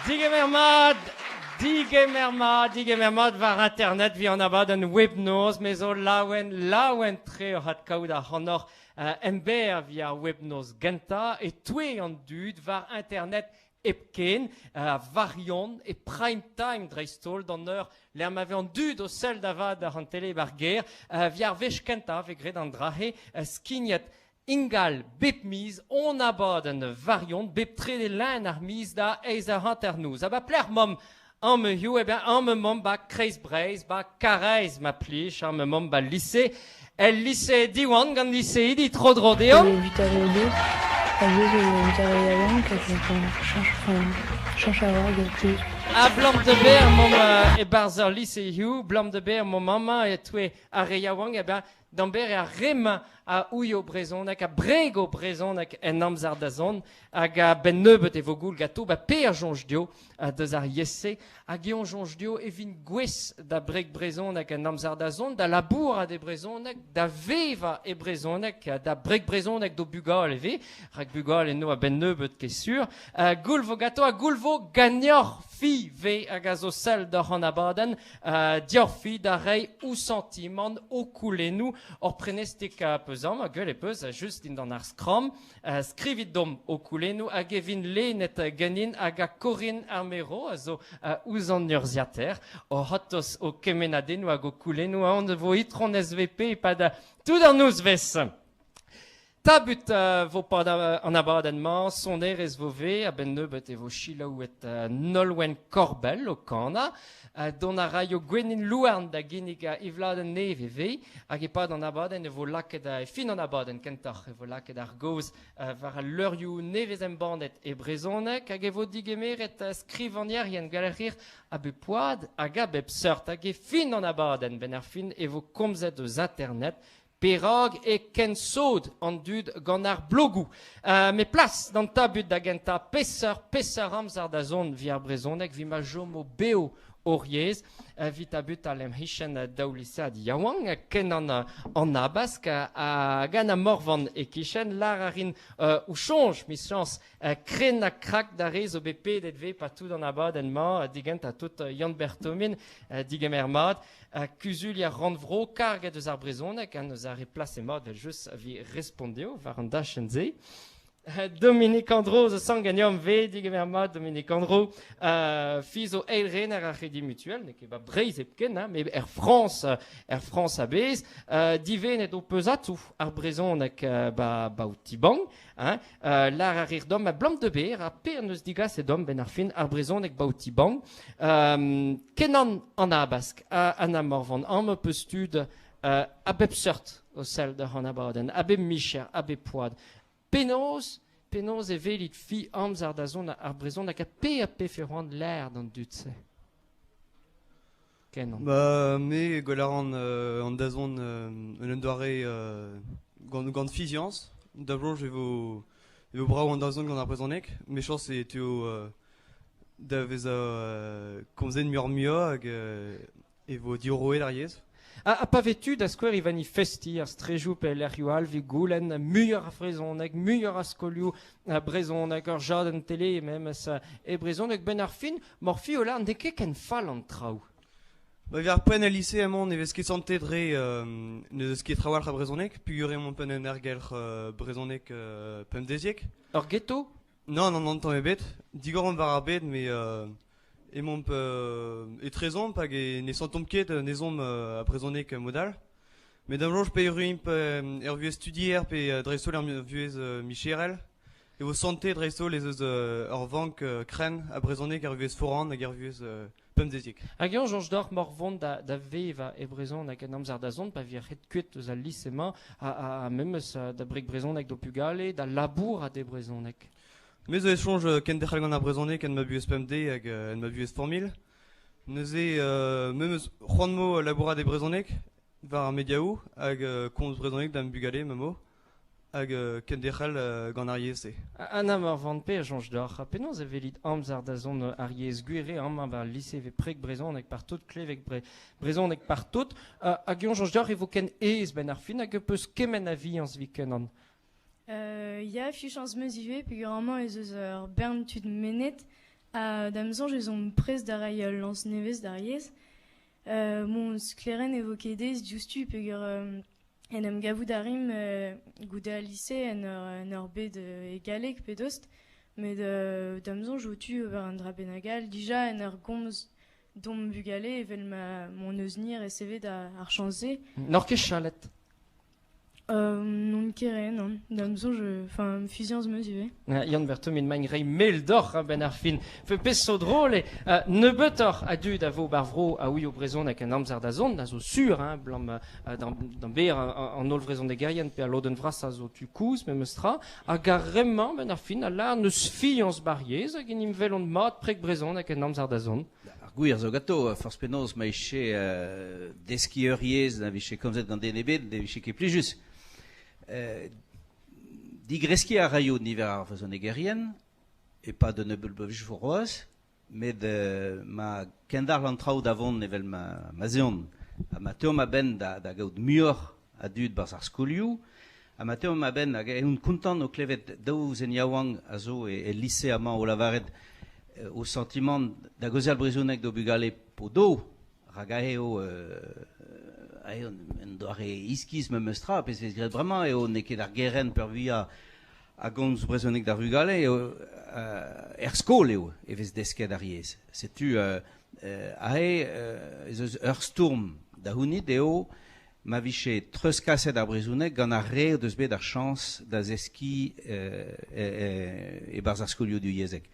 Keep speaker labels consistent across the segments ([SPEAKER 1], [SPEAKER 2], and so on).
[SPEAKER 1] Digemer mat, digemer mat, digemer mat war internet vi an abadenn webnoz, me zo laouen, laouen tre oc'h adkaout ac'hanoc'h emberr vi ar webnoz gentañ e touez an dud war internet hepken, varion e prime time dreist-holl d'an eur lec'h ma vez an dud o sell da vat àr an tele war gêr, vi ar wech kentañ vez graet an dra-se skignet ingal bep miz on abadenn varion bep trede lun ar miz da eizh eur hanternoz. Ha ba pelec'h 'maomp am hiziv? Eh bien, am emaomp ba Kreiz-Breizh, ba Karaez ma plij, am emaomp ba lise. El lise Diwan gant liseidi tro-dro deomp.
[SPEAKER 2] Evit ar re bet, a vez evit ar re yaouank hag cheñch, enfin, cheñch a ra get tud.
[SPEAKER 1] Ha blam de ber 'momp e-barzh ur lise hiziv, blam de ber 'momp amañ e-touez ar re yaouank, eh bien, D'amber eo ar re-mañ a ouio brezhoneg, a brego brezhoneg en amzer da zont, hag a-benn nebeut e vo goul ganto, ba pe a soñj dezho deus ar yezh-se, hag eñ soñj dezho e vint gouest da breg brezhoneg en amzer da zont, da labourat e brezhoneg, da vevañ e brezhoneg, da breg brezhoneg d'o bugale ivez, rak bugale no a-benn nebeut ket sur. Goul vo ganto ha goul vo ganeoc'h fi ve hag a zo sell doc'h an abadenn. Dioc'h-fi da reiñ ho santimant, ho koulennoù, hor prenestig peus amañ, gwell e peus, just dindan ar skramm. Skrivit deomp ho koulennoù hag e vint lennet ganin hag a Corinne ar Mero a zo ouzh an urzhiataer o c'hortoz ho kemennadennoù hag ho koulennoù. Aon vo itron SVP e-pad tout an nozvezh. Tabut vo pad an abadenn-mañ, sonerezh vo ve, a-benn nebeut e vo selaouet Nolwenn Korbell o kanañ. Dont a raio Gwenyn Louarn da ginnig e vladenn nevez ve, hag e-pad an abadenn e vo lakaet, e fin an abadenn kentoc'h, e vo lakaet ar gaoz war al leurioù nevez embannet e brezhoneg hag e vo digemeret skrivagnerien galerir a bep oad hag a bep seurt. Hag e fin an abadenn, 'benn ar fin, e vo komzet eus internet Perak eo ken sot an dud gant ar blogoù? Met plas d'an tabut da gentañ, peseurt peseurt amzer da zont 'vit ar brezhoneg 'vit ma chomo bev hor yezh, evit tabutal em c'hichen daou lisead yaouank, kenan an Habask hag Anna Morvan e-kichen. Lâr a rin o soñj, 'michañs, krenn ha krak d'ar re zo bet pedet 'vez pa tout an abadenn-mañ, digentañ tout Yann Berthomin, digemer mat. Kuzulier rannvro karget eus ar brezhoneg ha eus ar re plase mat evel-just evit respont dezho war an dachenn-se. Dominique Andro zo sang ganeomp ve digemer mat Dominique Andro fi zo eilrener ar C'hrédit Mutuel n'eo ket ba Breizh hepken hein, met er Frañs er Frañs a-bezh divennet ho peus atou ar brezhoneg ba ba ho ti-bank hein lar a rir dom a blam de ber ha per neus digaset dom ben ar fin ar brezhoneg ba ho ti-bank kenan an Habask ha Anna Morvan am peus tud a bep seurt o sell d'ur an abadenn a bep micher a bep poad Penaos, penaos e welit fi amzer da zont ar brezhoneg ha pe a pefe c'hoant lâr d'an dud-se? Kenan.
[SPEAKER 3] Ba, me gwell a ran an dazont en un doare gant fiziañs. Da bloaz e vo e vo brav an dazont gant ar brezhoneg. Mechañs e teuo da vezañ komzet muioc'h-muiañ hag e vo diorroet ar yezh.
[SPEAKER 1] Ha pa vez tu da skouer e vanifestiñ ar strejoù pe lec'hioù all evit goulenn muioc'h a vrezhoneg, muioc'h a skolioù brezhoneg, ur jadenn tele memes e brezhoneg benn ar fin, morfioù lâr n'eo ket ken fall an traoù.
[SPEAKER 3] Ba evit ar poent el lise emañ ne vez ket santet re ne eus ket trawalc'h a brezhoneg peogwir emañ penn un aergelc'h brezhoneg pemdeziek.
[SPEAKER 1] Ur ghetto?
[SPEAKER 3] Non, non, non, tamm ebet. Digor omp war ar bed, met emaomp etrezomp hag e ne santomp ket un ezhomm a brezhoneg mod all. Met da soñj pe erruimp er vuhez studier pe dreist-holl er vuhez micherel e vo santet dreist-holl ez eus ur vank krenn a brezhoneg er vuhez foran hag er vuhez pemdeziek.
[SPEAKER 1] Hag eñ soñj deoc'h mor vont da vevañ e brezhoneg en amzer da zont pa vioc'h kuit eus al lise-mañ ha memes da breg brezhoneg d'ho pugale, da labourat e brezhoneg?
[SPEAKER 3] Me zo e soñj kenderc'hel gant ar brezhoneg en ma buhez pemdez hag en ma buhez familh. Neuze memes c'hoant 'mo labourat e brezhoneg war ar mediaoù hag komz brezhoneg da'm bugale ma mo. Hag kenderc'hel gant ar yezh-se.
[SPEAKER 1] Anna Morvan, pe a soñj deoc'h? Penaos e welit amzer da zont ar yezh gwir eo amañ war al lise e vez preg brezhoneg partout, klevek brezhoneg partout. Hag eñ soñj deoc'h e vo ken aes 'benn ar fin hag peus kement a viañs 'vit kenan?
[SPEAKER 2] Ya, fichañs 'm eus ivez peogwir amañ ez eus ur bern tud mennet. Ha da'm soñj ez omp prest da reiñ ul lañs nevez d'ar yezh. Mon sklaerenn e vo ket aes diouzhtu peogwir en em gavout a rimp goude al lise en ur bed e galleg pe dost. Met da'm soñj eo tu ober un dra bennak all dija en ur gomz d'hon bugale evel ma m'hon eus-ni resevet ar chañs-se.
[SPEAKER 1] N'oc'h ket chalet?
[SPEAKER 2] N'on ket re, nann. Da'm soñj, enfin, fiziañs 'm eus ivez.
[SPEAKER 1] Yann Berthommin maint reiñ mel deoc'h a-benn ar fin. Pezh zo drol eo, nebeutoc'h a dud a vo bar vro a ouio brezhoneg en amzer da zont, a zo sur, hein, blam d'an ber an holl vrezhonegerien pe al lodenn vrasañ zo tu koulz memes tra. Hag ar re-mañ, benn ar fin, a lâr n'eus fiañs bar yezh hag en em welont mat preg brezhoneg en amzer da zont.
[SPEAKER 4] Ar gwir zo ganto, forzh penaos ma vije deskiñ ur yezh na vije komzet gant den ebet, ne vije ket plijus. Digreskiñ a raio niver ar vrezhonegerien e-pad un nebeud bloavezhioù c'hoazh, met ma kendalc'h an traoù da vont evel ma ma'z eont ha ma teuomp a-benn da gaout muioc'h a dud 'barzh ar skolioù, ha ma teuomp a-benn hag eh on kontant o klevet daou zen yaouank a zo e lise amañ o lavaret o santimant da gaozeal brezhoneg d'o bugale p'o do, rak aze eo aze un doare iskis memes tra, pezh vez graet bremañ eo n'eo ket ar gerent peurvuiañ a gomz brezhoneg d'ar vugale eo er skol eo e vez desket ar yezh. Setu aze ez eus ur stourm da c'hounit eo ma vije treuzkaset ar brezhoneg gant ar re o deus bet ar chañs da zeskiñ e-barzh ar skolioù divyezhek.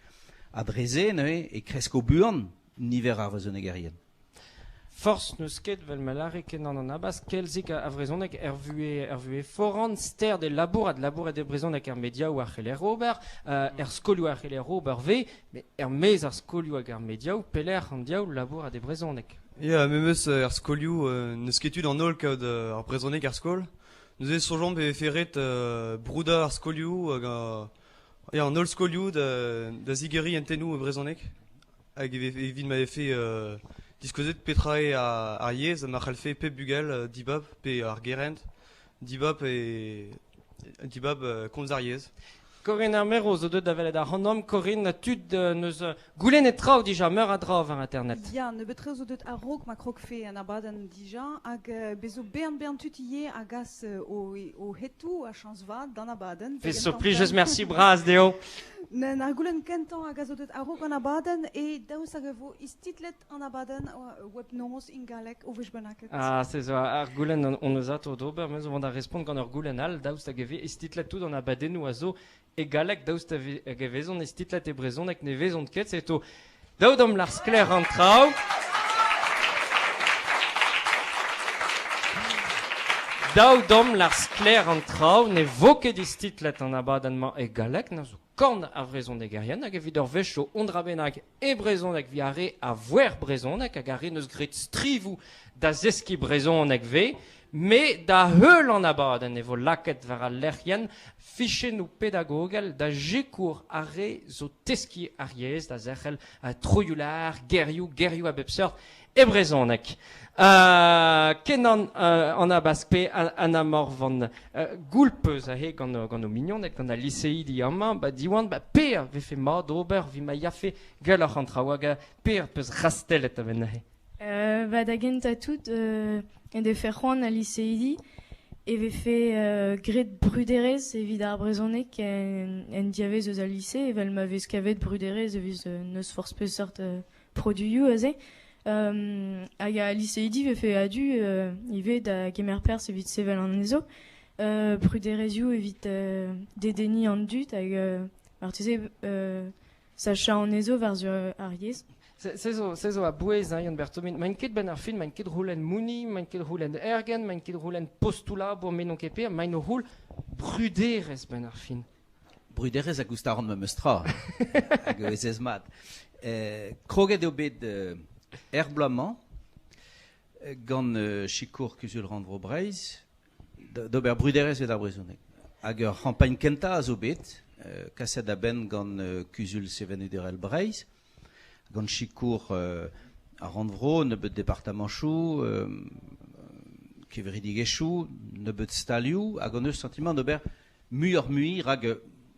[SPEAKER 4] Ha dre-se neuze e kresko buan niver ar vrezhonegerien.
[SPEAKER 1] Forzh n'eus ket, 'vel ma lâre Kenan an Habask, kelzik a vrezhoneg er vuhez er vuhez foran, sterd e labourat, labourat e brezhoneg er mediaoù a c'heller ober, er skolioù a c'heller ober 'vez, met er-maez ar skolioù hag ar mediaoù, pelec'h an diaoul labourat e brezhoneg?
[SPEAKER 3] Ya, memes er skolioù n'eus ket tu d'an holl kaout ar brezhoneg er skol. Neuze soñjomp e vefe ret broudañ ar skolioù hag ya, an holl skolioù da zigeriñ hentennoù e brezhoneg. Hag evit ma vefe diskouezet petra eo ar yezh ha ma c'hallfe pep bugel dibab pe ar gerent dibab e dibab komz ar yezh.
[SPEAKER 1] Corinne ar Mero zo deuet da welet ac'hanomp. Corinne, tud neus goulennet traoù dija, meur a dra war Internet.
[SPEAKER 5] Ya, nebeut-tre zo deuet a-raok ma krogfe an abadenn dija, hag bez zo bern-bern tud ivez a gas o hetoù a chañs vat d'an abadenn.
[SPEAKER 1] Fez zo plijus, merci bras dezho.
[SPEAKER 5] Ar goulenn kentañ hag a zo deuet a-raok an abadenn eo daoust hag e vo istitlet an abadenn webnoz ingalek o wech bennaket.
[SPEAKER 1] Ah, se zo ar goulenn hon eus atao d'ober, me zo vont da respont gant ur goulenn all, daoust hag e vez istitlet tout an abadennoù a zo e galleg, daoust hag e vezont istitlet e brezhoneg, ne vezont ket, setu daou dam lar sklaer an traoù. Daou dam lar sklaer an traoù, ne vo ket istitlet an abadenn-mañ e galleg, na zo korn ar vrezhonegerien hag evit ur wech zo un dra bennak e brezhoneg evit ar re a voer brezhoneg hag ar re n'eus graet strivoù da zeskiñ brezhoneg 'vez, met da heul an abadenn e vo lakaet war al lec'hienn fichennoù pedagogel da sikour ar re zo teskiñ ar yezh da zerc'hel troioù-lâr, gerioù, gerioù a bep seurt E brezhoneg. Kenan an Habask pe Anna Morvan goulpeus aze gant gant o mignoned, gant al liseidi amañ, ba Diwan, ba per vefe mat ober evit ma yafe gwelloc'h an traoù hag per peus rastellet a-benn neuze.
[SPEAKER 2] Ba da gentañ tout en defe c'hoant al liseidi e vefe graet bruderezh evit ar brezhoneg en diavez eus al lise evel ma vez kavet bruderezh evit n'eus forzh peseurt produioù aze. Hag al liseidi vefe a-du ivez da gemer perzh evit sevel anezho. Bruderezhioù evit dedenniñ an dud hag marteze sachañ anezho war-zu ar yezh.
[SPEAKER 1] Se zo a-bouez, hein, Yann Berthomin. Maint ket benn ar fin, maint ket roulenn mouni, maint ket roulenn ergen, maint ket roulenn postoù labour, me n'on ket per, maint o roul bruderezh benn ar fin.
[SPEAKER 4] Bruderezh a goust arc'hant memes tra, hag ez mat. Kroget eo bet er bloaz-mañ gant sikour Kuzul-rannvro Breizh d'ober bruderezh evit ar brezhoneg. Hag ur c'hampagn kentañ a zo bet kaset a-benn gant Kuzul Sevenadurel Breizh, gant sikour ar rannvro, nebeut departamanchoù, kevredigezhioù, nebeut stalioù, hag hon eus santimant d'ober muioc'h-mui rak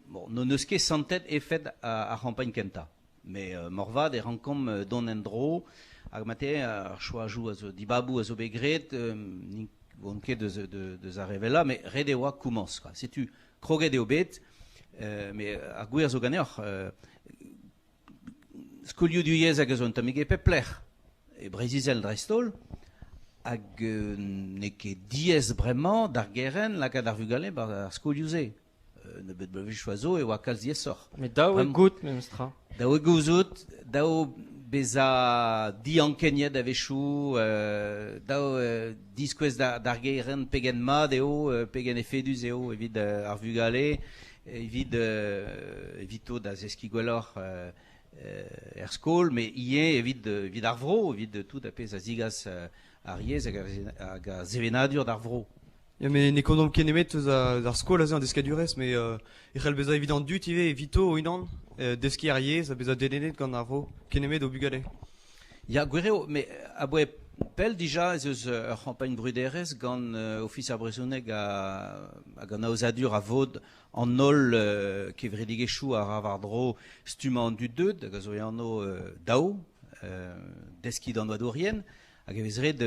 [SPEAKER 4] bon, n'hon eus ket santet efed ar c'hampagn kentañ. Me morvat e rankomp dont en-dro, hag mate ar choajoù a zo dibaboù a zo bet graet, n'on ket deus, deus ar re me ret e oa komañs. Quoi. Setu kroget eo bet, me ar gwir zo ganeoc'h, skolioù du yezh hag a zo un tammig e pep lec'h, e Breizh-Izel dreist-holl, hag n'eo ket diaes bremañ d'ar gerent lakaat ar vugale bar ar skolioù-se. Nebeut bloavezhioù a zo e oa kalz diaesoc'h.
[SPEAKER 1] Met dav eo goût memestra.
[SPEAKER 4] Dav eo gouzout, dav bezañ diankeniet a-wechoù, dav diskouez d'ar gerent pegen mat eo, pegen efedus eo evit ar vugale, evit evito da zeskiñ gwelloc'h er skol, met ivez evit evit ar vro, evit tout ar pezh a zigas ar yezh hag ar sevenadur d'ar vro.
[SPEAKER 3] Ya, met ne komzomp ket nemet eus ar skol aze an deskadurezh, met e c'hell bezañ evit an dud ivez, evito o-unan, deskiñ ar yezh ha bezañ dedennet gant ar vro, ket nemet o bugale.
[SPEAKER 4] Ya, gwir eo, met aboae pell dija ez eus ur c'hampagn bruderezh gant Ofis ar brezhoneg hag an aozadur a vod an holl kevredigezhioù a ra war-dro stummañ an dud deuet, hag a zo e anv DAO, deskiñ d'an oadourien, hag e vez ret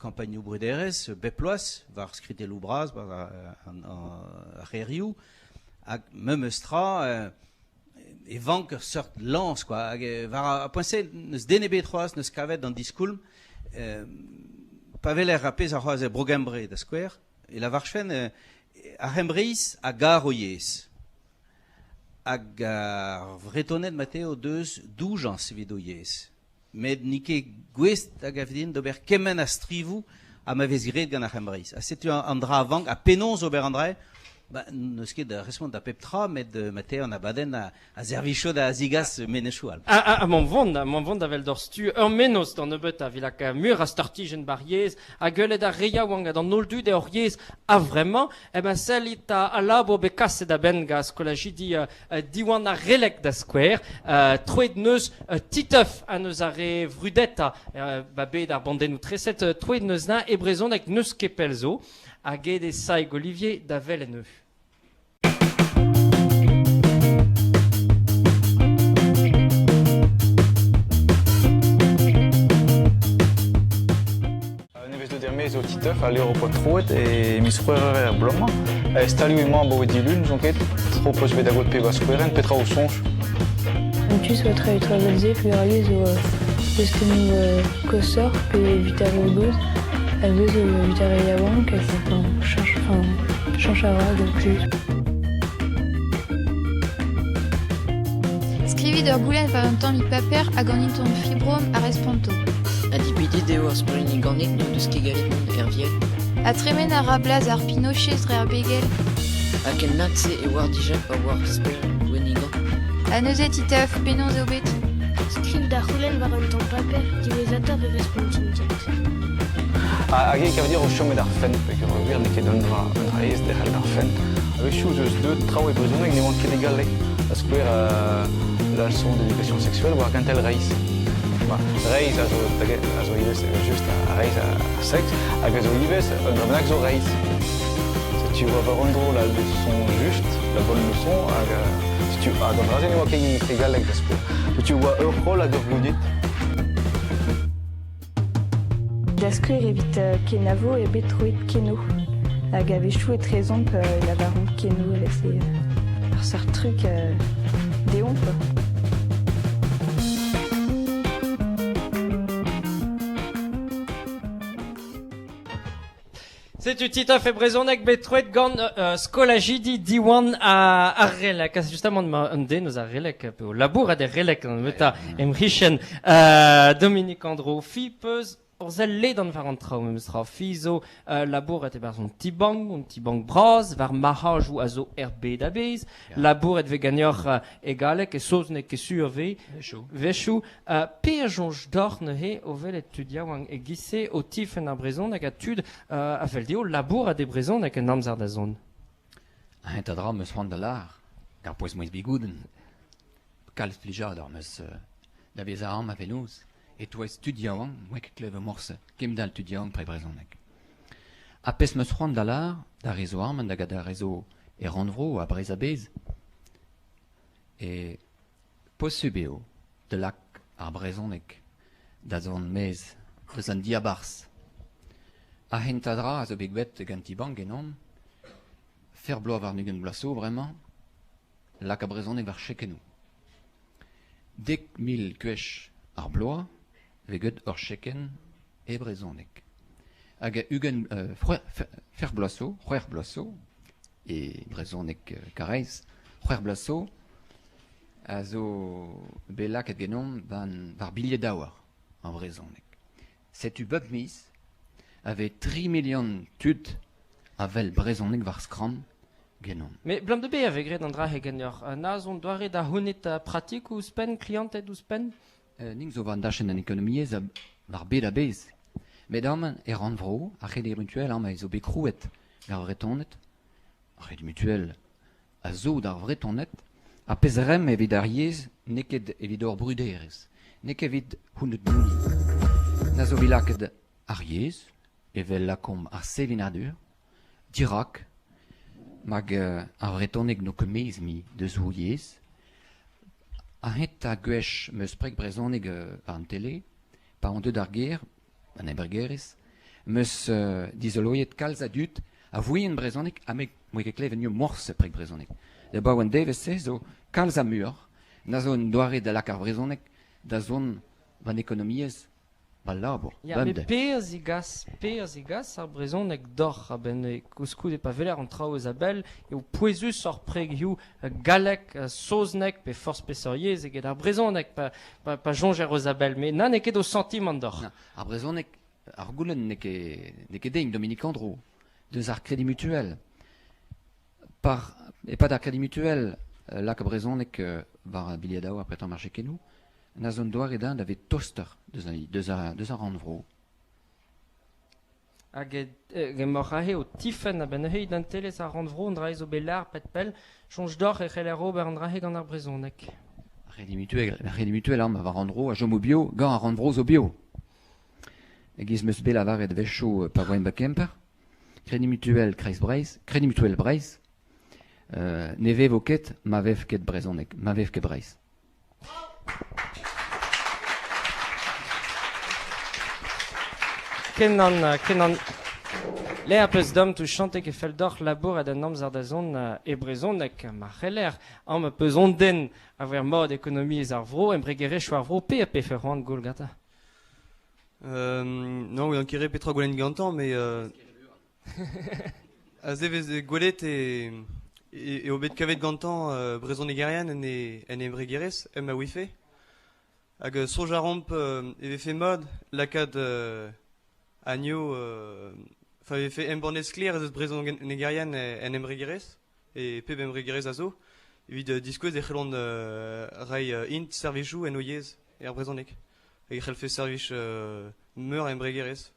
[SPEAKER 4] kampagnoù bruderezh bep bloaz war skritelloù bras, war ar c'hêrioù, hag memes tra e vank ur seurt lañs quoi. Hag war ar poent-se n'eus den ebet c'hoazh n'eus kavet an diskoulm. Pa weler ar pezh a c'hoazh e Bro-Gembre da skouer, e lavarfen ar C'hembreiz a gar o yezh. Hag ar Vretoned mate o deus doujañs evit o yezh. Met n'eo ket gouest a gav din d'ober kement a strivoù ha ma vez graet gant ar C'hembreiz. Ha setu an dra a vank, ha penaos ober an dra Ba, n'eus ket da respont da pep tra, met mate an abadenn a servijo da zigas mennozhioù all.
[SPEAKER 1] Ha m'on vont, m'on vont da wel d'hor stu ur mennozh d'an nebeut a vilak mur a startijenn bar yezh, ha gwelet ar re yaouank ha d'an holl dud eo hor yezh a-vremañ, eh ben sellit al labour bet kaset a-benn gant skolajidi Diwan ar Releg da skouer, troet neus Titeuf ha neus ar re vrudetañ ba bed ar bandennoù treset, troet neus na e brezhoneg n'eus ket pell zo, hag aet eo Saig Olivier da wel en eu.
[SPEAKER 6] Nevez deuet er-maez eo Titeuf, al levr ho poa troet e miz C'hwevrer er bloaz-mañ. Stalioù emañ abaoe dilun, n'on ket. Tro 'peus bet da gaout pep a skouerenn, petra ho soñj?
[SPEAKER 2] An tu zo tra travel-se peogwir zo testennoù koshoc'h pe evit ar re gozh hag zo evit ar re yaouank hag enfin cheñch enfin cheñch a ra donc plus.
[SPEAKER 7] Skrivit ur goulenn war un tammig paper hag an itron Fibrom a responto.
[SPEAKER 8] Ha dipitet eo ar skolidi ganet n'o deus ket gallet mont er viel.
[SPEAKER 7] Ha tremen a ra blaz ar pinochez dre ar begel.
[SPEAKER 8] Ha ken mat-se e oar dija pa oar sper Gwennigan.
[SPEAKER 7] Ha neuze, Titeuf, penaos eo bet?
[SPEAKER 9] Skriv da c'houlenn war un tamm paper, diwezhatoc'h e respontin dit.
[SPEAKER 6] Hag e kav dir o chomet ar fent, peogwir n'eo ket un dra, un dra aes derc'hel d'ar fent. A-wechoù ez eus deuet traoù e brezhoneg ne oant ket e galleg. Da skouer, la leçon d'éducation sexuelle war gentel reizh. Ba, reizh a zo, a zo ivez just ar reizh ar seks, hag a zo ivez un dra bennak zo reizh. Setu oa war un dro la leçon juste, la bonne leçon, hag setu hag an dra-se ne oa ket e galleg da skouer. Setu oa ur c'holl hag ur gounid.
[SPEAKER 10] Da skouer evit kenavo eo bet troet keno hag a-wechoù etrezomp e lavaromp keno evel-se ur seurt truc deomp.
[SPEAKER 1] Setu Titeuf e brezhoneg bet troet gant skolajidi Diwan ar Relek. Justement, ma un den eus ar Relek, pe o labourat er Relek, an meta em c'hichen, Dominique Andro, fi peus ur sell ledan war an traoù memes tra. Fi zo labourat e-barzh an ti-bank, an ti-bank bras, war marc'hajoù a zo er bed a-bezh. Labouret vez ganeoc'h e galleg, e saozneg, e sur vez. Wechoù. Pe a soñj deoc'h neuze o welet tud yaouank e-giz-se o tifenn ar brezhoneg ha tud a fell dezho labourat e brezhoneg en amzer da zont?
[SPEAKER 11] Un dra 'm eus c'hoant da lâr, ar pouez-mouezh bigoudenn. Kalz plijadur 'm eus da vezañ amañ fenoz e-touez tud yaouank 'moa ket klevet morse kemdal tud yaouank pre brezhoneg. Ha pezh 'm eus c'hoant da lâr d'ar re zo amañ da gad ar re zo e rannvro ha Breizh a-bezh e posubl eo. da lak ar brezhoneg da zont maez deus an diabarzh. Ar c'hentañ dra a zo bet graet gant Ti-Bank genomp, fer bloaz warn-ugent bloaz zo bremañ, lak ar brezhoneg war chekennoù. 10,000 gwech ar bloaz vez graet ur chekenn e brezhoneg. Hag 20 fer bloaz zo, c'hwec'h bloaz zo, e brezhoneg Karaez, c'hwec'h bloaz zo, a zo bet lakaet genomp war bilhedaouer ar brezhoneg. Setu bep miz a vez 3 milion tud a wel brezhoneg war skramm genomp.
[SPEAKER 1] Met 'blam da be a vez graet an dra-se ganeoc'h? Na zo doare da c'hounit pratikoù ouzhpenn, klianted ouzhpenn?
[SPEAKER 11] Ning zo war an dachenn an ekonomiezh war bed a-bezh. Met amañ e rannvro, ar C'hredi Mutuel amañ zo bet krouet gant ar Vretoned. Ar C'hredi Mutuel a zo d'ar Vretoned ha pezh remm evit ar yezh n'eo ket evit hor bruderezh, n'eo ket evit c'hounit gounid. Na zo bet lakaet ar yezh, evel lakaomp ar sevenadur, dirak, mag ar Vretoneg n'o ket maez mui deus o yezh. A-hed gwech 'm eus preg brezhoneg war an tele, pa on deuet d'ar gêr, an embregerezh, 'm eus dizoloet kalz a dud a vouien brezhoneg ha me 'moa ket klevet morse preg brezhoneg. Da baoe an devezh-se zo kalz a muioc'h na zo un doare da lakaat ar brezhoneg da zont war an ekonomiezh ba labour,
[SPEAKER 1] Ya, met
[SPEAKER 11] bemdez.
[SPEAKER 1] pe a zegas, pe a zegas ar brezhoneg deoc'h a-benn koulskoude pa weler an traoù eus a-bell eo pouezus hor pregioù gallek, saozneg pe forzh peseurt yezh eget ar brezhoneg pa, pa, pa soñjer eus a-bell. Met na n'eo ket ho santimant deoc'h.
[SPEAKER 11] Na, ar brezhoneg, ar goulenn n'eo ket, n'eo ket din, Dominique Andro, deus ar Crédit Mutuel. Par, e-pad ar Crédit Mutuel, lak brezhoneg war bilhedaou ar pretañ marché kenou, na zo un doare din da vet toster deus, deus, a, deus ar rannvro.
[SPEAKER 1] Hag emaoc'h aze o tifenn a-benn neuze identelezh ar rannvro an dra zo bet lâr pet pell, soñj deoc'h e c'heller ober an dra-se gant ar brezhoneg.
[SPEAKER 11] Ar C'hredi Mutuel, ar C'hredi Mutuel amañ war rannvro a chomo bio gant ar rannvro zo bio. E-giz 'm eus bet lavaret wechoù pa voen ba Kemper, Crédit Mutuel Kreiz Breizh, Crédit Mutuel Breizh, ne vevo ket ma vev ket brezhoneg, ma vev ket Breizh.
[SPEAKER 1] Kenan, kenan. Lec'h peus dam tou chantek e fell deoc'h labourat an amzer da zont e brezhoneg ma c'heller am peus on den a ver mod ekonomiezh ar vro, embregerezhioù ar vro, pe a pefe c'hoant goul gata?
[SPEAKER 3] Non, gant kere petra goulenn gantañ, mais aze vez gwelet e, e, eo bet kavet gantañ brezhonegerien en e, en e embregerezh, em a ouife. Hag soñj a ramp e vefe mat lakaat anio, enfin e vefe embannet sklaer ez eus brezhonegerien en embregerezh, e pep embregerezh a zo, evit diskouez e c'hellont reiñ int servijoù en o yezh, er brezhoneg. Hag e c'hellfe servij meur a embregerezh.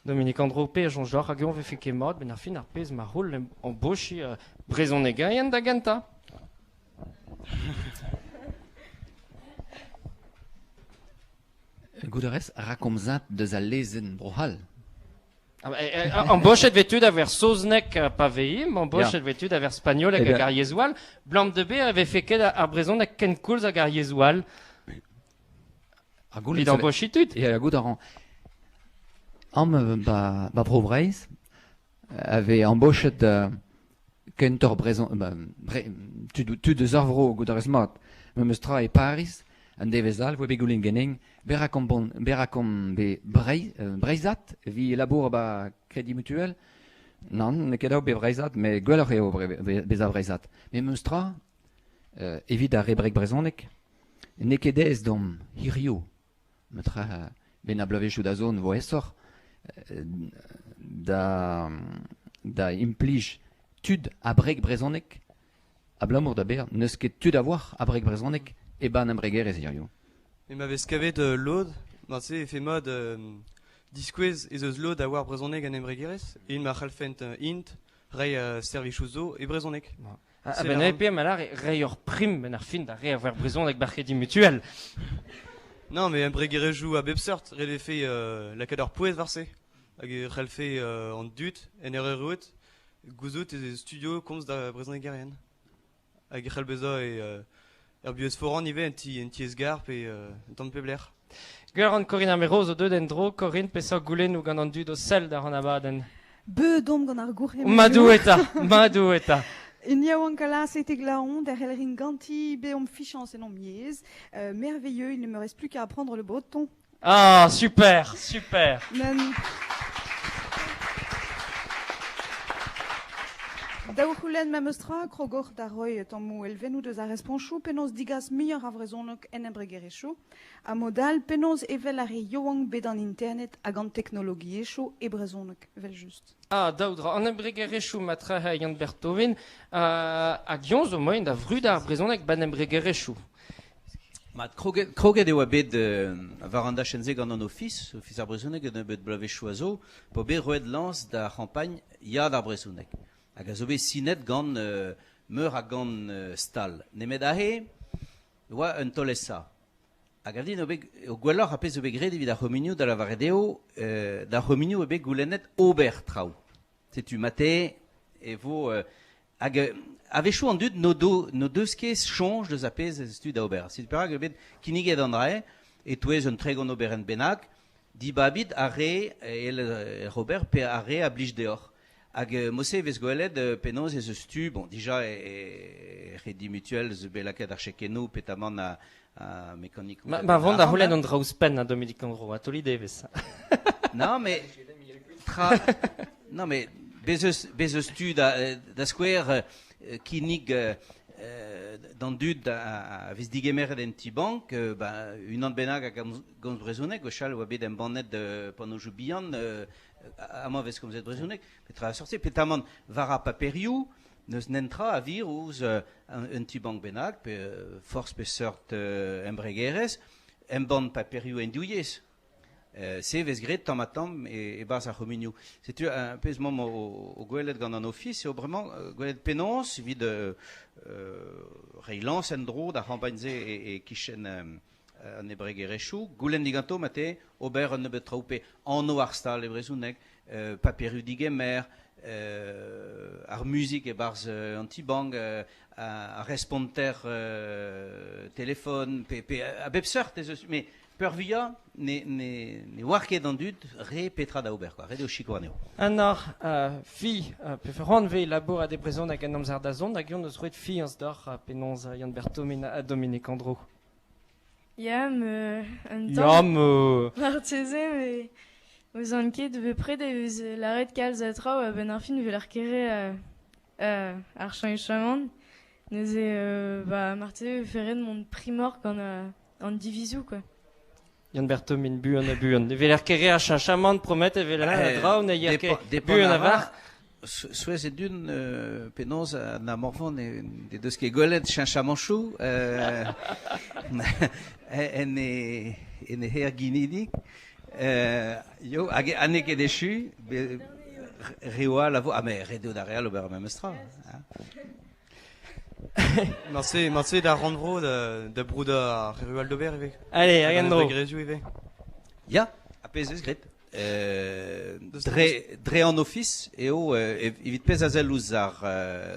[SPEAKER 1] Dominique Andro, pe a soñj deoc'h hag eñ vefe ket mat benn ar fin ar pezh ma c'houl embochiñ brezhonegerien da gentañ.
[SPEAKER 11] Goût a rez rakomzad deus al lezenn Bro-C'hall.
[SPEAKER 1] Embochet vez tud a ver saozneg pa veimp, embochet vez tud a ver spagnoleg hag ar yezhoù all. Blam de ber e vefe ket ar brezhoneg kenkoulz hag ar yezhoù all.
[SPEAKER 11] Ar goulenn
[SPEAKER 1] Evit embochiñ tud.
[SPEAKER 11] Ya, goût a ran. Am ba, ba Bro Breizh a vez embochet kentoc'h brezhon ba, bre, tud, tud eus ar vro, goût a rez mat. Memes tra e Pariz, an devezh all, voe bet goulenn ganin, berak on bon, berak on bet Breizh, Breizhat, evit labour ba Crédit Mutuel. Nann, n'eo ket dav bet Breizhat, met gwelloc'h eo bezañ Breizhat. Memes tra, evit ar re breg brezhoneg, n'eo ket aes deomp hiziv, metra ben a bloavezhioù da zont vo aesoc'h da, da implij tud a breg brezhoneg abalamour da ber n'eus ket tud a-walc'h a breg brezhoneg e-ba'n embregerezh hiziv.
[SPEAKER 3] E ma vez kavet lod, marteze e fe mat diskouez ez eus lod a oar brezhoneg en embregerezh, evit ma c'hallfent int reiñ servijoù zo e brezhoneg.
[SPEAKER 1] A ben neuze pe ma lar reiñ ur prim benn ar fin da re a voar brezhoneg bar Crédit Mutuel.
[SPEAKER 3] Non, mais embregerezhioù a bep seurt, ret e vefe lakaat ur pouez war se. Hag e c'hallfe an dud en ur erruout gouzout ez eus studio komz da brezhonegerien. Hag e c'hall bezañ e Er buhez foran ivez en ti, en tiez-gar pe un tamm pep lec'h.
[SPEAKER 1] Gwell ran Corinne ar Mero zo deuet en-dro. Corinne, peseurt goulennoù gant an dud o sell da ran abadenn?
[SPEAKER 5] Beut omp gant ar gourc'hemennoù.
[SPEAKER 1] Madoù eta, madoù eta.
[SPEAKER 5] Un yaouank a las etek laon derc'hel rin ganti beomp fichañs en hom yezh. Merveilleux, il ne me reste plus qu'à apprendre le breton.
[SPEAKER 1] Ah, super, super.
[SPEAKER 5] Nann. Daou c'houlenn memes tra, krog oc'h da roiñ tammoù elfennoù deus ar responchoù, penaos digas muioc'h a vrezhoneg en embregerezhioù, ha mod all, penaos evel ar re yaouank bet an internet hag an teknologiezhioù e brezhoneg, evel-just.
[SPEAKER 1] Ah, daou dra. An embregerezhioù ma trec'he Yann Berthovin hag eñ zo moaien da vrudañ ar brezhoneg ba'n embregerezhioù.
[SPEAKER 4] Mat, kroget, kroget e oa bet war an dachenn-se gant an Ofis, Ofis ar brezhoneg, un nebeud bloavezhioù a zo, p'o bet roet lañs d'ar c'hampagn Ya d'ar brezhoneg, hag a zo bet sinet gant meur a gant stal. Nemet aze e oa un taol-esa. Hag a din eo bet eo gwelloc'h ar pezh zo bet graet evit ar c'homunioù, da lavaret eo d'ar c'homunioù eo bet goulennet ober traoù. Setu mate e vo Hag a-wechoù an dud n'o do n'o deus ket soñj deus ar pezh ez eus tu da ober. Setu perak eo bet kinniget an dra e-touez un 30 oberenn bennak, dibabit ar re el ober pe ar re a blij deoc'h. Hag mod-se e vez gwelet penaos ez eus tu, bon, dija e C'hredi Mutuel zo bet lakaet ar chekennoù petamant a, a mekanikoù.
[SPEAKER 1] Ma, ma vont da c'houlenn an dra ouzhpenn, ha Dominique Andro, ha taolit evezh.
[SPEAKER 4] Non, mais tra... Non, mais bez eus, bez eus tu da, da skouer kinnig d'an dud a, a vez digemeret en ti-bank, ba, unan bennak a gomz, gomz brezhoneg, gwechall e oa bet embannet pannejoù bihan, amañ e vez komzet brezhoneg, petra a seurt-se, petamant war ar paperioù, n'eus nentra a vir ouzh un ti-bank bennak, pe forzh peseurt embregerezh, embann paperioù en div yezh. Se vez graet tamm-ha-tamm e-barzh ar c'homunioù. Setu un pezh 'maomp o gwelet gant an Ofis eo bremañ gwelet penaos evit reiñ lañs en-dro d'ar c'hampagn-se e-kichen an embregerezhioù, goulenn diganto mate ober un nebeud traoù pe anv ar stal e brezhoneg, paperioù digemer, ar muzik e-barzh an ti-bank, ar responter telefon, pe a bep seurt ez eus. Mais Peurvuiañ ne, ne, ne oar ket an dud re petra da ober, quoi. Ret eo sikour anezho.
[SPEAKER 1] Un ar fi, pe c'hoant vez labourat e brezhoneg en amzer da zont, hag eñ eus roet fiañs deoc'h penaos Yann Berthomin ha Dominique Andro.
[SPEAKER 2] Ya, me un
[SPEAKER 1] Ya,
[SPEAKER 2] tamm
[SPEAKER 1] me...
[SPEAKER 2] marteze, mais ouzon ket bepred e vez lâret kalz a traoù a-benn ar fin 'vel ar kere ar cheñchamant. Neuze, bah, marteze e vefe ret mont primoc'h gant an divizoù, quoi.
[SPEAKER 1] Yann Berthomin, buan ha buan. Ne weler ket re ar cheñchamant promet evel a draoù, ne yer ket buan a-walc'h.
[SPEAKER 4] Souezhet dun penaos an amorvan ne deus ket gwelet cheñchamanchoù en e en e hêr ginidik. Yo, hag ha n'eo ket echu, reoù all a vo, ah mais ret eo d'ar re all ober ar memes tra.
[SPEAKER 3] Marse, marse d'ar rannvro da, da broudañ ar reoù all d'ober ivez.
[SPEAKER 1] Allez, hag en-dro.
[SPEAKER 3] Grezioù ivez.
[SPEAKER 4] Ya, ha pezh eus graet. Dre, dre an ofis eo evit pezh a sell ouzh ar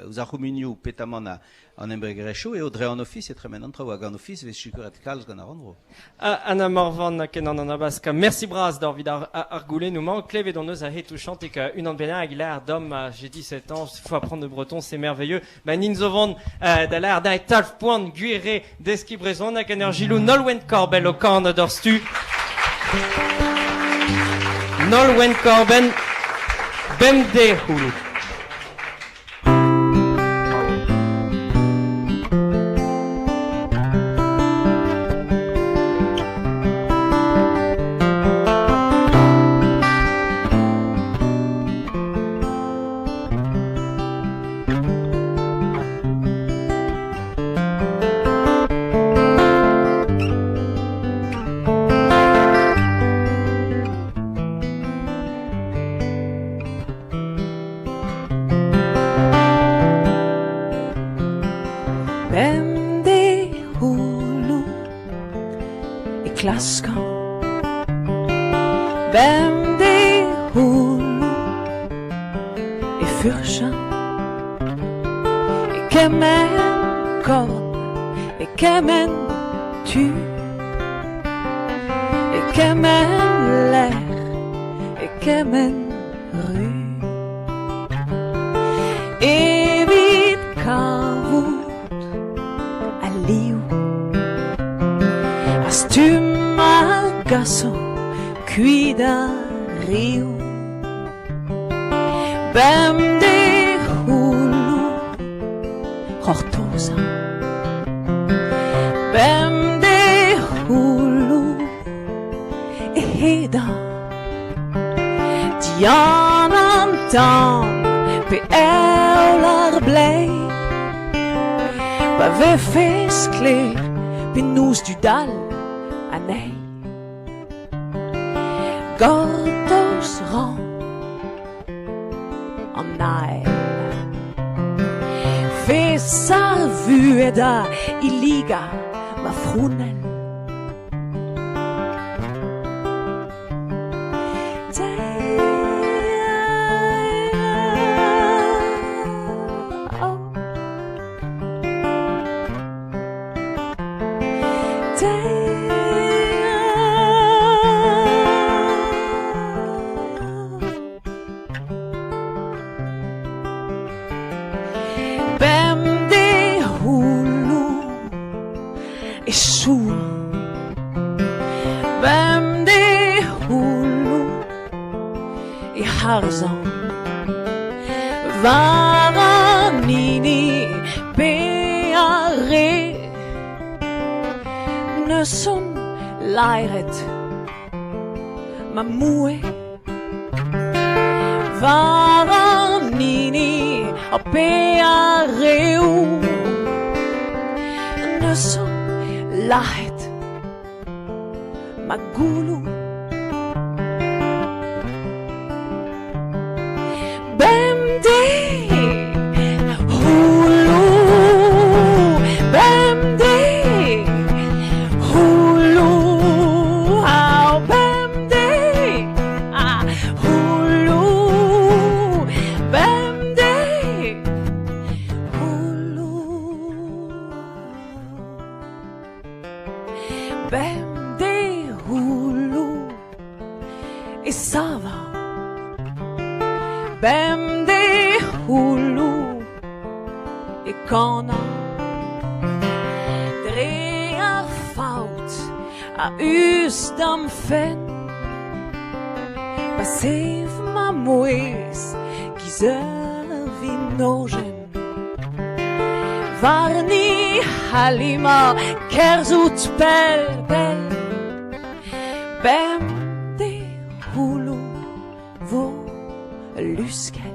[SPEAKER 4] ouzh ar c'humunioù petamant an embregerezhioù eo dre an ofis e tremen an traoù hag an ofis e vez sikouret kalz gant ar rannvro.
[SPEAKER 1] Anna Morvan, kenan an Abaska, merci bras d'or evit ar, ar goulennoù-mañ. Klevet hon eus a-hed touchantik unan bennak lâr dom, j'ai 17 ans, faut apprendre le breton, c'est merveilleux. Ma nin zo vont da lâr da talv poan gwir eo deskiñ brezhoneg en ur gilou Nolwenn Korbell o kan d'ur stu. Nolwenn Corben, bemdez c'houloù.
[SPEAKER 12] Bemdez c'houloù e klaskan Bemdez c'houloù e furchan E kemer korn e E kement tu, e kement lec'h, e kement ru. Evit kavout al liv a stumm a gaso kuit ar riv. Bemdez c'houloù c'hortozañ. Bemdez c'houloù e hedañ. Dian an tan pe eol ar bleiz. Pa vefe sklaer pe noz du-dall anezhi. Gortoz 'ran an ael. Fes ar vuhez da hilligañ ma frounell. Bemdez c'houloù e soul Bemdez c'houloù e harzan War an hini pe ar re 'Neus hon laeret ma moue War an hini pe ar reoù 'Neus hon laeret ma gouloù Bemdez c'houloù Bemdez c'houloù Ah, bemdez ah, c'houloù Bemdez c'houloù Bemdez c'houloù e savañ Bemdez c'houloù e kanañ Dre ar faout a-us d'am fenn Pa sev ma mouezh 'giz ur vinojenn Warni c'hallima kerzhout pell, pell Bemdez c'houloù 'vo ul luskell.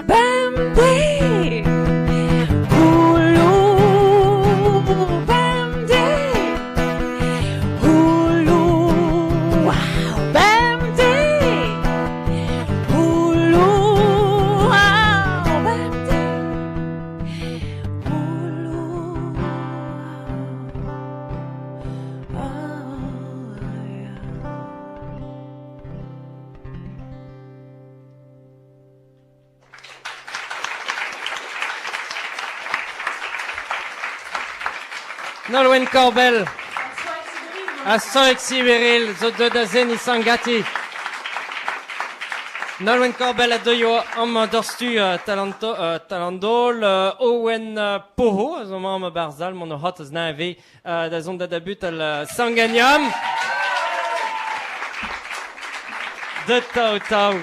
[SPEAKER 12] Bemdez c'houloù Bemdez c'houloù Bemdez c'houloù Bemdez c'houloù
[SPEAKER 1] Nolwenn Korbell ha Soig Siberil zo deuet da seniñ Sangati. Nolwenn Korbell a deuio amañ doc'htu Talento, Talandol, Owen Poho a zo mamm a-barzh mont o c'hot eus neñv da zont da dabutal Sanganiam. Deut tav tav.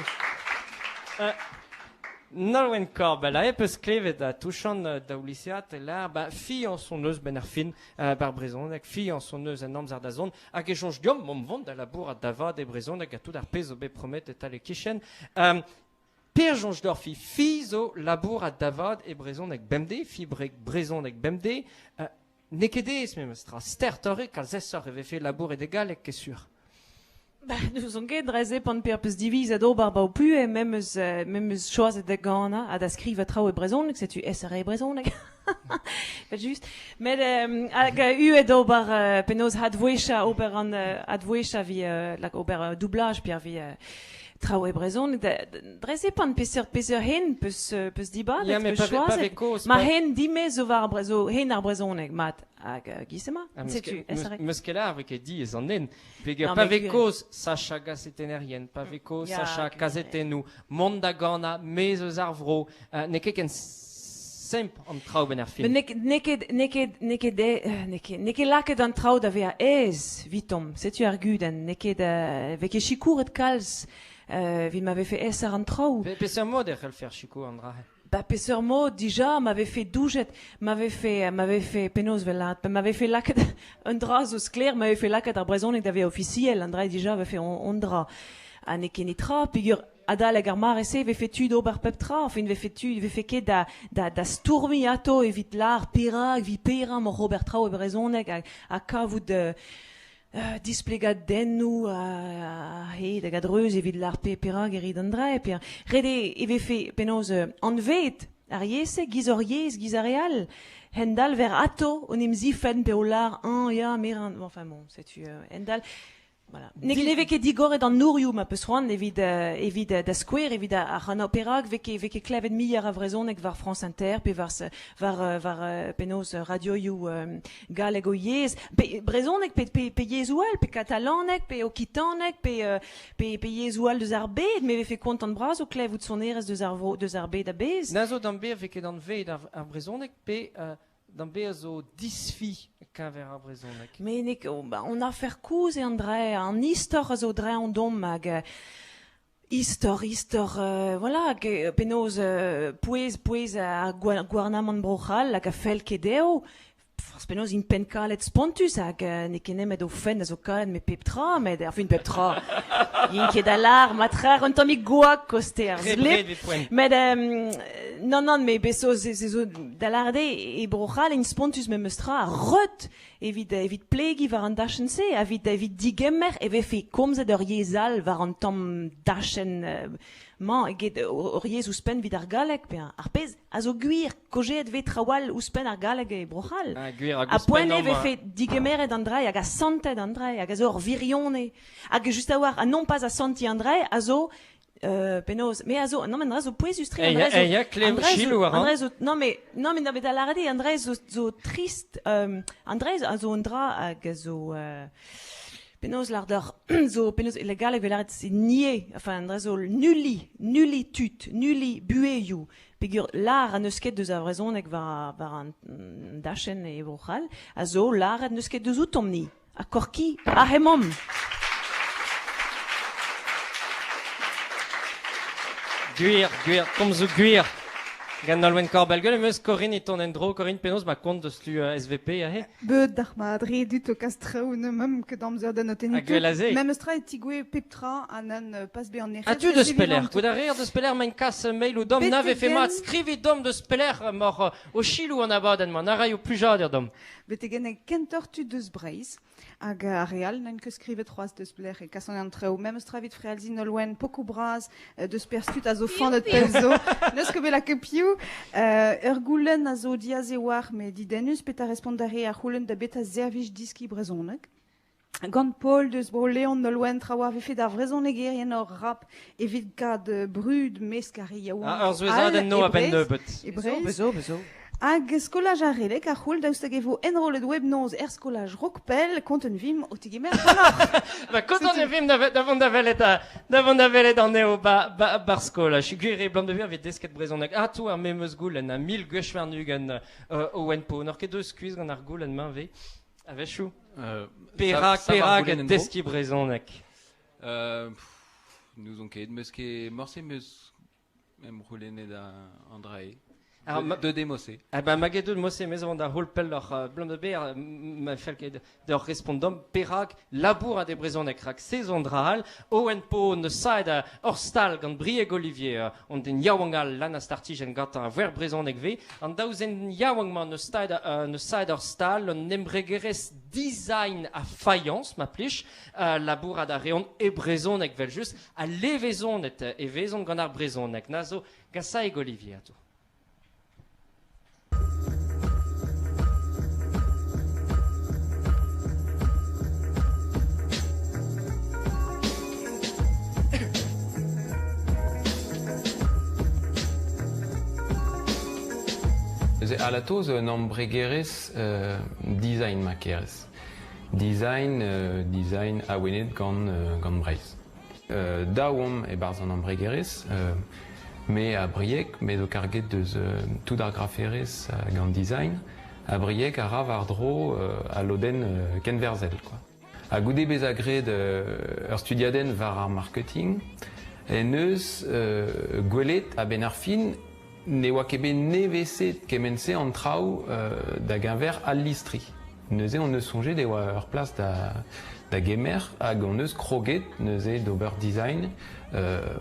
[SPEAKER 1] Nolwenn Korbell, aet peus klevet ha touchant daou lisead e lâr ba fiañs hon eus 'benn ar fin bar brezhoneg, fiañs hon eus en amzer da zont hag e soñj deomp momp vont da labourat da vat e brezhoneg ha tout ar pezh zo bet prometet e-tal e-kichen. Per soñj deoc'h fi fi zo labourat da vat e brezhoneg bemdez, fi brezhoneg bemdez, N'eo ket aes memes tra. Stertoc'h eo, kalz aesoc'h e vefe labouret e galleg, ket sur.
[SPEAKER 12] Ba, n'ouzon ket dre-se pan pe ar peus divizet ober ba ho puhez, me 'm eus me 'm eus choazet da ganañ ha da skrivañ traoù e brezhoneg, setu aes a rae brezhoneg. Evel-just. Met hag uet ober penaos advouezhañ, ober an advouezhañ evit lak ober doublaj pe evit traoù e brezhoneg. Dre-se pan peseurt peseurt hen peus peus dibabet,
[SPEAKER 1] Ya, met
[SPEAKER 12] peus
[SPEAKER 1] pa ve, pa
[SPEAKER 12] choazet.
[SPEAKER 1] vez kaoz,
[SPEAKER 12] Ma
[SPEAKER 1] pa-
[SPEAKER 12] hen dimez zo war ar bre- zo hen ar brezhoneg, mat. Hag giz emañ,
[SPEAKER 1] Ah, meus
[SPEAKER 12] setu,
[SPEAKER 1] ket-
[SPEAKER 12] aes a rae.
[SPEAKER 1] meus ket lâr, vez ket diaes an den. Peger
[SPEAKER 12] Non,
[SPEAKER 1] pa
[SPEAKER 12] mais
[SPEAKER 1] vez
[SPEAKER 12] gwir.
[SPEAKER 1] kaoz sachañ gazetennerien, pa vez kaoz
[SPEAKER 12] Ya,
[SPEAKER 1] sachañ
[SPEAKER 12] gwir.
[SPEAKER 1] kazetennoù, mont da ganañ maez eus ar vro, n'eo ket ken sempl an traoù benn ar
[SPEAKER 12] Met
[SPEAKER 1] fin.
[SPEAKER 12] n'eo ket n'eo ket n'eo ket n'eo ket ae- n'eo ket n'eo ket lakaet an traoù da vezañ aes 'vitomp. Setu ar gudenn. N'eo ket vez ket sikouret kalz evit ma vefe aesoc'h an traoù.
[SPEAKER 1] Pe peseurt mod e c'hellfer sikour an dra-se?
[SPEAKER 12] Ba peseurt mod dija ma vefe doujet, ma vefe ma vefe penaos 'vel lâret, ma vefe lakaet un dra zo sklaer, ma vefe lakaet ar brezhoneg da vezañ ofisiel, an dra dija vefe hon dra. Ha n'eo ket netra peogwir adalek ar mare-se e vefe tu d'ober pep tra, enfin vefe tu vefe ket da da da stourmiñ atao evit lâr perak, evit perañ m'oc'h ober traoù e brezhoneg hag ha kavout displegadennoù a-hed hag a-dreuz evit lâr pe perak e rit an dra pe ret eo e vefe penaos anvet ar yezh-se giz hor yezh, giz ar re all. Hend-all ver atao en em zifenn pe o lâr hañ ya me ran enfin bon setu hend-all Voilà. Ne ne vez ket digoret an nourioù ma peus c'hoant evit evit da skouer evit ar c'hanañ perak vez ket vez ket klevet muioc'h a vrezhoneg war France Inter pe war war war penaos radioioù galleg o yezh pe brezhoneg pe pe pe yezhoù all pe katalaneg pe okitaneg pe pe pe yezhoù all deus ar bed me vefe kontant bras o klevout sonerezh deus ar vro deus ar bed a-bezh.
[SPEAKER 1] Na zo d'an bet vez ket anvet ar, ar brezhoneg pe D'am bezañ zo disfi e-keñver ar brezhoneg.
[SPEAKER 12] Met n'eo ket ba on afer kozh eo an dra an istor a zo dreñv domp hag istor, istor, voilà, hag penaos pouez, pouez ar gouarnamant Bro-C'hall hag a fell ket dezho. Forzh penaos int penn-kalet spontus hag n'eo ket nemet o fenn a zo kalet met pep tra, met enfin pep tra. Int ket da lâr matrec'h un tammig gwag koste ar
[SPEAKER 1] Re
[SPEAKER 12] slip.
[SPEAKER 1] bred evit poent.
[SPEAKER 12] Met non, non, met bez zo, se zo da lâret eo e Bro-C'hall int spontus memes tra, reut evit evit plegiñ war an dachenn-se, evit evit digemer e vefe komzet ur yezh all war an tamm dachenn-mañ eget ur yezh ouzhpenn evit ar galleg, pe ar pezh a zo gwir, kaozeet 'vez traoù all ouzhpenn ar galleg e Bro-C'hall.
[SPEAKER 1] Ah, gwir, hag
[SPEAKER 12] Ha poent
[SPEAKER 1] ouzhpenn
[SPEAKER 12] eo
[SPEAKER 1] amañ.
[SPEAKER 12] vefe digemeret an dra hag asantet an dra hag a zo ur wirionez. Hag just a-walc'h, ha non pas asantiñ an dra a zo penaos, me a zo, non, mais an dra zo pouezus-tre, an dra zo,
[SPEAKER 1] Eia, klev
[SPEAKER 12] an dra zo,
[SPEAKER 1] selaou a
[SPEAKER 12] an
[SPEAKER 1] ran.
[SPEAKER 12] dra zo, non mais, non mais, non mais da lâret eo, an dra zo, zo trist, an dra a zo un dra hag a zo, penaos lâr deoc'h, zo, penaos, le galleg 'vez lâret c'est nier, enfin an dra zo nulliñ, nulliñ tud, nulliñ buhezioù, peogwir lâr ha n'eus ket deus ar brezhoneg war, war an dachenn e Bro-C'hall, a zo lâret n'eus ket deus outomp-ni. Ha Korki, aze emaomp!
[SPEAKER 1] Gwir, gwir, komzoù gwir. Gant Nolwenn Korbell. Gwell em eus Corinne e tont en-dro. Corinne, penaos ma kont deus tu SVP aze?
[SPEAKER 5] Beut d'ar madre dut o kas traoù ne meump ket amzer da notenniñ
[SPEAKER 1] Ha gwell aze.
[SPEAKER 5] Memes tra e tigouez pep tra ha nann pas bezañ nec'het.
[SPEAKER 1] Ha tu deus pelec'h? Goude a reer deus pelec'h maint kas mailoù dom na vefe mat skrivit dom deus pelec'h moc'h o selaou an abadenn-mañ. Na raio plijadur dom.
[SPEAKER 5] Betek enne kentoc'h tud deus Breizh hag ar re all n'int ket skrivet c'hoazh deus pelec'h e kasont an traoù. Memes tra evit frealziñ Nolwenn, pokoù bras deus perzh tud a zo fanet pell zo. N'eus ket bet lakaet piv. Ur goulenn a zo diaze war met didennus petra respont d'ar re a c'houlenn da beta servij diskiñ brezhoneg. Gant Paul deus Bro-Leon Nolwenn traoù a vefe d'ar vrezhonegerien hor rap evit kad brud mesk ar re yaouank
[SPEAKER 1] Ah, ur souezhadenn no a-benn nebeut.
[SPEAKER 5] E Breizh.
[SPEAKER 13] Bezo, bezo.
[SPEAKER 5] Hag skolaj ar Releg a c'houl daoust hag e vo enrollet webnoz er skolaj Roquepel kontant vimp o tegemer ganeoc'h.
[SPEAKER 1] Ba kontant e vimp da, da vont da welet da vont da welet anezho ba, ba, bar skolaj. Gwir eo blam da vez desket brezhoneg. Ha tou ar memes goulenn, ha mil gwech warn-ugent owen po. N'oc'h ket deus skuizh gant ar goulenn-mañ 've A-wechoù. Perak, perak deskiñ brezhoneg?
[SPEAKER 11] N'ouzon ket, meus ket morse meus em c'houlennet an dra-se.
[SPEAKER 13] De demose.
[SPEAKER 1] Ah ben, ma get mose mez vont da hol pelloc'h blam da ber ma fell ket d'ur respondom perak labour a de brezhoneg rak sezon dra all oen po ne saet ur stal gant Brieg Olivier on den yaouank all lan a startijen gantañ a ver brezhoneg ve an daouzen yaouank man ne staet ne saet ur stal un embregerezh design a faïence ma plij labour a da reont e brezhoneg vel just a levezonet e vezont gant ar brezhoneg na zo gasaeg Olivier ato.
[SPEAKER 14] Neuze alato zo un embregerezh design ma kerez. Design, design awenet gant, gant Breizh. Daou omp e-barzh an embregerezh, me ha Brieg, me zo karget deus tout ar graferezh hag an design, ha Brieg a ra war-dro al lodenn kenverzhel quoi. Ha goude bezañ graet ur studiadenn war ar marketing, en deus gwelet a-benn ar fin ne oa ket bet neveset kement-se an traoù da geñver al listri. Neuze hon eus soñjet e oa ur plas da gemer hag hon eus kroget neuze d'ober design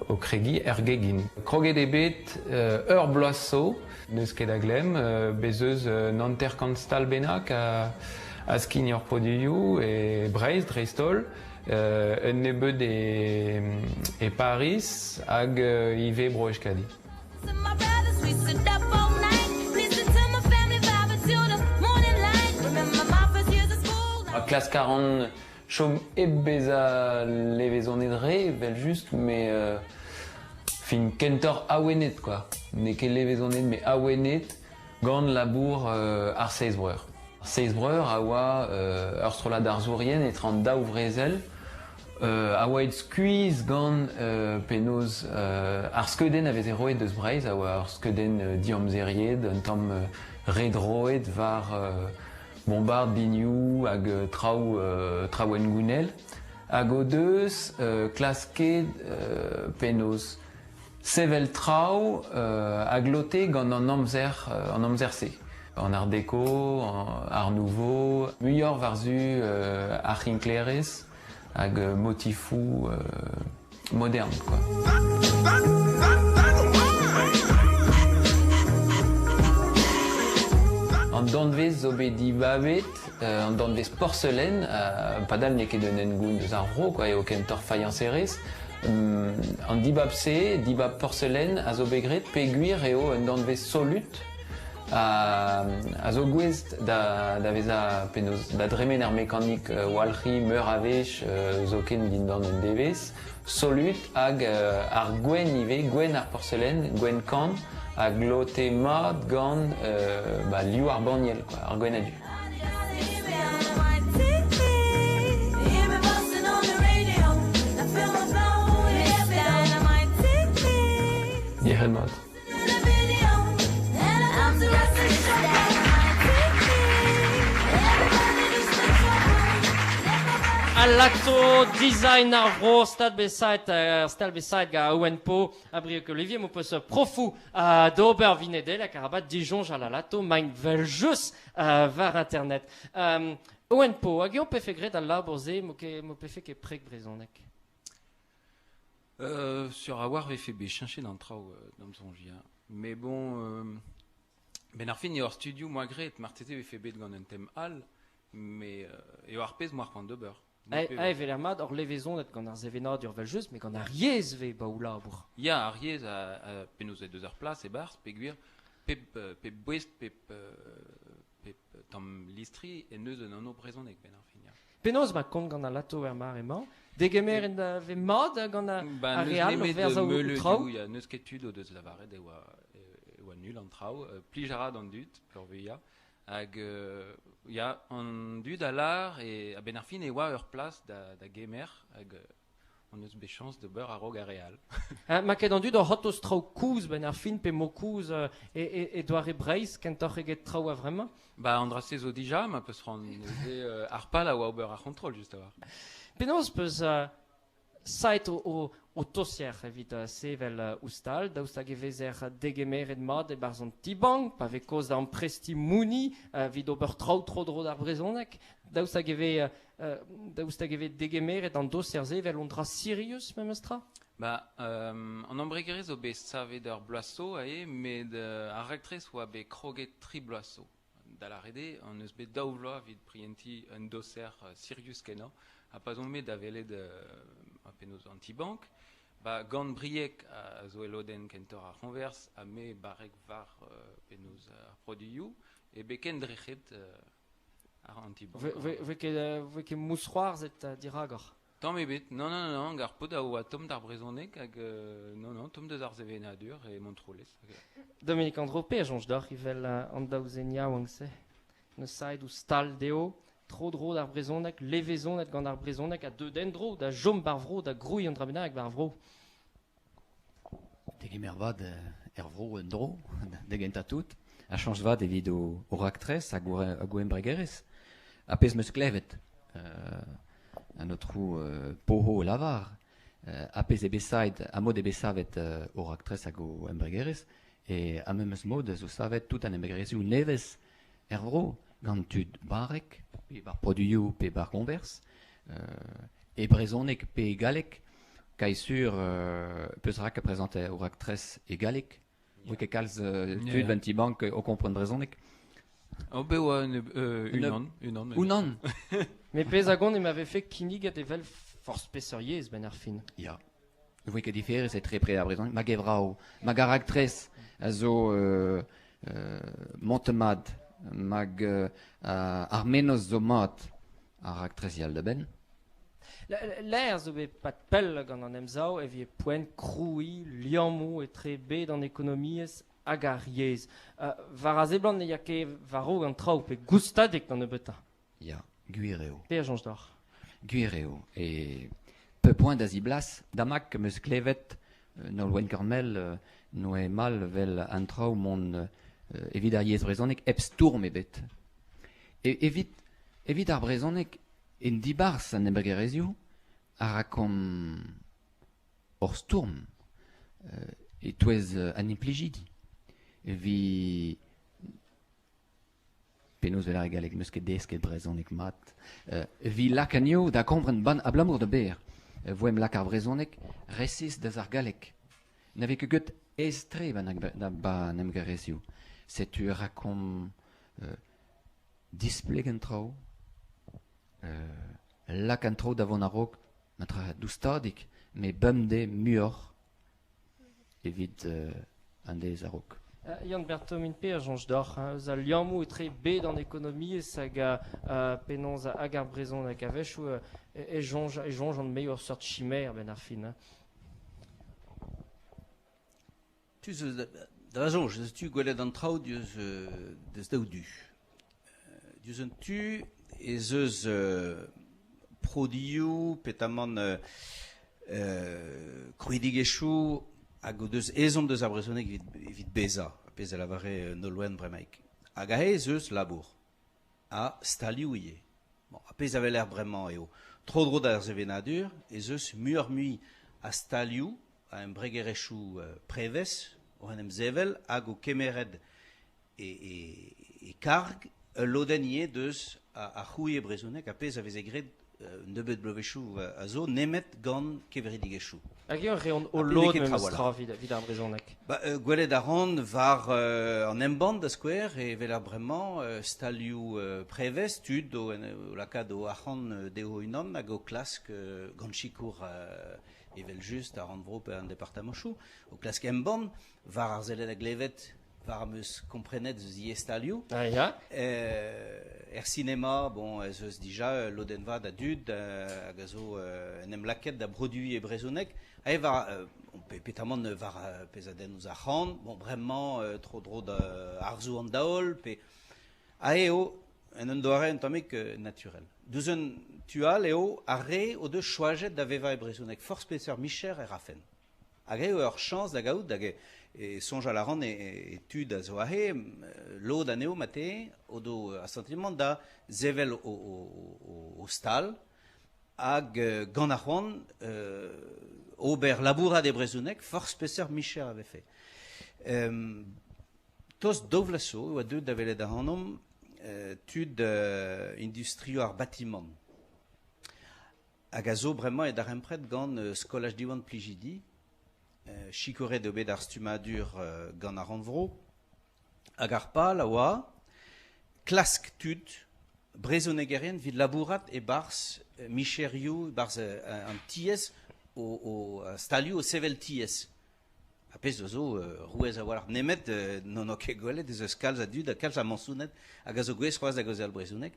[SPEAKER 14] o kregiñ er gegin. Kroget eo bet ur bloaz zo, n'eus ket a glemm, bez eus un 50 stal bennak a skign hor produioù e Breizh dreist-holl, un nebeud e Pariz hag ivez Bro-Euskadi. Klask a ran chom hep bezañ levezonet re evel-just, met fin kentoc'h awenet quoi. N'eo ket levezonet met awenet gant labour ar Seiz Breur. Ar Seiz Breur a oa ur strollad arzourien etre an daou vrezel a oa aet skuizh gant penaos ar skeudenn a veze roet deus Breizh a oa ur skeudenn diamzeriet, un tamm re droet war bombard binioù hag traoù traoù hengounel hag o deus klasket penaos sevel traoù a glote gant an amzer an amzer-se. An Art Déco, Art Nouveau, muioc'h war-zu ar c'hinklerezh hag motifoù modern quoi. An danvez zo bet dibabet, an danvez porselen, padal n'eo ket un hengoun eus ar vro quoi, eo kentoc'h faïenserezh. An dibab-se, dibab porselen, a zo bet graet peogwir eo un danvez solut a zo gouest da vezañ penaos da dremen ar mekanik walc'hiñ meur a wech zoken dindan un devezh solut hag ar gwenn ivez, gwenn ar porselen, gwenn kan a glote mat gant ba, liv ar banniel, quoi, ar gwenn a-du. Yec'hed mat.
[SPEAKER 1] Alato design ar vro stad bet stal bet saet ga Owen Po a Brieuc Olivier mo peus profou d'ober vinedel hag arabat disoñjal alato maint vel just war internet. Owen Po, hag eo pefe graet al labour-se mo ket mo pefe ket preg brezhoneg?
[SPEAKER 13] Sur a-walc'h vefe bet cheñchet an traoù d'am soñj ya. Mais bon, benn ar fin eo ar studioù 'moa graet, marteze vefe bet gant un tem all, mais eo ar pezh 'moa c'hoant d'ober.
[SPEAKER 1] Evel er mat, hor levezonet gant ar sevenadur vel-just, met gant ar yezh 'vez ba o labour.
[SPEAKER 13] Ya, ar yezh a penaos eo deus ar plas e-barzh, peogwir pep pep boest, pep pep tamm listri en deus un anv brezhonek benn ar fin, ya.
[SPEAKER 1] Penaos ma kont gant al lato er mare-mañ? Degemeret a vez mat gant ar re all o verzañ o traoù?
[SPEAKER 13] Ya, n'eus ket tud o deus lavaret e oa e oa nul an traoù. Plij a ra d'an dud, peurvuiañ. Hag ya, an dud a lâr e a-benn ar fin e oa ur plas da gemer hag hon eus bet chañs d'ober a-raok ar re all.
[SPEAKER 1] Ma ket an dud oc'h hortoz traoù kozh benn ar fin pe mo kozh e doare Breizh kentoc'h eget traoù a-vremañ?
[SPEAKER 13] Ba an dra-se zo dija ma peus c'hoant neuze ar pal a oa ober ar c'hontrol just a-walc'h.
[SPEAKER 1] Penaos peus saet o ho tosier evit sevel ouzh-taol, daoust hag e vezer degemeret mat e-barzh an ti-bank, pa vez kaoz da amprestiñ mouni evit ober traoù tro-dro d'ar brezhoneg, daoust hag e vez daoust hag e vez degemeret an doser-se evel un dra sirius memes tra?
[SPEAKER 13] Ba, an embregerezh zo bet savet ur bloaz zo aze, met ar raktres oa bet kroget tri bloaz zo. Da lâret eo hon eus bet daou vloaz evit prientiñ un doser sirius-kenañ ha pa 'z omp bet da welet penaos an ti-bank, ba gant Brieg a zo e lodenn kentoc'h ar c'hoñvers ha me barrek war penaos ar produioù eo bet kendrec'het ar an ti-bank.
[SPEAKER 1] Voe ket mousc'hoarzhet dirakoc'h?
[SPEAKER 13] Tamm ebet, nann, nann, nann, ar paotr a oa tomm d'ar brezhoneg hag non, non, tomm deus ar sevenadur e Montroulez.
[SPEAKER 1] Dominique Andropé a soñj deoc'h evel an daou zen yaouank-se. N'eus saet ouzh stal dezho, tro-dro d'ar brezhoneg, levezonet gant ar brezhoneg ha deuet en-dro da chom ba'r vro, da grouiñ un dra bennak ba'r vro.
[SPEAKER 11] Degemer vat er vro en-dro, da gentañ tout. Ha chañs vat evit o raktres hag o embregerezh. Ar pezh 'm eus klevet an aotrou Poho lavar, ar pezh eo bet savet, ar mod eo bet savet o raktres hag o embregerezh, e ar memes mod zo savet tout an embregerezhioù nevez er vro, gant tud barrek, pe war produioù pe war goñvers, e brezhoneg pe e galleg, kai sur peus rak prezentañ o raktres e galleg. Voe ket kalz tud ban ti-bank o kompren brezhoneg.
[SPEAKER 13] Oh, bet oa unan, unan.
[SPEAKER 11] Unan.
[SPEAKER 1] Met pezh a gont eo ma vefe kinniget evel forzh peseurt yezh 'benn ar fin.
[SPEAKER 11] Ya. Ne voe ket diferez etre pre ar brezhoneg. Ma gevrao, ma garaktres a zo montemad, mag ar mennozh zo mat ar raktres yal da benn.
[SPEAKER 1] Lec'h zo bet pad pell gant an Emsav e vije poent krouiñ liammoù etre bed an ekonomiezh hag ar yezh. War a seblant ne ya ket war-raok an traoù pe goustadik d'an nebeutañ.
[SPEAKER 11] Ya, gwir eo.
[SPEAKER 1] Pe a soñj deoc'h?
[SPEAKER 11] Gwir eo. E pe poent da ziblas, damak 'm eus klevet Nolwenn Kormel n'oe mall 'vel an traoù mont evit ar yezh brezhonek hep stourm ebet. Evit, evit ar brezhoneg En dibarzh an embregerezhioù a rakomp hor stourm e-touez an implijidi evit penaos 'vel ar galleg 'meus ket desket brezhoneg mat evit lak anezho da kompren abalamour da ber e voemp lak ar brezhoneg resis deus ar galleg. Na vez ket get aes-tre 'ba an embregerezhioù. Setu e rakomp Displeg an traoù, lak an traoù da vont a-raok matra doustadik met bemdez muioc'h evit an deiz a-raok.
[SPEAKER 1] Yann Bertomin pe a soñj deoc'h eus al liammoù etre bed an ekonomiezh hag penaos hag ar brezhoneg a-wechoù e soñj e soñjan me ur seurt chimère a-benn ar fin.
[SPEAKER 4] Tu zo da va soñj, eus tu gwelet an traoù diouzh deus daou du. Diouzh un tu ez eus produioù petamant krouidigezhioù hag o deus ezhomm deus ar brezhoneg evit, evit bezañ, ar pezh a lavare Nolwenn bremaik. Hag aze ez eus labour ha stalioù ivez. Bon, ar pezh a weler bremañ eo tro-dro d'ar sevenadur ez eus muioc'h-mui a stalioù a embregerezhioù prevez oc'h en em sevel hag o kemeret e, e, e karg ul lodenn ivez deus ar c'hrouiñ e brezhoneg, ar pezh a veze graet un nebeud bloavezhioù a zo nemet gant kevredigezhioù.
[SPEAKER 1] Hag eo reont o lod memes tra evit ar brezhoneg?
[SPEAKER 4] Ba, gwelet a ran war an embann da skouer e weler bremañ stalioù prevez, tud o, o lakaat o arc'hant dezho unan hag o klask gant sikour evel-just ar rannvro pe an departamanchoù, o klask embann war ar sellet a glevet, war am eus komprenet eus ivez stalioù.
[SPEAKER 1] Ah, ya.
[SPEAKER 4] Er sinema, bon, ez eus dija ul lodenn vat a dud hag a zo en em lakaet da broduiñ e brezhoneg. Ha war, petamant war pezh a denn ouzh ar c'han, bon, bremañ tro-dro da arzoù an daol, pe aze eo en un doare un tammig naturel. Diouzh un tu all eo ar re o deus choajet da vevañ e brezhoneg forzh peseurt micher e rafen. Hag eo ur chañs da gaout hag e soñjal a ran e tud a zo aze, lod anezho marteze o do ar santimant da sevel o stal hag gant ar c'hoant ober labourat e brezhoneg, forzh peseurt micher a vefe. Um, tost daou vloaz zo e oa deuet da welet ac'hanomp tud industrioù ar batimant. Hag a zo bremañ e darempred gant Skolaj Diwan Plijidi. Sikouret eo bet ar stummadur gant ar Rannvro. Hag ar pal a oa klask tud brezhonegerien evit labourat e-barzh micherioù, e-barzh an tiez, o stalioù o sevel tiez. Ar pezh a zo rouez a-walc'h nemet n'on ket gwelet ez eus kalz a dud ha kalz a mañsouned hag a zo gouest c'hoazh da gaozeal brezhoneg.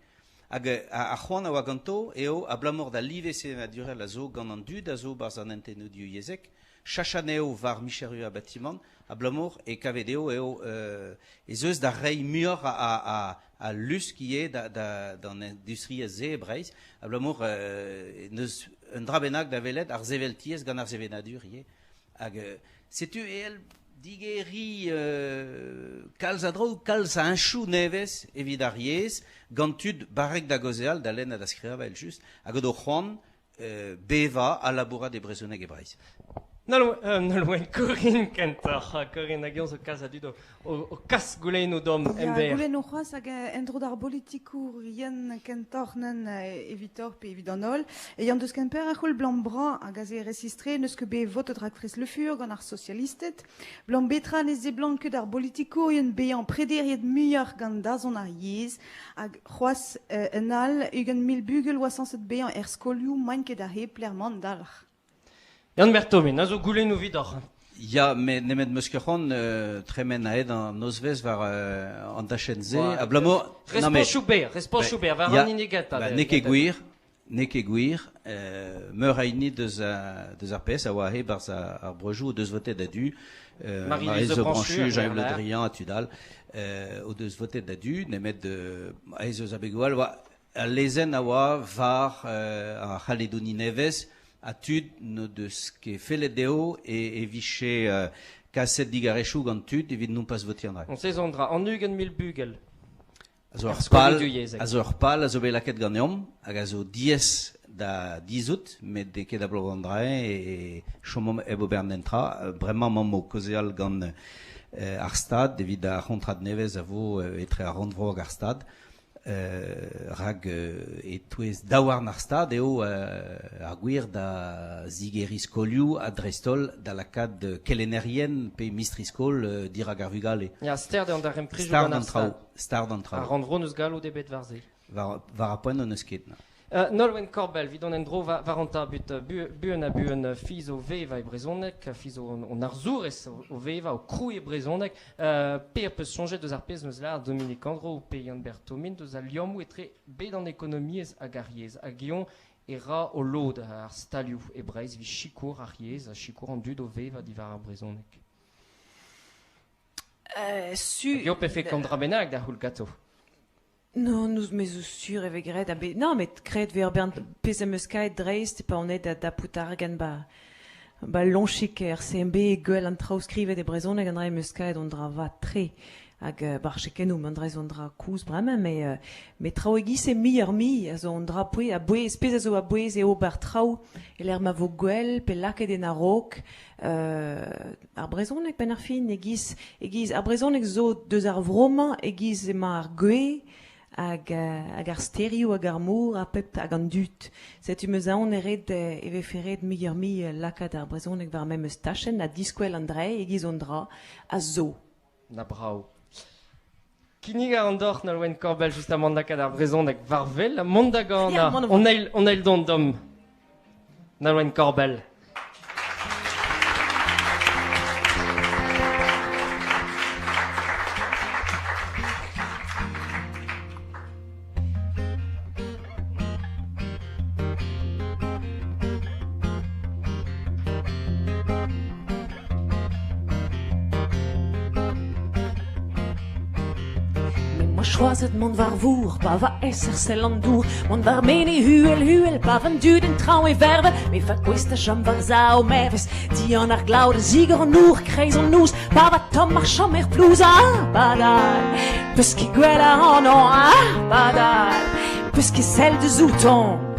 [SPEAKER 4] Hag ar c'hoant a oa ganto eo abalamour d'al live sevenadurel a zo gant an dud a zo 'barzh an hentennoù divyezhek, chachañ anezho war micherioù ar batimant abalamour e kave dezho eo ez eus da reiñ muioc'h a lusk ivez d'an industriezh-se e Breizh abalamour n'eus un dra bennak da welet ar sevel tiez gant ar sevenadur ivez. Hag setu evel digeriñ kalz a draoù, kalz a heñchoù nevez evit ar yezh, gant tud barrek da gaozeal, da lenn ha da skrivañ evel-just, hag o do c'hoant bevañ ha labourat e brezhoneg e Breizh.
[SPEAKER 1] Nolwenn, Corinne kentoc'h. Corinne hag eñ zo kalz a dud o kas goulennoù d'omp
[SPEAKER 5] emberr. Goulennoù c'hoazh hag en-dro d'ar bolitikourien kentoc'h nann evitoc'h pe evit an holl. E Yann deus Kemper a c'houll blam bra hag aze resistre n'eus ket bet votet raktres Le Fur gant ar sosialisted. Blam betra ne seblant ket ar bolitikourien bezañ prederiet muioc'h gant dazont ar yezh hag c'hoazh un all 20 000 bugel oa sañset bezañ er skolioù maint ket aze pelec'h 'mañ an dalc'h.
[SPEAKER 1] Yann Berthomin, a zo goulennoù 'vidoc'h.
[SPEAKER 4] Ya, met nemet 'meus ket c'hoant tremen aet an nozvezh war an dachenn-se. Abalamour...
[SPEAKER 1] Responchoù berr, responchoù berr, war an hini gentañ.
[SPEAKER 4] Ba, n'eo ket gwir, n'eo ket gwir. Meur a hini deus, deus ar pezh a oa aze 'barzh ar breujoù o deus votet a-du.
[SPEAKER 1] Marie-Lise
[SPEAKER 4] Branchu, Jean-Yves Le Drian ha tud all o deus votet a-du, nemet aes eus abegoù all. Al lezenn a oa war ar C'haledoni nevez ha tud n'o deus ket fellet dezho e vije kaset digarezioù gant tud evit nompas votiñ an dra.
[SPEAKER 1] On sez an dra, an 20 000 bugel.
[SPEAKER 4] A zo ur pal, a zo ur pal a zo bet lakaet ganeomp hag a zo diaes da dizhout, met n'eo ket abalamour d'an dra e chomomp hep ober netra. Bremañ emaomp o kaozeal gant ar Stad evit ar c'hontrad nevez a vo etre ar Rannvro hag ar Stad. Rak e-touez daouarn ar Stad eo ar gwir da zigeriñ skolioù ha dreist-holl da lakaat kelennerien pe mistri-skol dirak ar vugale.
[SPEAKER 1] Ya, start eo an darempredoù gant ar Stad.
[SPEAKER 4] Start an traoù.
[SPEAKER 1] Ar rannvro n'eus galloud ebet war se.
[SPEAKER 4] War ar poent n'eus ket.
[SPEAKER 1] Nolwenn Korbell, 'vit dont en-dro war an tabut buan ha buan fi zo vevañ e brezhoneg, fi zo an arzourez o vevañ, o krouiñ e brezhoneg. Pe peus soñjet deus ar pezh 'neus lâret Dominique Andro pe Yann Berthomin deus al liammoù etre bed an ekonomiezh hag ar yezh. Hag eñ e ra o lod ar stalioù e Breizh evit sikour ar yezh ha sikour an dud o vevañ diwar ar brezhoneg.
[SPEAKER 12] Su...
[SPEAKER 1] Hag eo pefe kant dra bennak da c'houl ganto.
[SPEAKER 12] Non, nous, me zo sur e vez graet a be... Non, met graet 'vez ur bern pezh am eus kaet dreist pa on aet da dapout argant 'ba 'ba Loñchig er CMB gwell an traoù skrivet e brezhoneg an dra em eus kaet on dra vat-tre. Hag 'ba ar chekennoù an dra zo un dra kozh bremañ met met traoù e-giz-se muioc'h-mui a zo un dra pouez a-bouez pezh a zo a-bouez eo ober traoù e-lec'h ma vo gwell pe lakaet en a-raok Ar brezhoneg benn ar fin e-giz e-giz ar brezhoneg zo deus ar vro-mañ e-giz emañ ar gwez hag hag ar stêrioù hag ar mor ha pep hag an dud. Setu 'm eus aon eo ret e vefe ret muioc'h-mui lakaat ar brezhoneg war ar memes tachenn ha diskwel an dra e-giz an dra a zo.
[SPEAKER 1] Na brav. Kinnig a ran deoc'h Nolwenn Korbell justamant lakaat ar brezhoneg war wel ha mont da ganañ. On eil, on eil dont dom. Nolwenn Korbell.
[SPEAKER 12] Choazet mont war vour pa va eser sell an dour mont war mene huel huel pa van dud en traoñ e vervel me va gouest da chom war sav meves dian ar glav da zigor an our kreiz an noz pa va tomm ar chom er plouz ah padal peus ket gwell ac'hanon ah padal peus ket sell deus outañ.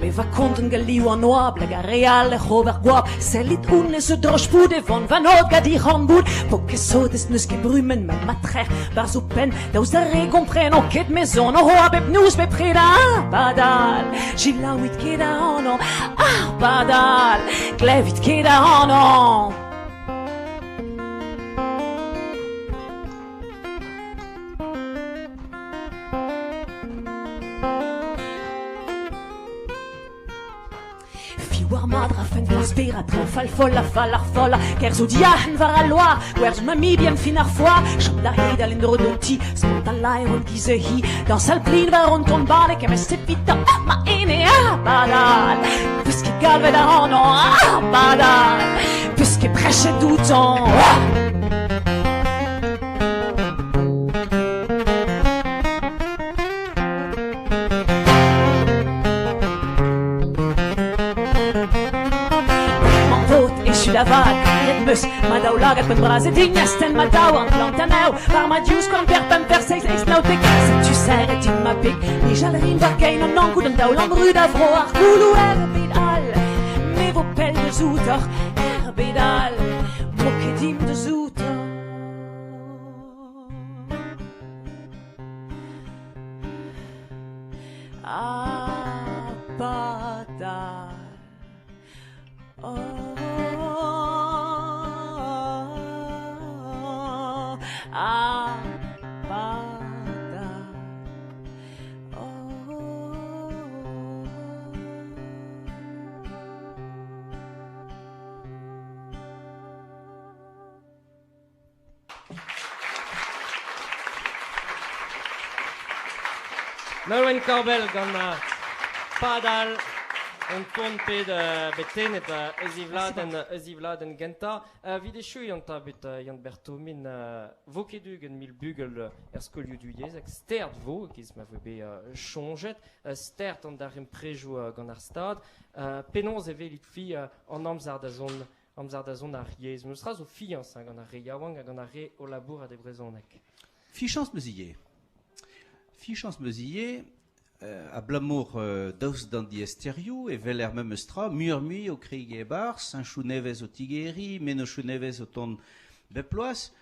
[SPEAKER 12] Me va kontant gant liv an oabl hag ar re all ec'h ober goap. Sellit honnezh zo droch-poud e van vanod gant he c'horn-boud. Po ket sotez n'eus ket brumenn ma matrec'h 'barzh ho penn. Daoust d'ar re gompreno ket me zon o a bep noz bepred ar padal. Selaouit ket ac'hanon ar padal. Glevit ket ac'hanon. Fi war mat rafen forzh perak traoù fall foll ha fall ar follañ Kerzhout diarc'hen war al loar Gwerzh ma mibien fin ar foar Chom da hedal en-dro d'ho ti Spont al laeron giz hi Dañsal plin war an ton balek Em eus evitañ ma ene ha padal Peus ket galvet ac'hanon ha padal Peus ket prechet outañ. Echu da vat, graet 'meus ma daoulagad penn bras e din astenn ma daouarn plant anezho war ma divskouarn per pemp per seizh eizh nav dek setu serret din ma beg nijal 'rin war gein an Ankou d'an daol amru da vro ar gouloù er bed all me vo pell deus outoc'h er bed all 'mo ket dimp deus outañ. Ah, padal. Oh, ah, padal. Oh.
[SPEAKER 1] Nolwenn Korbell gant Padal on ton pet bet tennet eus e vladenn eus e vladenn gentañ. Evit echuiñ an tabut Yann Bertomin vo ket ugent mil bugel er skolioù divyezhek stert vo e-giz ma voe bet soñjet stert an darempredoù gant ar Stad. Penaos e welit-fi an amzer da zont amzer da zont ar yezh. Memes tra zo fiañs hein, gant ar re yaouank ha gant ar re o labourat e brezhoneg.
[SPEAKER 4] Fichañs 'meus ivez. Fichañs 'meus ivez abalamour daoust d'an diaesterioù e weler memes tra muioc'h-mui o kregiñ e-barzh, heñchoù nevez o tigeriñ, mennozhioù nevez o tont bep bloaz.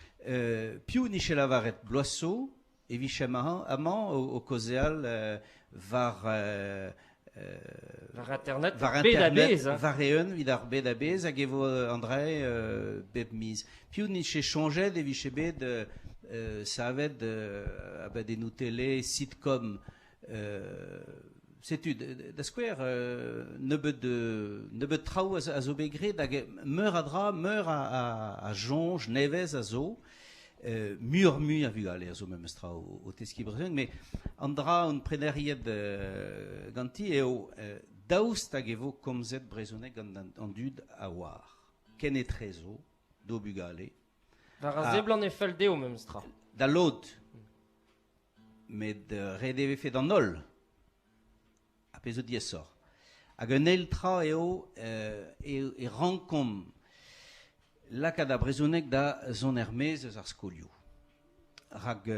[SPEAKER 4] Piv 'nije lavaret bloaz zo e vijemp amañ o kaozeal war
[SPEAKER 1] war internet
[SPEAKER 4] war
[SPEAKER 1] bed
[SPEAKER 4] internet
[SPEAKER 1] a-bezh hein.
[SPEAKER 4] war-eeun evit ar bed a-bezh hag e vo an dra bep miz. Piv 'nije soñjet e vije bet savet abadennoù tele, sitcom setu da skouer nebeut nebeut traoù a zo bet graet hag meur a dra, meur a soñj nevez a zo. Muioc'h-mui a vugale a zo memes tra o teskiñ brezhoneg, met an dra on preneriet ganti eo daoust hag e vo komzet brezhoneg gant an dud a oar, kenetrezo, d'o bugale.
[SPEAKER 1] War a seblant e fell dezho memes tra.
[SPEAKER 4] Da lod, met ret e vefe d'an holl, ar pezh zo diaesoc'h. Hag un eil tra eo e rankomp lakaat ar brezhoneg da zont er-maez eus ar skolioù. Rak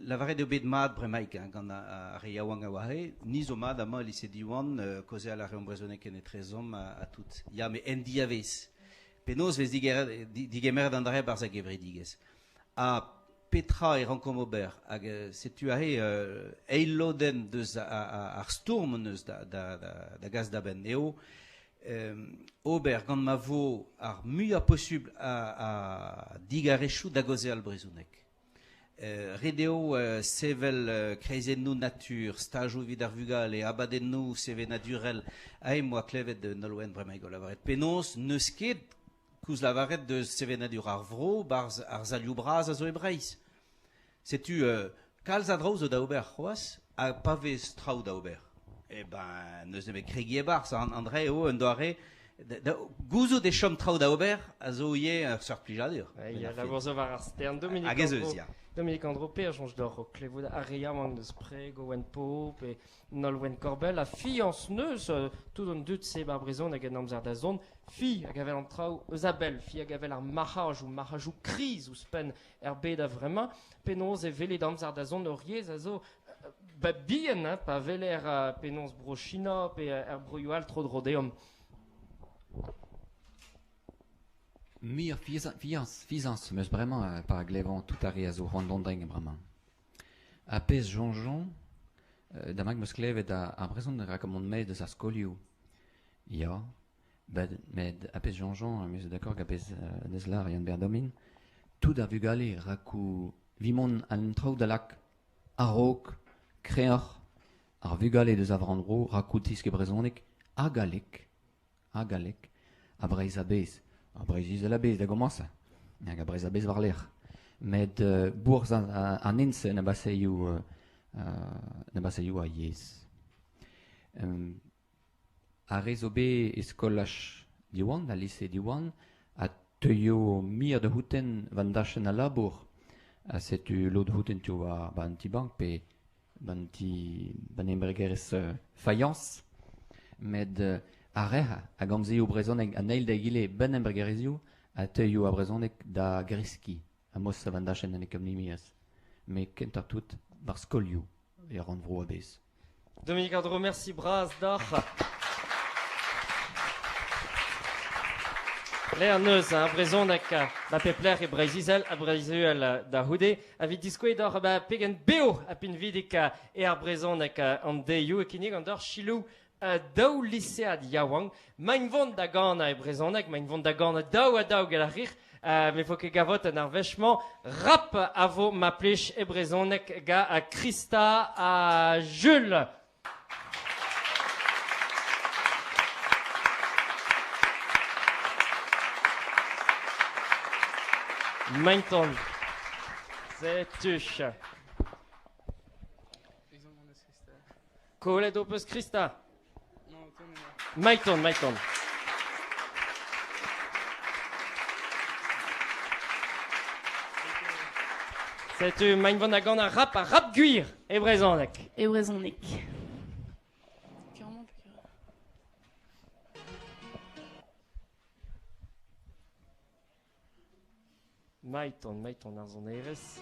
[SPEAKER 4] lavaret eo bet mat bremaik hein, gant ar re yaouank a oa aze, ni zo mat amañ e lise Diwan, kaozeal a reomp brezhoneg kenetrezomp ha tout. Ya, met en diavez. Penaos vez digemeret an dra e-barzh ar gevredigezh? Ha petra e rankomp ober? Hag setu aze eil lodenn deus ar stourm hon eus da gas da benn eo ober gant ma vo ar muiañ posubl a digarezioù da gaozeal brezhoneg. Ret eo sevel kreizennoù natur, stajoù evit ar vugale, abadennoù sevenadurel. Aze 'm boa klevet Nolwenn bremaik o lavaret penaos n'eus ket koulz lavaret deus sevenadur ar vro 'barzh ar salioù bras a zo e Breizh. Setu kalz a draoù zo da ober c'hoazh ha pa vez traoù da ober. Eh ben, n'eus nemet kregiñ e-barzh. An dra eo un doare da gouzout e chom traoù da ober a zo ivez ur seurt plijadur.
[SPEAKER 1] Ya, labour zo war ar stern. Dominique
[SPEAKER 4] Hag ez eus, ya.
[SPEAKER 1] Dominique Andro, a soñj deoc'h o klevout ar re yaouank deus preg, Owen Pope pe Nolwenn Korbell ha fiañs 'neus tout an dud-se 'ba brezhoneg en amzer da zont. Fi hag avel an traoù eus a-bell, fi hag avel ar marc'hajoù, marc'hajoù kriz ouzhpenn er bed a-vremañ. Penaos e welit amzer da zont hor yezh a zo ba bihan, hein, pa weler penaos bro China pe er broioù all tro-dro deomp.
[SPEAKER 11] Muioc'h fiañs, fizañs 'm eus bremañ pa glevan tout ar re a zo c'hoant dont dreñ bremañ. Ha pezh soñjan, damañ 'm eus klevet ar brezhoneg rak mont maez deus ar skolioù. Ya, met ar pezh soñjan, me zo d'accord gant pezh 'neus lâret Yann-Ber Domin, tout ar vugale rakoù 'vit mont an traoù da lak a-raok, kreñvoc'h, ar vugale deus ar rannvro rakoù deskiñ brezhoneg ha galleg. Ha galleg, ha Breizh a-bezh. Ha Breizh-Izel a-bezh da gomañs, hag Breizh a-bezh war-lerc'h. Met bourzh an hent-se na baseioù na baseioù ar yezh. Ar re zo bet e skolaj Diwan, al lise Diwan, a teuio muioc'h da c'houtenn war an dachenn al labour. Ha setu lod c'houtenn tu war an ti-bank pe Ban ti ban embregerezh faïañs met ar re a gomzio brezhoneg an eil da egile ban embregerezhioù a teuio ar brezhoneg da greskiñ ha mos an dachenn en ekonomiezh met kentañ tout war skolioù e rannvro a-bezh.
[SPEAKER 1] Dominique Ardro, merci bras deoc'h. Lec'h neuz ar brezhoneg ba pep lec'h e Breizh-Izel ha Breizh-Uhel da c'houde. Evit diskouez deoc'h ba pegen bev ha pinvidik eo ar brezhoneg an deioù e kinnig an deoc'h selaou daou lisead yaouank. Maint vont da ganañ e brezhoneg, maint vont da ganañ daou ha daou get ar rir. Me vo ket gavot en ar wech-mañ. Rap a vo ma plij e brezhoneg gant Krista ha Jules. Mainton. Setu. Kollet ho peus Krista? Maiton, Maiton. Setu maint vont a gant ar rap, ar rap gwir e brezhoneg.
[SPEAKER 2] E brezhoneg.
[SPEAKER 1] Maiton, Maiton ar sonerezh.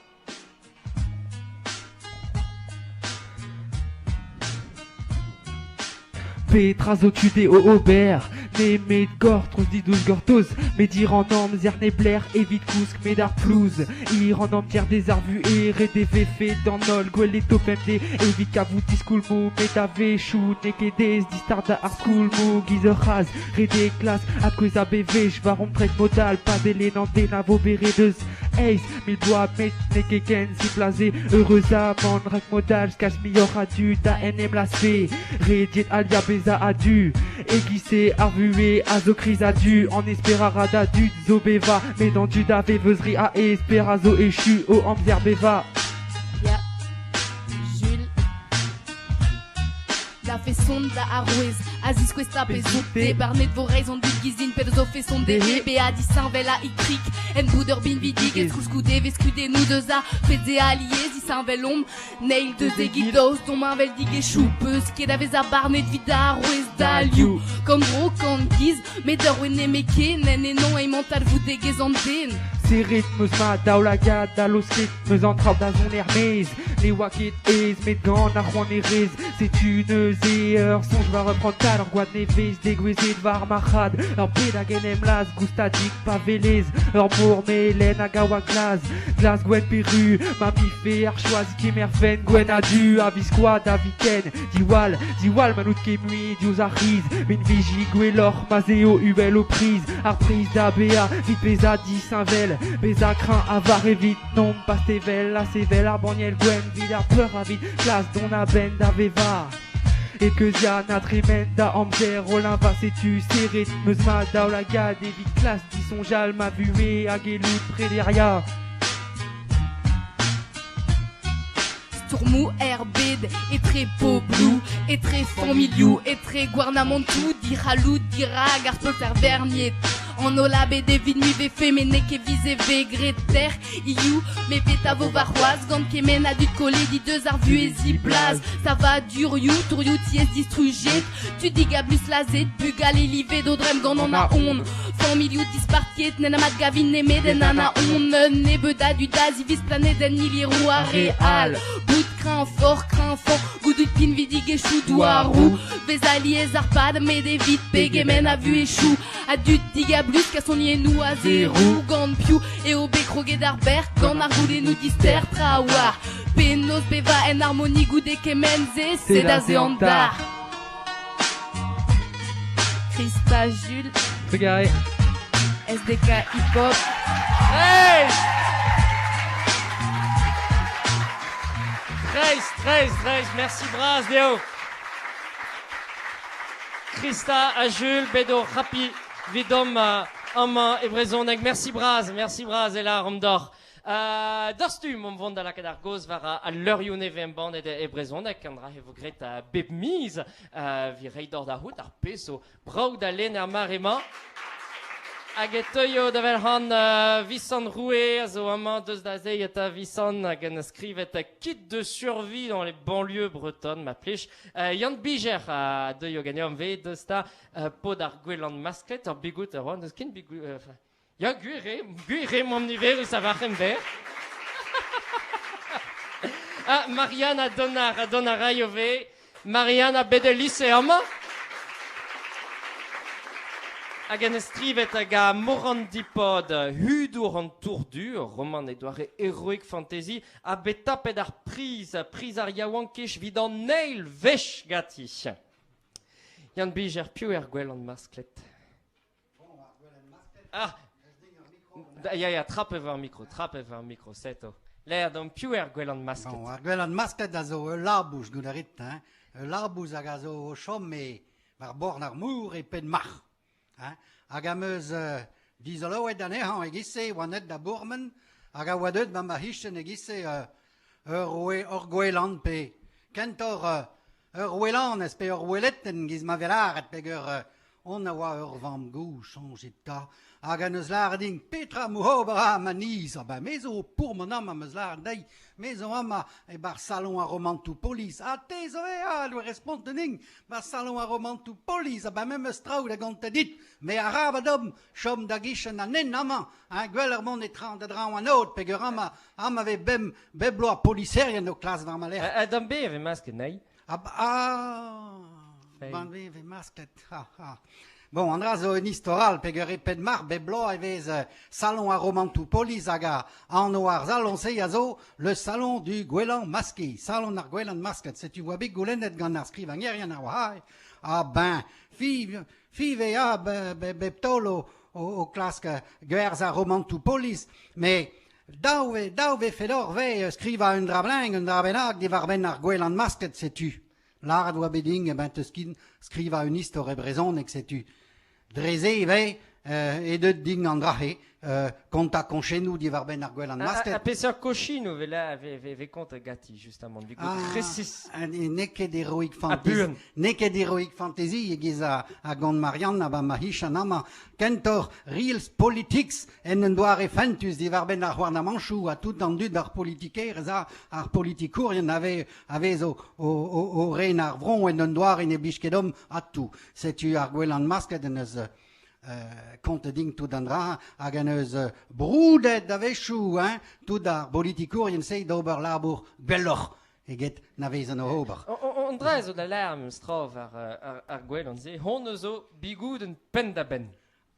[SPEAKER 15] Petra zo tu dezho ober nemet gortoz didouz gortoz met dir an amzer neblec'h evit kousk met ar plouz hir an amzer dezarvu eo ret e vefe d'an holl gwelet o bemdez evit kavout diskoulmoù met a-wechoù n'eo ket aes distardañ ar skoulmoù giz ur c'hazh Redek klas adkouezhañ bewech war hon tret mod all pa welen an den a vo beret eus 8000 bloaz met n'eo ket ken simpl ha se eüruzamant rak mod all kalz muioc'h a dud da en em lazhfe rediet aliañ bezañ a-du e-giz-se ar vuhez a zo kriz a-du an esper a ra da dud zo bevañ met an dud a vev eus re a esper a zo echu o amzer bevañ.
[SPEAKER 16] Ya, Jules. Da feson da arouez a ziskouez ta pezh zo te barnet vo reizh an dud gizin pet zo feson dezhe bezañ disheñvel a itrik en bout ur binvidigezh koulskoude vez kudennoù deus a fed-se alies disheñvel omp neil deus egil daoust domp heñveldigezhioù peus ket a vezañ barnet 'vit da arouez da liv kant bro kant giz met ur wech nemetken en eno emañ talvoudegezh an den
[SPEAKER 15] Serret 'meus ma daoulagad da laosket 'meus an traoù da zont er-maez Ne oa ket aes met gant ar c'hoant e rez Setu neuze ur soñj war ur prantad Ur gwad nevez degouezhet war ma c'had Ur bed hag en em lazh goustadik pa welez Ur mor melen hag a oa glas Glas gwenn pe ru Ma mife ar choaz kemer fenn Gwenn ha du a-viskoazh da viken Diwall, diwall ma n'out ket mui diouzh ar c'hiz Binviji gwelloc'h ma'z eo uhel ho priz Ar priz da baeañ 'vit bezañ disheñvel Bezañ kreñv ha war evit Non pas sevel ha sevel ar banniel gwenn 'Vit ar peur ha 'vit klask dont a-benn da vevañ E keuziañ na tremen da amzer o leñvañ Setu serret 'meus ma daoulagad evit klask disoñjal ma vuhez hag gellout prederiañ
[SPEAKER 16] Stourmoù er bed etre pobloù, etre familhoù, etre gouarnamantoù dic'halloud dirak ar peulter verniet. An holl abed evit mi vefe met n'eo ket vize ve graet tec'h hiziv met petra vo warc'hoazh gant kement a dud kollet he deus ar vuhez ziblas savadurioù tourioù tiez distrujet tud digablus lazhet bugale livet o dremm gant an aon familhoù dispartiet n'en am adgavin nemet en anaon un nebeud a dud a ziviz planedenn milieroù ar re all bout kreñvoc'h kreñvañ gouzout pinvidigezhioù douaroù vez alies ar pad met evit pegement a vuhezhioù a dud digablus kasoniennoù a zeroù gant piv eo bet kroget ar bec'h gant ar goulennoù dister trawalc'h penaos bevañ en harmoni goude kement-se sed aze an dar Krista Jules
[SPEAKER 15] Trugarez.
[SPEAKER 16] SDK Hip Hop
[SPEAKER 1] Hey Dreist, dreist, dreist, merci bras dezho. Krista ha Jules, bet o rapi 'vidomp amañ e brezhoneg. Merci bras, merci bras e lâromp deoc'h. Doc'htu omp vont da lakaat ar gaoz war al leurioù nevez embannet e brezhoneg. An dra e vo graet bep miz evit reiñ deoc'h da c'hoût ar pezh zo brav da lenn er mare-mañ. Hag e teuio da vel-han Visant Roue a zo amañ deus da zeiz eta Visant hag en deus skrivet Kit de survie dans les banlieues bretonnes ma plij. Yann Bijer a deuio ganeomp 'vez deus 'ta paotr ar gwelan masklet ur bigout a oa, n'eus ken bigout... Ya, gwir eo, gwir eo mamm niverus a varc'h emberr. Ah, Marianne Donar, a dont a raio 'vez. Marianne bet el lise amañ. Hag en eus skrivet hag a Morandipod, hudour an Tour-Du, ur romant e doare heroic fantasy, ha bet tapet ar priz, priz ar yaouankiz 'vit an eil wech ganti. Yann Bijer, piv eo ar gwellañ masklet? Ah Ya, ya, trapet war ar mikro, trapet war ar mikro, seto. Lec'h d'an piv eo ar gwellañ masklet?
[SPEAKER 17] Bon, ar gwellañ masklet a zo ul labous, goût a rit, hein? Ul labous hag a zo o chom e war bord ar mor e Penmarc'h. Hein? Hag am eus dizoloet anezhañ e-giz-se, oan aet da bourmen, hag a oa deuet ma ma c'hichen e-giz-se ur ur gouelan pe kentoc'h ur ouelanez pe ur oueletenn giz ma vez lâret peger On a oa ur vamm-gozh, soñjit 'ta, hag en deus lâret din petra 'mo ober ha ma niz. Ah ben me zo o pourmen amañ 'm eus lâret dezhi, me zo amañ e-barzh saloñ ar romantoù polis. Ha te zo eh, doa respontet din, 'barzh saloñ ar romantoù polis, ah ben me 'm eus traoù da gontañ dit. Me arabat deomp chom da gichen an hent amañ, hein, gwelloc'h mont e traoñ da draoñ an aod peogwir amañ amañ 'vez bem bep bloaz poliserien o klask war ma lerc'h.
[SPEAKER 1] Ha d'am be e vez masket anezhi.
[SPEAKER 17] Ah, ah ban vez masklet. Ha, ha. Bon, an dra zo un istor all, peger e Penmarc'h bep bloaz e vez saloñ ar romantoù polis hag anv ar salon-se a zo le salon du gouelan masqué, salon ar gouelan masket. Setu oa bet goulennet gant ar skrivagnerien a oa ah ben, fi, fi vea bep taol o klask gwerzhañ romantoù polis, mais Dav eo dav vefe deoc'h 'vez skrivañ un dra blank, un dra bennak diwar-benn ar gwelan masket, setu. Lâret 'oa bet din eh ben 'teus ket skrivañ un istor e brezhoneg, setu. Dre se ivez eo deuet din an dra-se, kontañ koñchennoù diwar-benn ar gwelan masket.
[SPEAKER 1] Ha peseurt kochinoù 'vez la 'vez kontet ganti justement, du coup resis.
[SPEAKER 17] N'eo ket heroic fantasy, n'eo ket heroic fantasy e-giz a gont Marianne ha ba ma c'hichenn amañ. Kentoc'h reels politics en un doare fentus diwar-benn ar c'houarnamanchoù ha tout an dud ar politikerezh ha ar politikourien a vez, a vez o, o, o, o ren ar vro en un doare ne blij ket deomp ha tout. Setu ar gwelan masket en deus kontet din tout an dra hag en deus broudet a-wechoù hein, tout ar bolitikourien-se d'ober labour gwelloc'h eget na vezan o ober.
[SPEAKER 1] An dra zo da lâr memes tra war ar gwelan-se, honnezh zo bigoudenn penn-da-benn.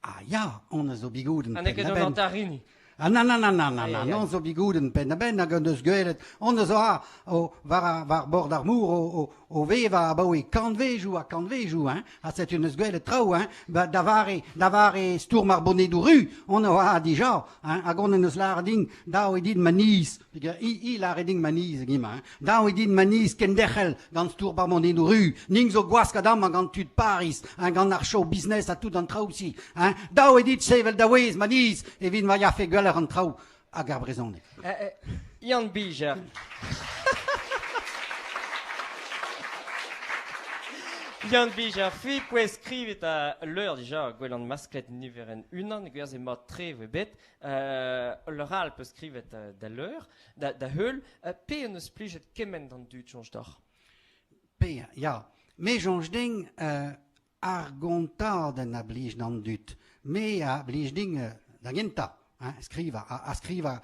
[SPEAKER 17] Ah ya, honnezh zo bigoudenn
[SPEAKER 1] Ha n'eo ket
[SPEAKER 17] penn-da-benn.
[SPEAKER 1] an hanter-hini.
[SPEAKER 17] Ah nann, nann, nann, nann, nann, nann, zo bigoudenn penn-da-benn hag en deus gwelet, honnezh zo ah, o, war, ar, war bord ar mor o, o, o vevañ abaoe kantvejoù ha kantvejoù, hein, ha setu en deus gwelet traoù, hein, ba, da vare, da vare stourm ar bonedoù ru, on a oa dija, hein, hag on en deus lâret din, dav eo din ma niz, i, i lâret din ma niz, gima, hein, dav eo din ma niz kenderc'hel gant stourm ar bonedoù ru, ning zo gwasket amañ gant tud Pariz, hein, gant ar show business ha tout an traoù-se, hein, dav eo dit sevel da wezh ma niz evit ma yafe gwelloc'h an traoù hag ar brezhoneg.
[SPEAKER 1] Yann Bijer. Yann Bijer, fi poe skrivet a leur dija gwelan masklet niverenn unan, gwerzh emañ tre voe bet. Ul leur all peus skrivet da leur, da, da heul, pe en eus plijet kement d'an dud, soñj deoc'h?
[SPEAKER 17] Pe, ya. Me soñj din ar gontadenn a blij d'an dud. Me a blij din da gentañ. hein, skrivañ, ha skrivañ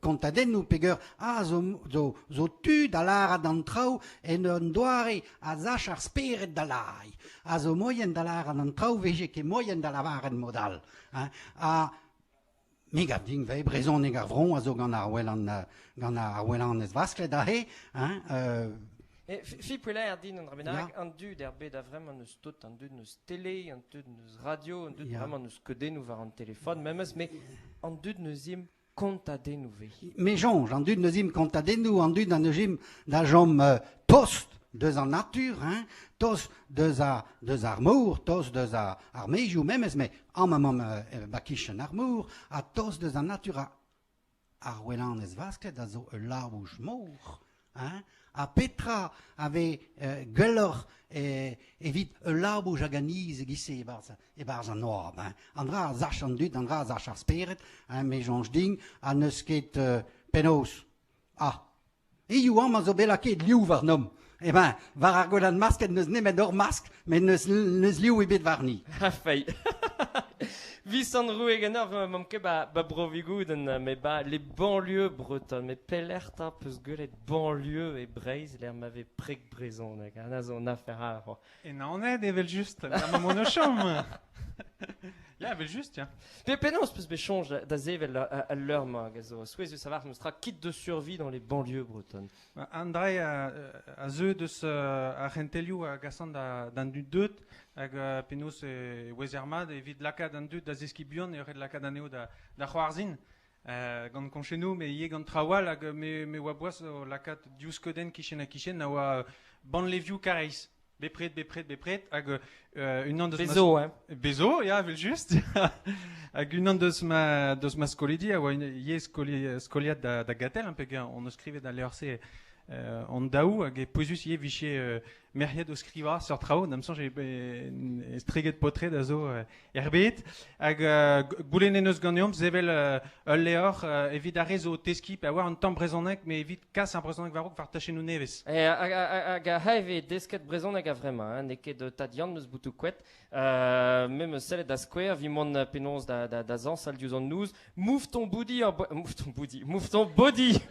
[SPEAKER 17] kontadennoù peogwir a zo, zo, zo tu da lârat an traoù en un doare a sach ar spered da lâr. A zo moien da lârat an traoù 'vije ket moien da lavaret mod all. Hein. Ha me gav din 'vez brezhoneg ar vro a zo gant ar welan gant ar welanez vasklet aze, hein,
[SPEAKER 1] E, fi poellaer din an dra bennak, an dud er bed a-vremañ n'eus tot, an dud n'eus tele, an dud n'eus radio, an dud vraiment n'eus skeudennoù war an telefon memes, met an dud n'eus imp kontadennoù 'vez.
[SPEAKER 17] Me soñj, an dud n'eus imp kontadennoù, an dud an eus imp da chom tost deus an natur, hein, tost deus a, deus ar mor, tost deus a, ar maezioù memes, met amañ emaomp ba kichen ar mor, ha tost deus an natur ha Ar welanez vasklet a zo ul labous mor, hein? Ha petra a vez gwelloc'h evit ul labous hag an iz e-giz-se e-barzh e-barzh an oabl, hein? An dra a sach an dud, an dra a sach ar spered, hein, me soñj din, ha n'eus ket penaos. Ah, Hiziv amañ zo bet lakaet liv warnomp. Eh ben, war ar gwelan masket n'eus nemet ur maskl, met n'eus n'eus liv ebet warni.
[SPEAKER 1] Ha fei. Visant Roue ganeoc'h, m'am ket ba, ba Bro-Vigoudenn, met ba les banlieues bretonnes. Met pelec'h 'ta 'peus gwelet banlieue e Breizh lec'h ma vez preg brezhoneg? Ha na zo an afer all c'hoazh.
[SPEAKER 18] E Naoned evel-just, lec'h ma 'maon o chom. Ya, evel-just, ya.
[SPEAKER 1] Pe penaos peus bet soñj da sevel al leur-mañ hag a zo souezhus a-walc'h memes tra kit de survie dans les banlieues bretonnes.
[SPEAKER 18] An dra a zeu deus ar c'hentelioù a gasan d'an dud deuet hag penaos e ouezer mat evit lakaat an dud da zeskiñ buan eo ret lakaat anezho da c'hoarzhin gant koñchennoù met ivez gant traoù all hag me oa boas o lakaat div skeudenn kichen-ha-kichen a oa bannlevioù Kareiz. Bepred, bepred, bepred, hag unan deus
[SPEAKER 1] Bezo,
[SPEAKER 18] hein? Bezo, ya, evel-just. Hag unan deus ma skolidi a oa ivez skoliad da Gatel, hein, peogwir on eus skrivet al levr-se an daou, hag e pouezus ivez vije merc'hed o skrivañ seurt traoù, da'm soñj eo estreget paotred a zo er bed. Hag goulennet eus ganeomp sevel ul levr evit ar re zo o teskiñ pe a oar un tamm brezhoneg, met evit kas ar brezhoneg war-raok war tachennoù nevez.
[SPEAKER 1] Hag a vez desket brezhoneg a-vremañ, hein, n'eo ket tad Yann eus boutoù koad. Me 'm eus sellet da skouer, 'vit mont penaos da zañsal diouzh an noz. Move ton body en move ton body, move ton body.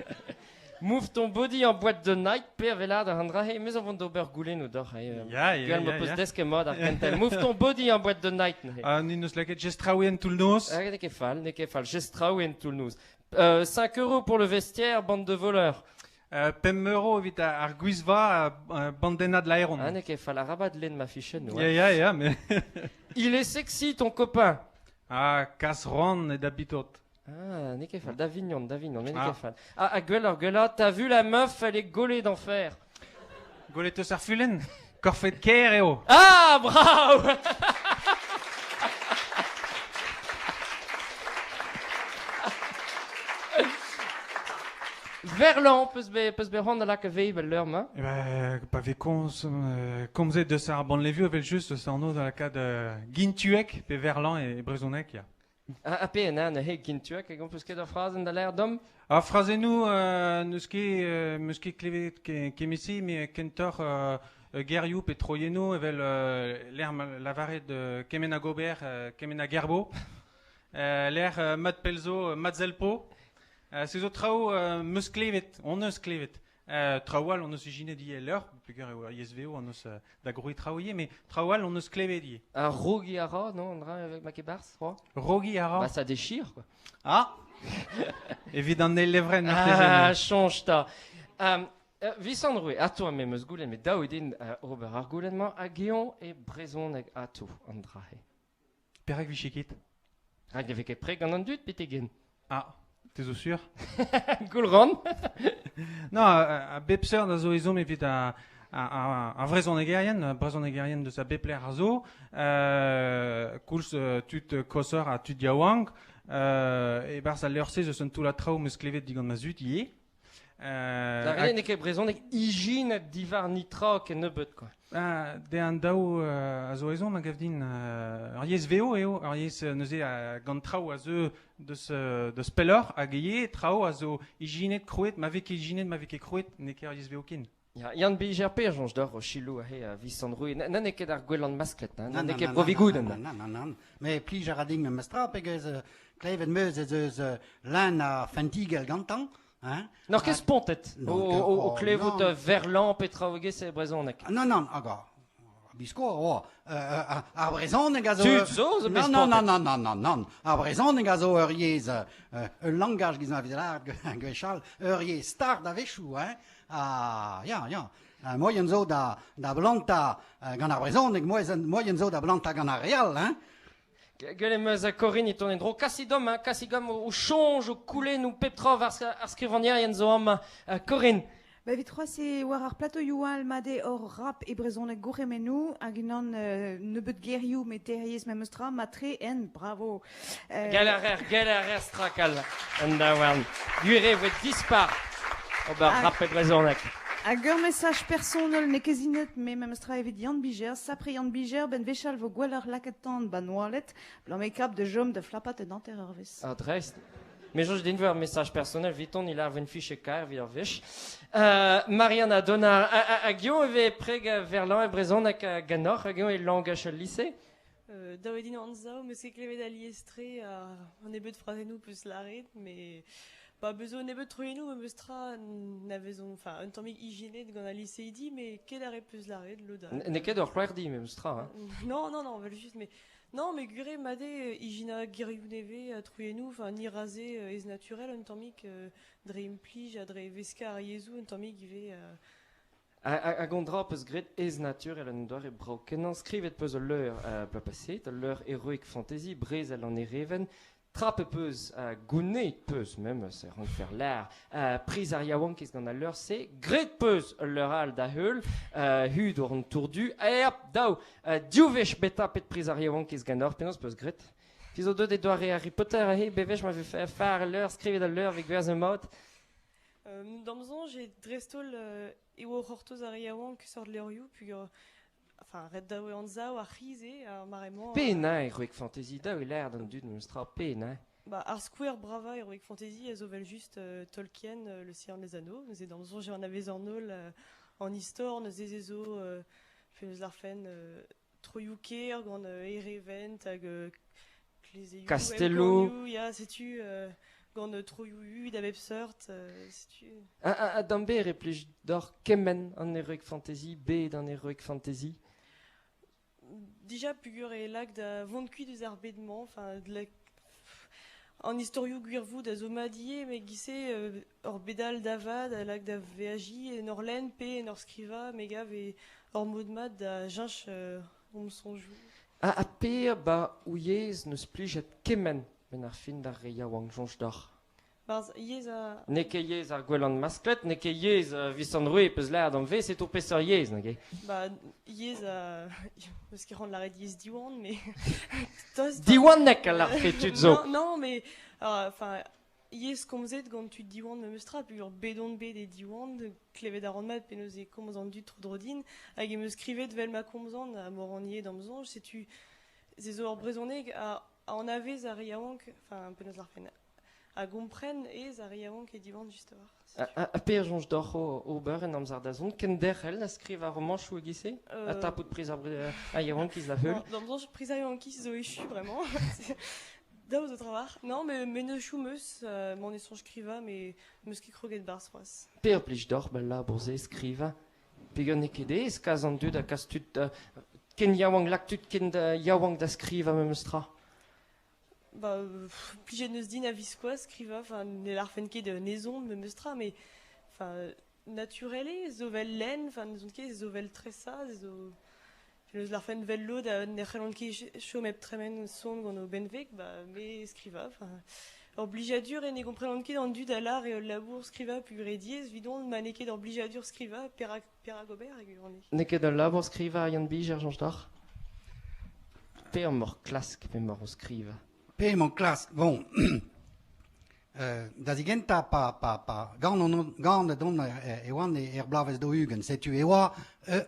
[SPEAKER 1] Move ton body en boîte de night, pe a an dra-se, me zo vont d'ober goulennoù deoc'h.
[SPEAKER 18] Ya,
[SPEAKER 1] Gwell ma peus desket mat ar gentel. Move ton body en boîte de night.
[SPEAKER 18] neuze. Ah, ni neus lakaet jestraouiñ en toull-noz.
[SPEAKER 1] Ah, n'eo ket fall, n'eo ket fall. Jestraouiñ en toull-noz. 5 euros pour le vestiaire, bande de voleurs.
[SPEAKER 18] 5 euro evit ar gwizva bandennad laeron.
[SPEAKER 1] Ah, n'eo ket fall, arabat lenn ma fichennoù.
[SPEAKER 18] Ya, mais...
[SPEAKER 1] Il est sexy, ton copain.
[SPEAKER 18] Ah, kas roan e da bitot.
[SPEAKER 1] Ah, n'eo ket fall, da vignon, da vignon, n'eo ket fall. Ah, ah, gwelloc'h, gwelloc'h, t'as vu la meuf, elle est gaulée d'enfer.
[SPEAKER 18] Gwelet eus ar fulenn? Korfet kaer eo.
[SPEAKER 1] Ah, bravo. Verlan, peus bet c'hoant da lakaat vez bel leur-mañ?
[SPEAKER 18] Eh ben, pa vez komzet deus ar bannlevioù evel-just eus anv da lakaat gintuek pe Verlan e brezhoneg, ya.
[SPEAKER 1] Ha pe en neuze gintuek hag on peus ket ur frazenn da lâret deomp?
[SPEAKER 18] Ar frazennoù n'eus ket m'eus ket klevet kement-se, met kentoc'h gerioù pe troiennoù evel lec'h ma lavaret kement hag ober, kement hag erbo, lec'h mat pell zo, mat sell po. Se zo traoù 'm eus klevet, hon eus klevet. Traoù all hon eus ijinet ivez el levr, peogwir eo ur yezh vev hon eus da grouiñ traoù ivez, met traoù all hon eus klevet ivez.
[SPEAKER 1] Ha rogiñ a ra, non, an dra avec ma ket barzh, c'hoazh?
[SPEAKER 18] Rogiñ a ra.
[SPEAKER 1] Bah ça déchire, quoi.
[SPEAKER 18] Ah! Evit an eil levrenn
[SPEAKER 1] marteze. Ah, soñj 'ta. Visant Roue, atoñ me 'm eus goulenn, met dav eo din ober ar goulenn-mañ, hag eñ e brezhoneg ato an dra-se.
[SPEAKER 18] Perak 'vije ket?
[SPEAKER 1] Rak ne vez ket preg gant an dud betek-henn.
[SPEAKER 18] Ah, te zo sur?
[SPEAKER 1] Goulc'han.
[SPEAKER 18] Non, a bep seurt a zo ezhomm evit ar vrezhonegerien, brezhonegerien deus a bep lec'h a zo, koulz tud koshoc'h ha tud yaouank. E-barzh al levr-se eus un toullad traoù 'm eus klevet digant ma zud ivez.
[SPEAKER 1] Da re n'eo ket brezhoneg ijinet diwar nitra kennebeut, quoi.
[SPEAKER 18] Ah, de an daou a zo ezhomm a gav din. Ur yezh vev eo, ur yezh neuze gant traoù a zeu deus pelloc'h hag ivez traoù a zo ijinet, krouet, ma vez ket ijinet, ma vez ket krouet, n'eo ket ur yezh vev ken.
[SPEAKER 1] Ya, Yann Bijer pe a soñj deoc'h o selaou aze a Visant Roue. Na n'eo ket ar gwellan masklet, hein,
[SPEAKER 17] Nann,
[SPEAKER 1] n'eo ket
[SPEAKER 17] nann,
[SPEAKER 1] brovigoudenn.
[SPEAKER 17] Nann, nann, nann, nann. Met plij a ra din memes tra, peogwir klevet 'm eus ez eus leun a fentigell gantañ. Hein?
[SPEAKER 1] N'oc'h ket spontet
[SPEAKER 17] Non,
[SPEAKER 1] o
[SPEAKER 17] oh,
[SPEAKER 1] klevout
[SPEAKER 17] nann.
[SPEAKER 1] Verlan pe traoù e-giz e brezhoneg?
[SPEAKER 17] Nann, nann, hag biskoazh, oh, ar brezhoneg a zo...
[SPEAKER 1] Tud zo zo bet
[SPEAKER 17] Non, non,
[SPEAKER 1] spontet.
[SPEAKER 17] non, non, non, non. Ar brezhoneg a zo ur yezh, ul langaj giz ma veze lâret gwechall, ur yezh start a-wechoù, hein. Ah, ya, ya. Moien zo da, da blantañ gant ar brezhoneg, moien zo da blantañ gant ar re all, hein.
[SPEAKER 1] Gwell em eus Corinne e tont en-dro. Kasit domp, hein, kasit gant o soñj, o koulennoù, pep tra war ar skrivagnerien zo amañ. Corinne.
[SPEAKER 5] Ba evit c'hoazh e war ar plateauioù all mat eo hor rap e brezhoneg gourc'hemennoù hag unan nebeut gerioù met teir memes tra matre en bravo.
[SPEAKER 1] Gall a rer, gall a rer strakal an daouarn. Gwir eo voe dispar ober rap e brezhoneg.
[SPEAKER 5] Hag ur mesaj personel n'eo ket sinet me memes tra evit Yann Bijer, sapre Yann Bijer ben wechall vo gwelloc'h lakaet tan ba Noalet, blam e kap da chom da flapat un hanter-eurvezh.
[SPEAKER 1] Ah, dreist. Me soñj din vo ur mesaj personel eviton, il ar fiche kaer evit ar wech. Marianna Donar, hag eo e vez preg Verlan e brezhoneg ganeoc'h, hag eo e langach al lise?
[SPEAKER 19] Dav eo din anzav, 'm eus ket klevet alies-tre an nebeud frazennoù peus lâret, met ba bez zo un nebeud troiennoù memes tra na vezont, enfin un tammig ijinet gant al liseidi, met ket ar re peus lâret, lod all.
[SPEAKER 1] N'eo ket ur c'hloerdi memes tra. Hein.
[SPEAKER 19] Non, non, non, evel-just, mais non, mais gwir eo mat eo ijinañ gerioù nevez, troiennoù, enfin ni ra se ez naturel un tammig dre implij ha dre veskañ ar yezhoù un tammig ivez.
[SPEAKER 1] Hag an dra peus graet ez naturel un doare brav-kenañ. Skrivet peus ul leur bloaz paseet, ul leur Heroic Fantasy, brezel an Ereven. Trapet peus, gounezet peus memes, e rankfer lâr, priz ar yaouankiz gant al leur-se. Graet peus ul leur all da heul, hud war an tour du. Hep, daou, div wech bet tapet priz ar yaouankiz ganeoc'h, penaos peus graet? Fi zo deuet e doare Harry Potter aze, bewech ma vefe far al leur, skrivet al leur evit gwerzhañ mat.
[SPEAKER 19] D'am soñj eo dreist-holl eo o c'hortoz ar re yaouank seurt levrioù peogwir enfin ret dav eo anzav ar c'hiz eo ar mare-mañ.
[SPEAKER 1] Pe Heroic Fantasy daou e lâr d'an dud memes tra pe ne.
[SPEAKER 19] Ba, ar skouer bravañ Heroic Fantasy a zo evel-just Tolkien, Le Seigneur des Anneaux. Neuze d'am soñj e anavez an holl an istor, neuze se zo penaos lârfen troioù-kaer gant erevent hag klezeioù,
[SPEAKER 1] Kastelloù.
[SPEAKER 19] emgannioù, ya, setu gant troioù hud a bep seurt, setu.
[SPEAKER 1] Ha d'am ber e plij deoc'h kement an Heroic Fantasy, bed an Heroic Fantasy?
[SPEAKER 19] Dija peogwir e lak da vont kuit eus ar bed-mañ, enfin, de an istorioù gwirvoud a zo mat ivez, met giz-se ur bed all da vat a lak da veajiñ en ur lenn pe en ur skrivañ, me gav eo ur mod mat da cheñch hon soñjoù.
[SPEAKER 1] Ha per ba ho yezh n'eus plijet kement benn ar fin d'ar re yaouank soñj deoc'h?
[SPEAKER 19] Barzh yezh a...
[SPEAKER 1] N'eo ket yezh ar gwelan masklet, n'eo ket yezh Visant Roue peus lâret an vez, setu peseurt yezh, n'eo ket?
[SPEAKER 19] Ba, yezh a... Eus ket c'hoant lâret yezh Diwan, mais... tost...
[SPEAKER 1] Diwanek a lârfe tud zo.
[SPEAKER 19] Non, non, mais... Enfin, yezh komzet gant tud Diwan memes tra, peogwir bet on bet e Diwan, klevet a ran mat penaos e komz an dud tro-dro din, hag em eus skrivet 'vel ma komzan, ha moran ivez d'am soñj, setu se zo ur brezhoneg a anavez ar re yaouank, enfin penaos lârfen, a gompren aes ar re yaouank e Diwan just a-walc'h.
[SPEAKER 1] Ha per soñj deoc'h ober en amzer da zont, kenderc'hel da skrivañ romanchoù e-giz-se? Ha tapout priz ar yaouankiz da heul?
[SPEAKER 19] D'am soñj, priz ar yaouankiz zo echu bremañ. Daou zo trawalc'h. Non, mais mennozhioù 'm eus, m'en e soñj skrivañ, met 'm eus ket kroget 'barzh c'hoazh.
[SPEAKER 1] Per plij deoc'h ba labour-se skrivañ? Peogwir n'eo ket aes kas an dud ha kas tud ken yaouank, lak tud ken yaouank da skrivañ memes tra.
[SPEAKER 19] Ba, plijet 'neus din a-viskoazh skrivañ, enfin ne lârfen ket un ezhomm memes tra, mais enfin naturel eo, zo 'vel lenn, enfin n'ouzon ket, zo 'vel tresañ, zo penaos lârfen 'vel lod ha ne c'hellont ket chom hep tremen son gant o benveg, ba me skrivañ, enfin ur blijadur eo ne gomprenan ket an dud a lâr eo ul labour skrivañ peogwir eo diaes evidon ma n'eo ket ur blijadur skrivañ, perak perak ober e gwirionez?
[SPEAKER 1] N'eo ket ul labour skrivañ Yann Bijer, soñj deoc'h? Pe emaoc'h klask pe emaoc'h o skrivañ?
[SPEAKER 17] Pe emañ klask, bon, da zigentañ pa, pa, pa gant on, ganet on e oan er bloavezh daou-ugent, setu e oa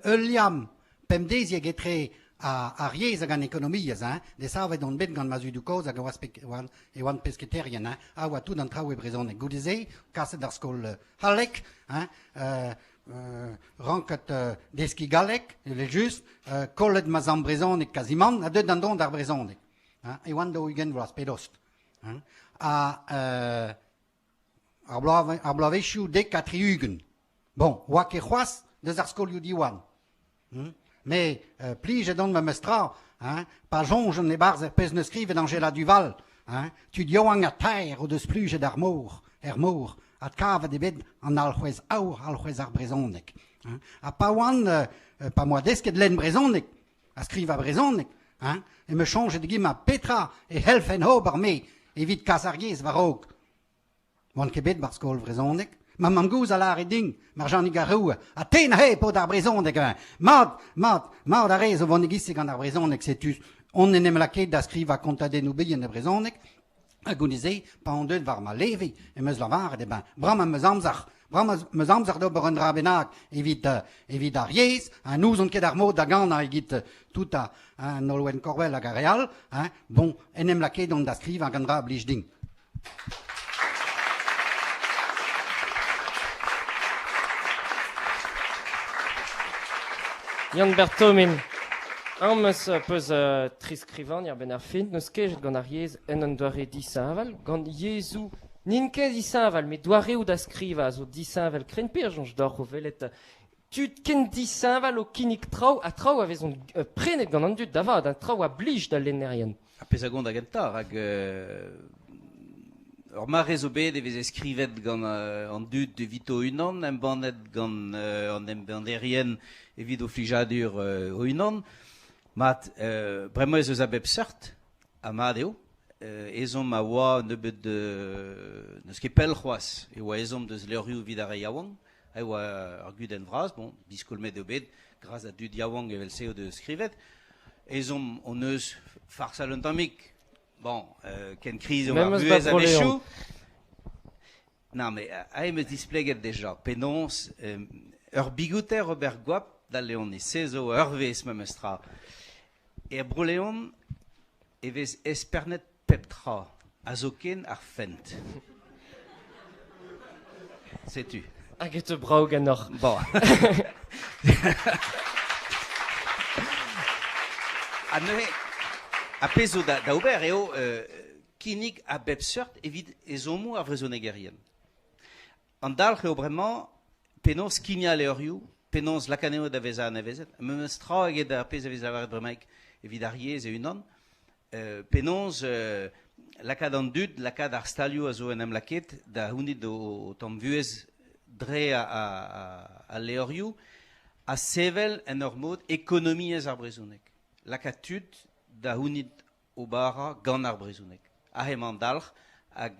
[SPEAKER 17] ul liamm pemdeziek etre ar yezh hag an ekonomiezh, hein. Desavet on bet gant ma zudoù-kozh hag e oant pesketaerien, hein, ha oa tout an traoù e brezhoneg. Goude-se, kaset d'ar skol c'hallek, hein, Ranket deskiñ galleg, evel-just, kollet ma zamm brezhoneg kazimant, ha deuet d'an don d'ar brezhoneg. Hein, e oan 40 vloaz, pe dost. Hein, ha ar bloaz, ar bloavezhioù 70. Bon, oa ket c'hoazh deus ar skolioù Diwan. Mais plijet on memes tra, hein, pa soñjan e-barzh er pezh 'neus skrivet Anjela Duval, hein, tud yaouank ha taer o deus splujet ar mor, er mor, adkavet eo bet an alc'hwez aour, alc'hwez ar brezhoneg. Hein. Ha pa oan, pa 'm boa desket lenn brezhoneg, ha skrivañ brezhoneg, hein, em eus soñjet e-giz-ma petra e c'hellfen ober me evit kas ar yezh war-raok. Oan ket bet 'barzh skol vrezhoneg. Ma mamm-gozh a lâre din, Marjanig ar Roue, ha te neuze paotr ar brezhoneg, hein. Mat, mat, mat a rez o vont e-giz-se gant ar brezhoneg, setu on en em lakaet da skrivañ kontadennoù bihan e brezhoneg, ha goude-se, pa on deuet war ma leve, em eus lavaret, eh ben, bremañ 'm eus amzer, bremañ 'm eus amzer d'ober un dra bennak evit, evit ar yezh, ha n'ouzon ket ar mod da ganañ evit tout an Nolwenn Korbell hag ar re all, hein, bon, en em lakaet on da skrivañ gant dra a blij din.
[SPEAKER 1] Yann Bertomin, am eus peus tri skrivagner benn ar fin, n'eus ket gant ar yezh en un doare disheñvel, gant yezhoù n'int ket disheñvel, met doareoù da skrivañ a zo disheñvel krenn pe a soñj deoc'h o welet tud ken disheñvel o kinnig traoù ha traoù a vezont prenet gant an dud da vat, ha traoù a blij d'al lennerien.
[SPEAKER 4] Ar pezh a gont da gentañ, rak ur mare zo bet e veze skrivet gant an dud evito o-unan, embannet gant an embannerien evit o flijadur o-unan. Mat, bremañ ez eus a bep seurt, ha mat eo. Ezhomm a oa nebeut, n'eus ket pell c'hoazh, e oa ezhomm deus levrioù evit ar re yaouank. E oa ur gudenn vras, bon, diskoulmet eo bet gras da dud yaouank evel-se o deus skrivet. Ezhomm hon eus farsal un tammig. Bon, ken kriz eo ar vuhez a-wechoù. Non, mais aze 'm eus displeget deja penaos ur bigouter ober goap da Leon, se zo ur wezh memes tra. Er Bro-Leon e vez espernet pep tra, ha zoken ar fent. Setu.
[SPEAKER 1] Hag e teu brav ganeoc'h.
[SPEAKER 4] Bon. Ha neuze, ar pezh zo da, da ober eo kinnig a bep seurt evit ezhommoù ar vrezhonegerien. An dalc'h eo bremañ penaos skignañ levrioù, penaos lakaat anezho da vezañ anavezet. Memes tra eget ar pezh a vez lavaret bremaik evit ar yezh e-unan. Penaos lakaat an dud, lakaat ar stalioù a zo en em lakaet da c'hounit o tamm vuhez dre al levrioù ha sevel en ur mod ekonomiezh ar brezhoneg. Lakaat tud da c'hounit o bara gant ar brezhoneg. Aze emañ an dalc'h hag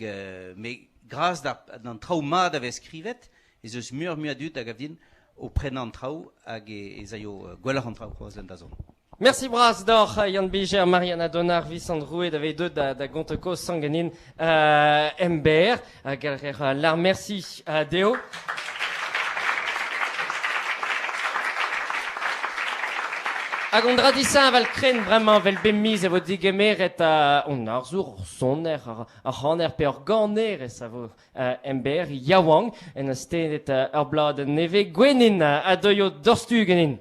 [SPEAKER 4] me gras d'an traoù mat a vez skrivet ez eus muioc'h-mui a dud a gav din o prenañ an traoù hag ez aio gwelloc'h an traoù c'hoazh en dazont.
[SPEAKER 1] Merci bras deoc'h Yann Bijer, Marianne Donar, Visant Roue da vezañ deuet da, da Gontekoz sanganin emberr. Hag ar lar merci dezho. Hag on dra disheñvel krenn bremañ 'vel bep miz e vo digemeret hon arzour, hor soner, ar c'haner pe ur ganerez a vo emberr yaouank en eus tennet ur bladenn nevez Gwennin a deuio doc'htu ganin.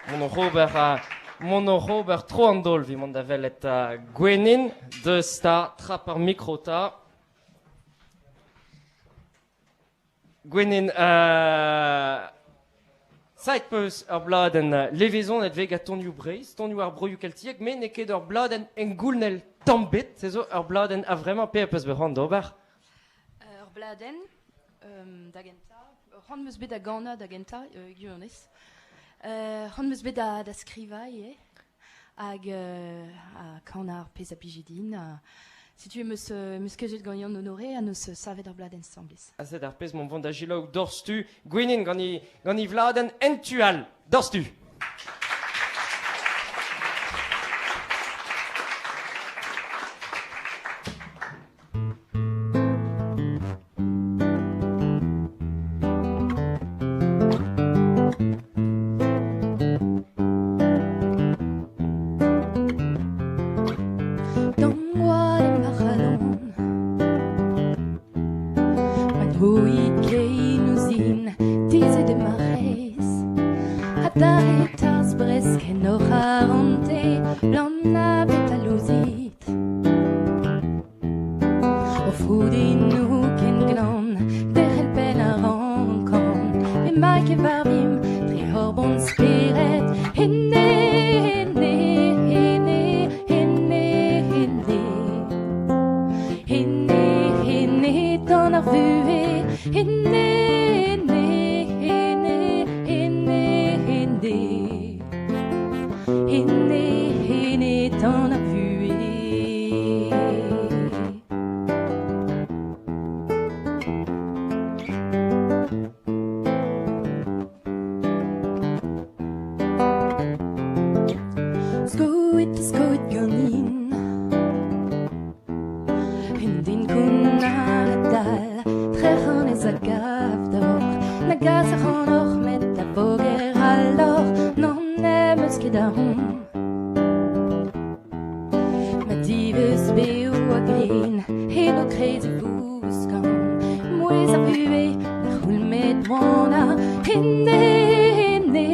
[SPEAKER 1] Mont oc'h ober mont oc'h ober tro an daol evit mont da welet Gwennin deus 'ta trap ar mikro 'ta. Gwennin, saet 'peus ur bladenn levezonet 'vez gant tonioù Breizh, tonioù ar broioù keltiek, met n'eo ket ur bladenn hengounel tamm 'bet, se zo ur bladenn a-vremañ, pe peus bet c'hoant d'ober?
[SPEAKER 20] Ur bladenn, da gentañ, c'hoant 'm eus bet da ganañ da gentañ, gwirionez. C'hoant 'm eus bet da skrivañ ivez. Hag ha kanañ ar pezh a blije din. Setu em eus, em eus kejet gant Yann Honoré ha neus savet ur bladenn asambles.
[SPEAKER 1] Ha sed ar pezh m'on vont da selaou doc'htu Gwennyn gant he, gant he vladenn en tu all. Doc'htu.
[SPEAKER 20] O froudennoù ken glan, derc'hel penn a rankan. Emañ ket varvimp dre hor bon spered. Ene, ene, ene, ene, ene. Ene, ene, dan ar vuhez. Ene, ene, ene, ene, ene. Ene, ene, dan ar vuhez. Skoet, skoet ganin Un den kounnar dal Trec'h an ez a gav d'or Na gas ac'hanoc'h met da voger al N'an em eus ket ahon Ma diveus bev a gren Eno kreiz e vouskan Mouezh ar vuhez na c'houl met moana Ene, ene,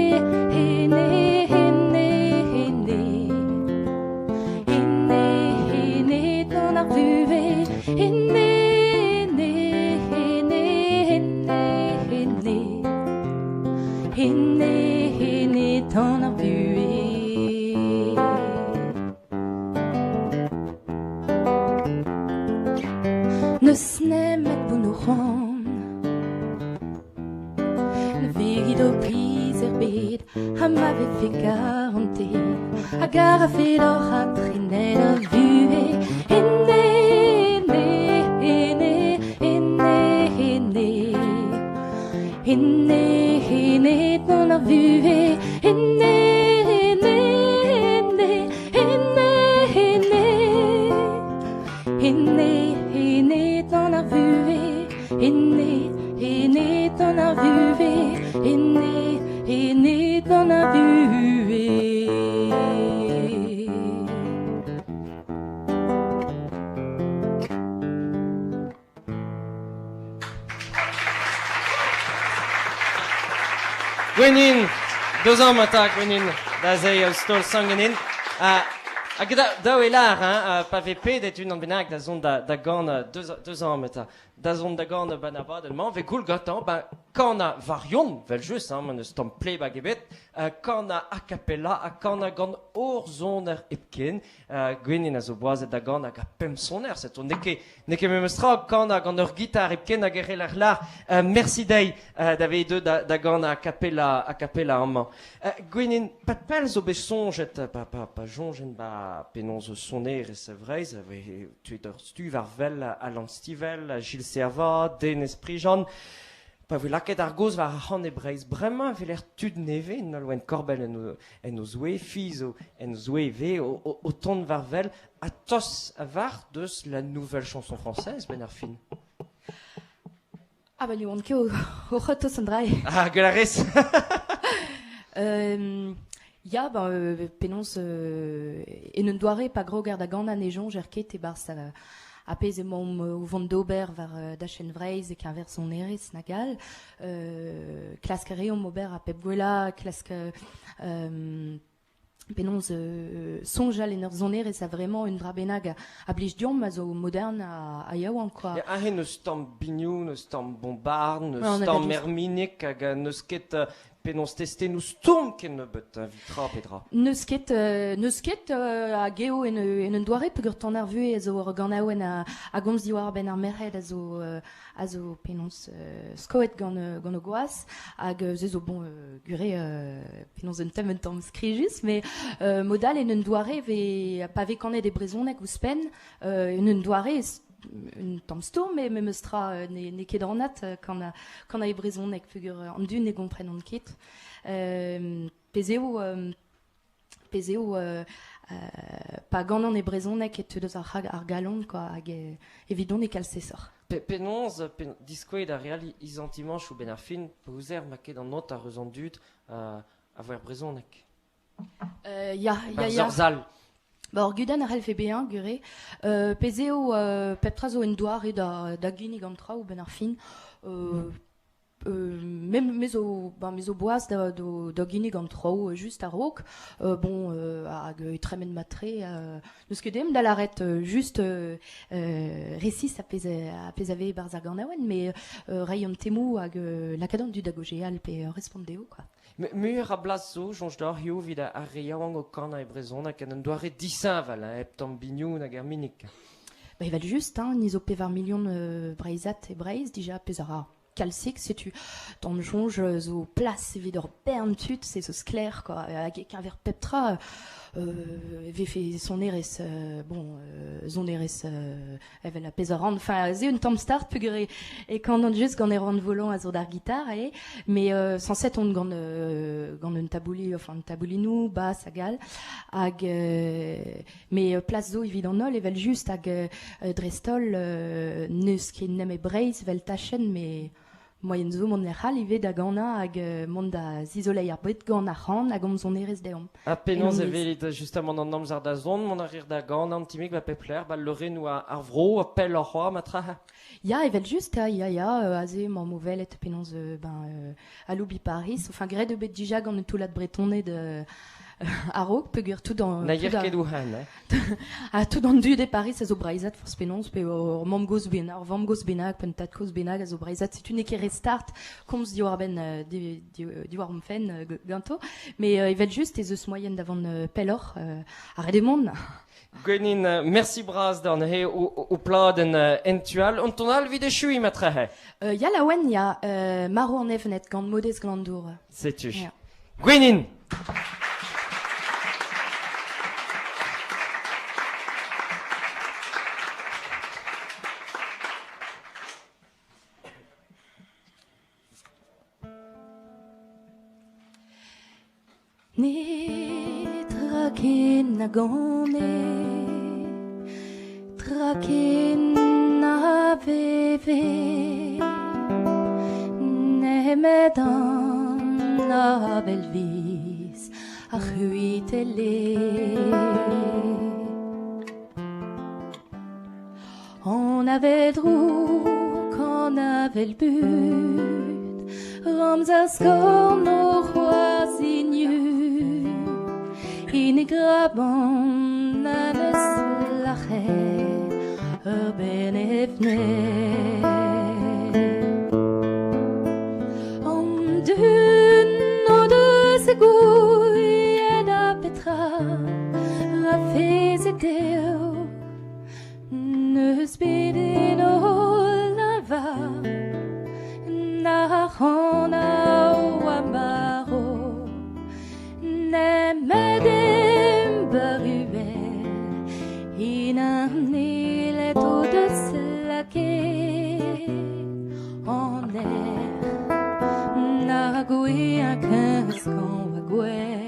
[SPEAKER 20] ene, ene, ene Ene, ene, dan ar vuhez Ene, ene, ene, ene, ene Ene, ene, dan ar vuhez Neus nemet bout o c'hoant Ne vegit ho piz er bed Ha ma vefe karante Hag a rafe d'hoc'h ha trenet ar vuhez Ene, ene, ene, ene, ene Ene, ene, dan ar vuhez Ene, ene, ene, ene, ene Ene, ene, dan ar vuhez Ene, ene, dan ar vuhez Ene, ene, dan ar vuhez
[SPEAKER 1] Gwenin, deus amañ 'ta, Gwenin, da zeiz eus taol sangenin. Hag daou e lar, hein, pa vez pedet unan bennak da zont da ganañ, deus amañ 'ta, da zont da ganañ 'ba 'n abadenn-mañ, 'vez goul gantañ, ben, kanañ varion, 'vel-just, hein, ma n'eus tamm plebag ebet, kanañ a cappella ha kanañ gant hor soner hepken. Gwenin a zo boazet da ganañ gant pemp soner, setu n'eo ket N'eo ket memes tra kanañ gant ur gitar hepken hag e c'heller lar merci dezhi da vezañ deuet da ganañ a cappella amañ. Gwenin, pad pell zo bet soñjet, pa soñjen ba penaos sonerezh Vreizh, tuet ur stu war wel Alan Stivell, Gilles Servat, Denez Prigent, pa voe lakaet ar gaoz war ar c'han e Breizh bremañ e weler tud nevez, Nolwenn Korbell en o zouez, Fi zo en o zouez ivez, o tont war wel ha tost a-walc'h deus la nouvelle chanson française 'benn ar fin.
[SPEAKER 20] Ah bah ne oan ket o c'hortoz an dra-se.
[SPEAKER 1] Ah, gwell a rez.
[SPEAKER 20] Ya, ben, penaos en un doare pa groger da ganañ ne soñjer ket e-barzh ar pezh emaomp o vont d'ober war dachenn Vreizh e-keñver sonerezh nag all. Klask a reomp ober ar pep gwellañ, klask penaos soñjal en ur sonerezh a vraiment un dra bennak a blij deomp a zo modern ha yaouank quoi.
[SPEAKER 1] Ya, aze n'eus tamm biniou, n'eus tamm bombard, n'eus tamm erminig hag n'eus ket penaos testennoù stourm kennebeut evit tra pe dra.
[SPEAKER 20] N'eus ket, n'eus ket hag eo en un doare peogwir tan ar vuhez a zo ur ganaouenn a gomz diwar-benn ar merc'hed a zo penaos skoet gant o gwaz hag se zo bon gure penaos un tem un tamm skrijus mais mod all en un doare ve pa vez kanet e brezhoneg ouzhpenn en un doare un tamm stourm met memes tra n'eo ket anat kanañ e brezhoneg peogwir an dud ne gomprenont ket pezh eo pezh eo pa ganan e brezhoneg e teu deus ar galon quoi hag evidon e kalz aesoc'h.
[SPEAKER 1] Penaos diskouez da re all izantimañchoù 'benn ar fin pa ouzer ma ket an noter eus an dud a voe ar brezhoneg.
[SPEAKER 20] Ya, ya, ya.
[SPEAKER 1] Ur sal.
[SPEAKER 20] Ba, ur gudenn a c'hellfe bezañ, gure. Pezh eo pep tra zo un doare da ginnig an traoù 'benn ar fin. Mem me zo ba me zo boaz da do da ginnig an traoù just a-raok, bon hag tremen matre, n'eus ket dem da lâret just resis a pezh a pezh a vez e-barzh ar ganaouenn, met reiñ an temoù hag lakaat an dud da gaozeal pe respont dezho quoi.
[SPEAKER 1] Muioc'h a blas zo, soñj deoc'h hiziv, evit ar re yaouank o kanañ e brezhoneg en un doare disheñvel, hein, hep tamm biniou nag erminig.
[SPEAKER 20] Ba evel-just, hein, ni zo 4 milion Breizhad e Breizh dija, pezh a ra kalzik, setu d'am soñj zo plas evit ur bern tud, se zo sklaer quoi, hag e-keñver pep tra e vefe sonerezh, bon, sonerezh evel ar pezh a ran. Enfin, se un tamm start peogwir e kanan just gant Erwan Volant a zo d'ar gitar eo, met sañset on gant gant un tabouli, enfin un taboulinoù, bas hag all. Hag met plas zo evit an holl evel-just hag dreist-holl n'eus ket nemet Breizh 'vel tachenn met Moaien zo mont lec'h all ivez da ganañ hag mont da zizoleiñ ar bed gant ar c'han hag hom sonerezh deomp.
[SPEAKER 1] Ha penaos
[SPEAKER 20] En
[SPEAKER 1] e
[SPEAKER 20] hon yezh.
[SPEAKER 1] welit justamant an amzer da zont? Mont a rir da ganañ an timig ba pep lec'h, ba leurennoù ar vro, ha pelloc'h c'hoazh matra?
[SPEAKER 20] Ya, evel-just, ya, ya, ya, aze emaomp o welet penaos ben, aloubiñ Pariz. Enfin, graet eo bet dija gant un toullad Bretoned a-raok peogwir tout an
[SPEAKER 1] Na yer
[SPEAKER 20] tout
[SPEAKER 1] ket ouc'hen, eh?
[SPEAKER 20] Ha tout an dud e Paris a zo breizhat forzh penaos pe ur mamm-gozh bennak, ur vamm-gozh bennak, pe un tad-kozh bennak a zo breizhat. Setu n'eo ket re start komz diwar-benn diwar hon fenn ganto. Mais evel-just ez eus moaien da vont pelloc'h ha ret eo mont.
[SPEAKER 1] Gwenin, merci bras d'an he o pladenn en tu all. On ton all evit echuiñ matrehe.
[SPEAKER 20] Ya laouen, ya, marv an evned gant Maudez Glandour.
[SPEAKER 1] Setu.
[SPEAKER 20] Ya.
[SPEAKER 1] Gwenin!
[SPEAKER 20] Netra ken na gane, tra ken na veve, nemet an avel viz a c'hwitelle. An avel drouk, an avel but, ramz ar skorn o c'hoarzhin Hini graban am eus lac'het ur benn evned. An dud n'o deus gouiet ha petra 'rafe dezho. N'eus bet eno leñva na c'han a oa marv nemet em barruel unan elet o deus lakaet an erc'h na gouezhañ ken skañv ha gwer.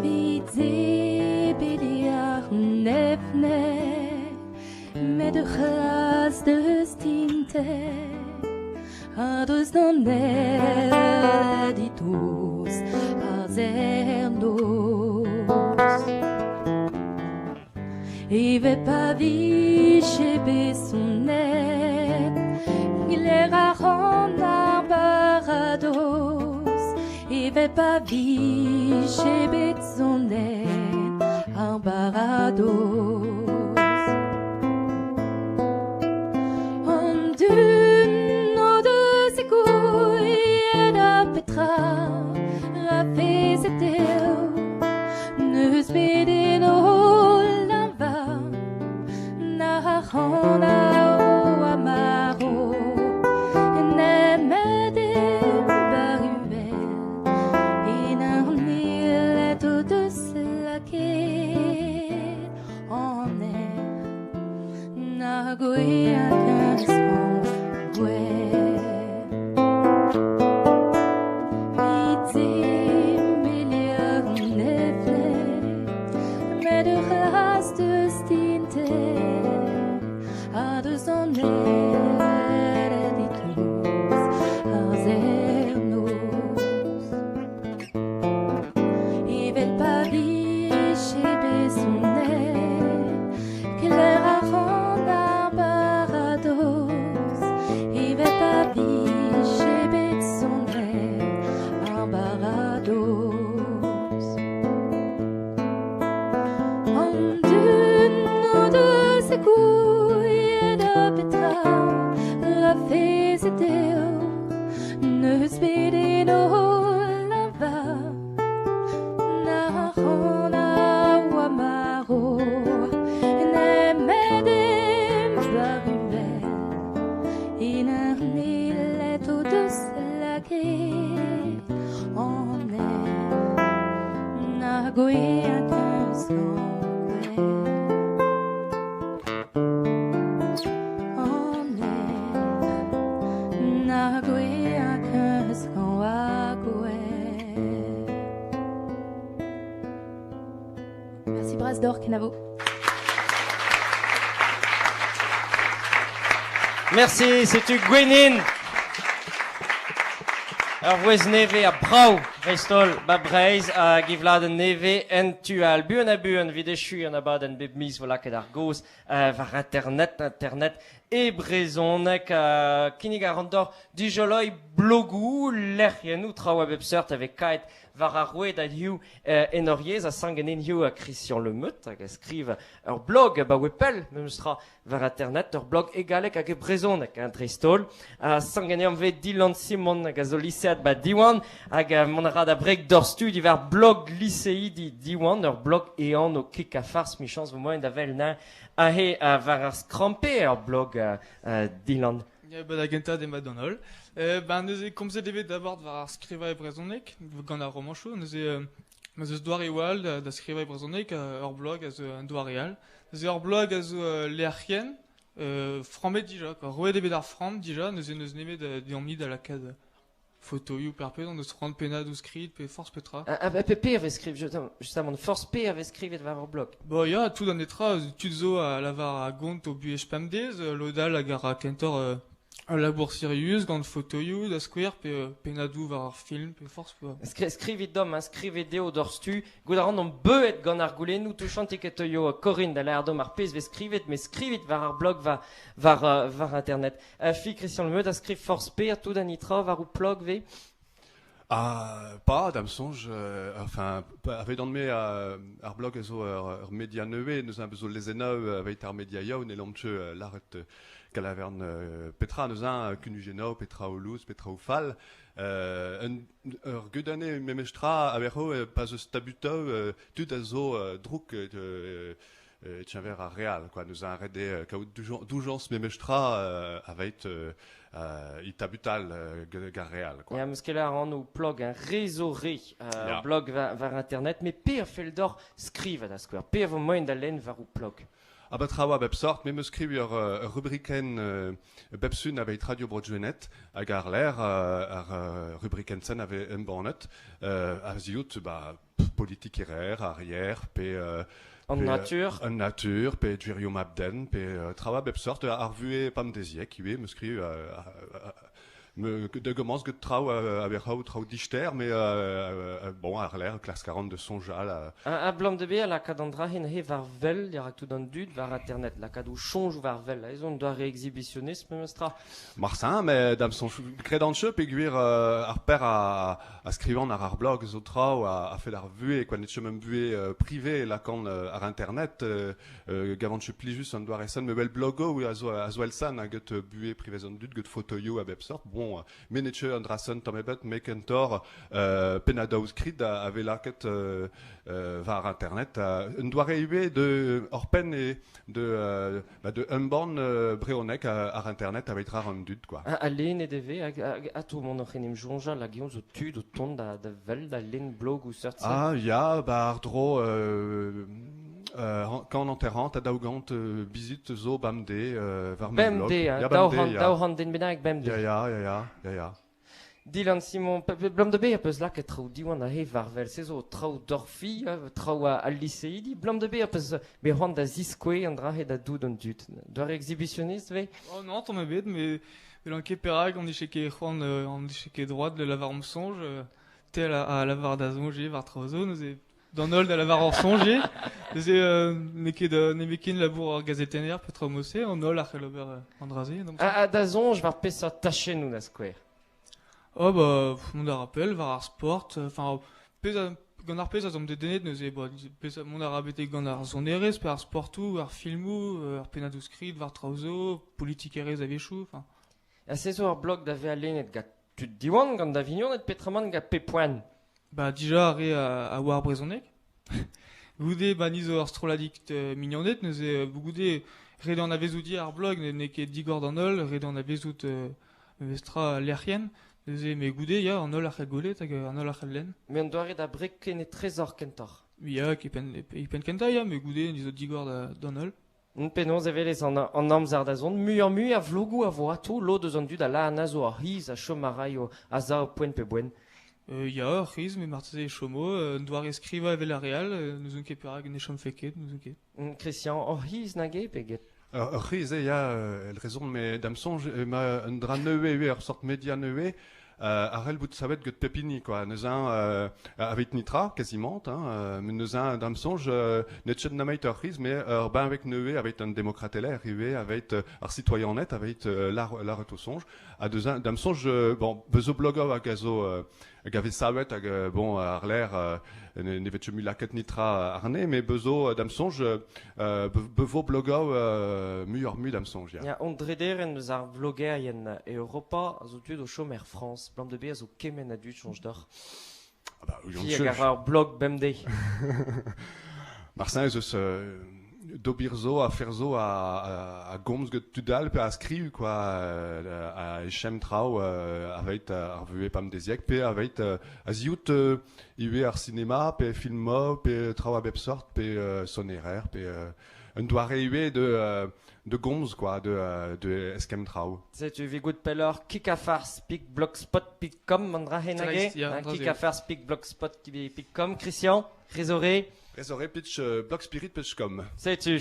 [SPEAKER 20] Vit zebriñ ar evned, met ur c'hlas deus dintet a-dreuz d'an aer ditouz ar serr-noz. Evel pa vije bet sonet Gler a ran ar baradoz Evel pa vije bet sonet ar baradoz An dud n'o deus gouiet ha petra 'rafe dezho N'eus bet eno leñva na c'han a oa marv Nemet e barruel en arnelet o deus lakaet an erc'h na gouezhañ ken skañv gwer. Vit emeliañ an evned met ur c'hlas deus dintet ha deus an aer ditouz ar serr-noz. Evel pa vije bet sonet Kler a ran ar baradoz. Kenavo.
[SPEAKER 1] Merci, setu Gwenin. Ur vouezh nevez ha brav dreist-holl ba Breizh hag e vladenn nevez en tu all. Buan ha buan evit echuiñ an abadenn bep miz vo lakaet ar gaoz war internet, internet e brezhoneg. Kinnig a ran deoc'h dijoloiñ blogoù, lec'hiennoù, traoù a bep seurt a vez kaet war ar rouedad hiziv en hor yezh a sangen hiziv Christian Le Meut hag a skriv ur blog abaoe pell memes tra war internet, ur blog e galleg hag e brezhoneg hein, dreist-holl. Ha sangen vez Dylan Simon hag a zo lisead ba Diwan hag mont a ra da breg d'ur studi war blog liseidi Diwan, ur blog e anv kik ha fars michañs vo moaien da wel na aze war ar skrampe ur blog Dylan.
[SPEAKER 21] Ya, ba da gentañ demat d'an holl. Ben neuze komzet eo bet d'abord war ar skrivañ e brezhoneg gant ar romanchoù. Neuze ma 'z eus doareoù all da skrivañ e brezhoneg, ur blog a zo un doare all. Neuze ur blog a zo lec'hienn frammet dija quoi. Roet eo bet ar framm dija, neuze n'eus nemet deomp-ni da lakaat fotoioù perpet, on eus c'hoant pennadoù skrid pe forzh petra.
[SPEAKER 1] Ah, ah, pe a vez skrivet, justement, forzh pe a vez skrivet war ur blog.
[SPEAKER 21] Ba ya, tout an netra, tud zo a lavar a gont o buhez pemdez, lod all hag a ra kentoc'h ul labour sirius gant fotoioù da skouer pe pennadoù war ar film pe forzh petra.
[SPEAKER 1] Skrivit deomp, hein, skrivit dezho doc'htu. Goût a ran omp beuet gant ar goulennoù touchantik e teuio Corinne da lâret deomp ar pezh vez skrivet, met skrivit war ar blog war, war, war internet. Fi Christian Le Meut a skriv forzh per tout an itra war ho plog ve.
[SPEAKER 22] Ah, pas, da'm soñj, enfin, avedan-me ar blog a zo ur media nevez, neuze a zo lezennoù aveit ar mediaioù, ne lomp ket lâret kalavern petra neuze, kunujennoù, petra o louz, petra o fall. Un, ur gudenn eo memestra a-wechoù pa 'z eus tabutoù, tud a zo drouk e-keñver ar re all, quoi. Neuze ret eo kaout doujañs memestra aveit e tabutal gant ar re all, quoi.
[SPEAKER 1] Ya, meus ket lâret anv plog un re zo re ur blog war internet, met pe a fell deoc'h skrivañ da skouer, pe a vo moaien da lenn war ho plog?
[SPEAKER 22] Ah ba traoù a bep sort, me 'meus skriv ur rubrikenn bep sun aveit Radio Bro-Gwened hag àr-lerc'h ar rubrikenn-sen a vez embannet a-ziout ba politikerezh, ar yer, pe
[SPEAKER 1] An natur.
[SPEAKER 22] An natur, pe gwirioù mab-den, pe traoù a bep sort, ar vuhez pemdeziek ivez, 'meus skriv da gomañs get traoù a-wechoù traoù dister, mais bon, àr-lerc'h klask a ran da soñjal.
[SPEAKER 1] Abalamour da bezañ lakaat an dra-se neuze war wel dirak tout an dud war internet, lakaat o soñjoù war wel, ez on doare exhibitionisme memestra.
[SPEAKER 22] Martin, met da'm soñj kredan ket peogwir ar père a skrivan àr ar blog zo traoù a-fet ar vuhez, quoi, n'eo ket mem buhez privé lakaan àr internet, gavan ket plijus an doare-sen, me wel blogoù a zo a zo èl-sen ha get buhez privez an dud, get fotoioù a bep sort. Bon, me n'eo ket an dra-sen tamm ebet, me kentoc'h pennadoù skrid a vez lakaet war internet. Un doare ivez de oc'hpenn eo de Ba de embann brezhoneg àr internet aveit rar an dud quoi.
[SPEAKER 1] Ha lennet e vez hag atao mont oc'h en em soñjal hag eñ zo tud o tont da da wel da lenn blogoù seurt-se.
[SPEAKER 22] Ah ya, ba àr-dro kant hanter-hant ha 200 bizit zo bemdez war ma blog.
[SPEAKER 1] Bemdez, hein,
[SPEAKER 22] Ya, bemdez, ya.
[SPEAKER 1] 200 den bennak bemdez.
[SPEAKER 22] Ya, ya, ya, ya, ya, ya.
[SPEAKER 1] Dylan Simon, blam da be peus lakaet traoù Diwan aze war wel se zo traoù dorfi, traoù al liseidi. Blam da be peus bet c'hoant da ziskouez an dra-se da dout an dud. Doare exhibitioniste ve?
[SPEAKER 21] Oh non, tamm ebet, met welan ket perak on dije ket c'hoant, on dije ket droad da lavar am soñj. Tel a lavar da soñj ivez war traoù zo, neuze d'an holl da lavar hor soñj ivez. Neuze n'eo ket nemetken labour ar gazetenner pe traoù mod-se, an holl a c'hell ober an dra-se.
[SPEAKER 1] Ha da soñj war peseurt tachennoù da skouer?
[SPEAKER 21] Oh bah mont a ra pell war ar sport, enfin pezh a, gant ar pezh a zomp dedennet neuze bah, pezh a, mont a ra betek gant ar sonerezh pe ar sportoù, ar filmoù, ar pennadoù-skrid war traoù zo, politikerezh a-wechoù, enfin.
[SPEAKER 1] Ha se zo ur blog da vezañ lennet gant tud Diwan, gant da vignoned peotramant gant pep poent?
[SPEAKER 21] Bah dija ar re a oar brezhoneg. Goude bah ni zo ur strolladig mignoned neuze goude ret anavezout ivez ar blog n'eo ket digor d'an holl, ret anavezout memestra lec'hienn. Neuze met goude ya an holl a c'hell gwelet hag an holl a c'hell lenn.
[SPEAKER 1] Met an doare da breg kenetrezoc'h kentoc'h.
[SPEAKER 21] Ya e penn kentañ ya met goude ni zo digor d'an holl.
[SPEAKER 1] Penaos e welez an amzer da zont? Muioc'h-mui a vlogoù a vo atao, lod eus an dud a lâr anezho ar c'hiz a chom a raio a-sav poent pe boent.
[SPEAKER 21] Ya, ur c'hiz, met marteze e chomo, un doare skrivañ evel ar re all, n'ouzon ket perak ne chomfe ket, n'ouzon ket.
[SPEAKER 1] Christian, ur c'hiz nag eo pe get?
[SPEAKER 22] Ur c'hiz eo, ya, el rezon, met da'm soñj emañ un dra nevez ivez, ur sort media nevez, a c'hell bout savet gant pep hini, quoi. Neuze, aveit nitra, quasiment, hein, met neuze, da'm soñj, n'eo ket nameit ur c'hiz, met ur benveg nevez aveit an demokratelezh ivez, aveit ar sitoaianed, aveit lâret o soñj. Ha deus da'm soñj, bon, beus zo blogoù hag a zo hag a vez savet hag bon, àr-lerc'h ne vez ket mui lakaet netra àrne, met beus zo da'm soñj, bevo blogoù muioc'h-mui da'm soñj, ya.
[SPEAKER 1] Ya, an drederenn eus ar vlogerien e Europa a zo deuet o chom er Frañs, 'blam da bezañ zo kement a dud soñj deoc'h.
[SPEAKER 22] Ah bah,
[SPEAKER 1] Fi hag a ra ur blog bemdez.
[SPEAKER 22] Martin ez eus d'ober zo, afer zo a gomz gant tud all pe a skriv quoi, a echemm traoù aveit ar vuhez pemdeziek pe aveit a-ziout ivez ar sinema pe filmoù pe traoù a bep sort pe sonerer pe un doare ivez de de gomz quoi, de eskemm traoù.
[SPEAKER 1] Setu evit goût pelloc'h kikafars pik blogspot pik com an dra hen hag eo kikafars pik blogspot pik com Christian Rezoré
[SPEAKER 22] Rezoré pitch blogspirit.com.
[SPEAKER 1] Setu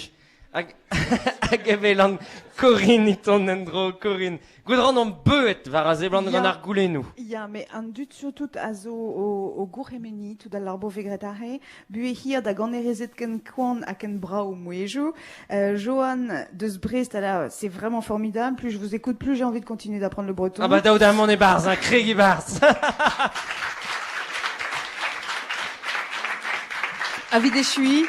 [SPEAKER 1] hag hag evel Corinne iton en-dro Corinne Goût ran on beuet war a seblant gant ar goulennoù.
[SPEAKER 5] Ya, met an dud surtout a zo o gourc'hemenniñ tout al labour 'vez graet aze. Buhez hir da ganerezed ken koant ha ken brav mouezhioù. Johan deus Brest, là, c'est vraiment formidable. Plus je vous écoute, plus j'ai envie de continuer d'apprendre le breton.
[SPEAKER 1] Ah bah daout da mont e-barzh, hein, kreg e-barzh.
[SPEAKER 5] Evit echuiñ,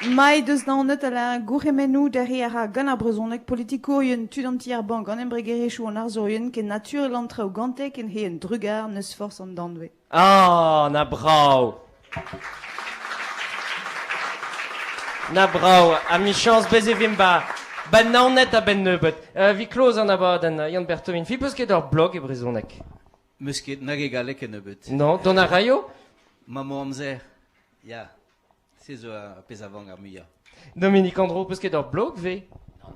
[SPEAKER 5] Mai deus Naoned a gourc'hemennoù derc'hiñ a ra gant ar brezhoneg politikourien tud an tier-bank an embregerezhioù an arzourien ken naturel an traoù gante ken he un drugar n'eus forzh an danvez.
[SPEAKER 1] Ah, na brav! Na brav, ha michañs bez e vimp ba, ba Naoned a-benn nebeut. Vi kloz an abadenn, Yann Berthevin. Fi peus ket ur blog e brezhoneg?
[SPEAKER 4] Meus ket nag e galleg kennebeut.
[SPEAKER 1] Non, dont a raio?
[SPEAKER 4] Ma mo amzer, ya. Se zo ar pezh a vank ar muiañ.
[SPEAKER 1] Dominique Andro, peus ket ur blog, ve?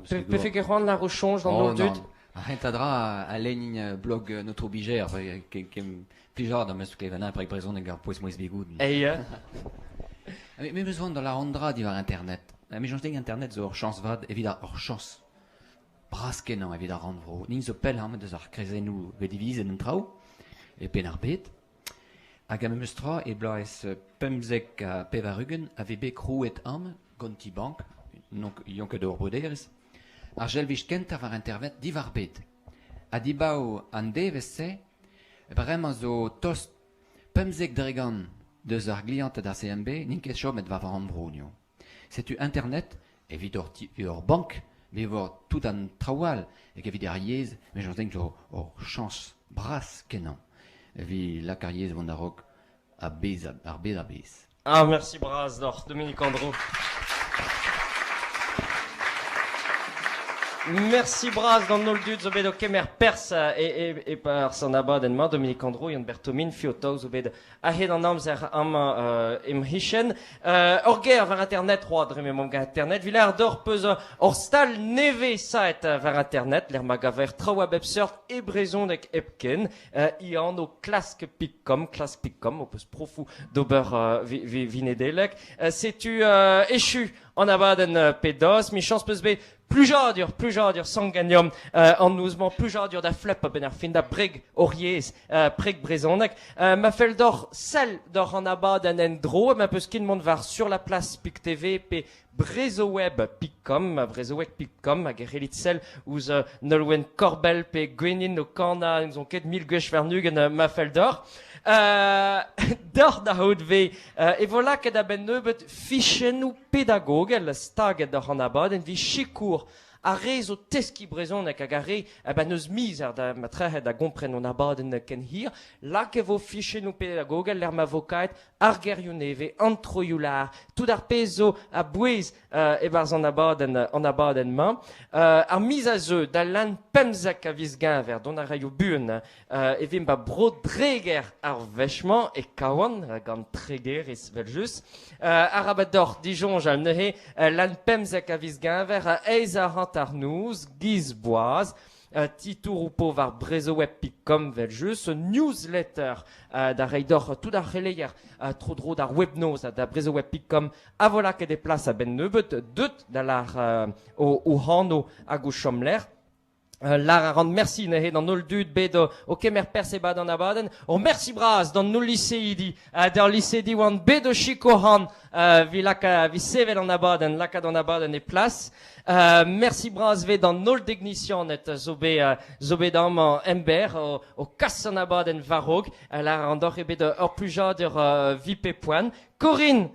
[SPEAKER 1] Pefe ket c'hoant lâr o soñj d'an holl dud?
[SPEAKER 11] Ar c'hentañ dra a lennin blog notre obiger, plijadur am eus klevet preg brezhoneg ar pouez-mouezh bigouden.
[SPEAKER 1] Eya.
[SPEAKER 11] Me 'meus c'hoant da lâr an dra diwar Internet. Me soñj din Internet zo ur chañs vat evit ar chañs bras-kenañ evit ar rannvro. Nin zo pell amañ deus ar krezennoù bet divizet an traoù e Penn-ar-Bed. Hag ar memes tra e bloaz 95 a vez bet krouet amañ gant Ti-Bank, n'on ket ur bruderezh, ar jelvij kentañ war internet diwar bed. Ha dibaoe an devezh-se, bremañ zo tost 15% deus ar glianted ar CMB n'int ket chomet war rannvro niv. Setu internet evit hor ti hor bank, me vo tout an traoù all hag evit ar yezh, me soñj din zo ur chañs bras-kenañ evit lak ar yezh vont a-raok a-bezh ar bed a-bezh.
[SPEAKER 1] Ah, merci bras deoc'h, Dominique Andro. Merci bras d'an holl dud zo bet o kemer perzh e-barzh an abadenn-mañ, Dominique Andro, Yann Berthomin, Fio Tao zo bet A-hed an amzer amañ em c'hichen. Ur ger war internet, c'hoazh dre m'emaomp gant internet. Villard d'or peus ur stal nevez-saet war internet, lec'h ma gaver traoù a bep seurt e brezhoneg hepken. I anv klask.com, klask.com, ho peus profoù d'ober vinedelek. Setu echu an abadenn pe dost. Michañs peus bet Plijadur, plijadur sang ganeomp an noz-mañ, plijadur da flep a-benn ar fin da breg hor yezh, preg brezhoneg. Ma fell deoc'h sell doc'h an abadenn en-dro, ma peus ket mont war sur la place pik TV pe brezhoweb.com, brezhoweb.com, hag e c'hellit sell ouzh Nolwenn Korbell pe Gwenin o kanañ n'on ket mil gwech warn-ugent ma fell deoc'h. Deoc'h da c'hoût 'vez e vo lakaet a-benn nebeut fichennoù pedagogel staget doc'h an abadenn evit sikour ar re zo teskiñ brezhoneg hag ar re eh ben n'eus mizer da ma trec'het da gompren hon abadenn ken hir. Lak e vo fichennoù pedagogel lec'h ma vo kaet ar gerioù nevez, an troioù-lâr, tout ar pezh zo a-bouez e-barzh an abadenn an abadenn-mañ. Ar miz a zeu da lan 15 a viz Genver, dont a raio buan e vimp ba Bro-Dreger ar wech-mañ e Kawan, gant Tregeriz evel-just. Arabat deoc'h disoñjal neuze lan 15 a viz Genver, eizh ha hanter noz, giz boaz. Titouroù po war brezhoweb.com vel just, newsletter da reiñ deoc'h tout ar c'heleier tro-dro d'ar webnoz ha da brezhoweb.com a vo lakaet e plas a-benn nebeut, deut da lar o anv hag o chomlec'h. Lar a ran mersi neuze d'an holl dud bet o kemer perzh e-bad an abadenn. Ur mersi bras d'an holl liseidi ha d'ar liseidi oant bet o sikour evit laka evit sevel an abadenn, lakaat an abadenn e plas. Mersi bras 'vez d'an holl degnisianed zo bet zo bet amañ emberr o kas an abadenn war-raok. Lar a ran deoc'h eo bet ur plijadur 'vit pep poent. Corinne,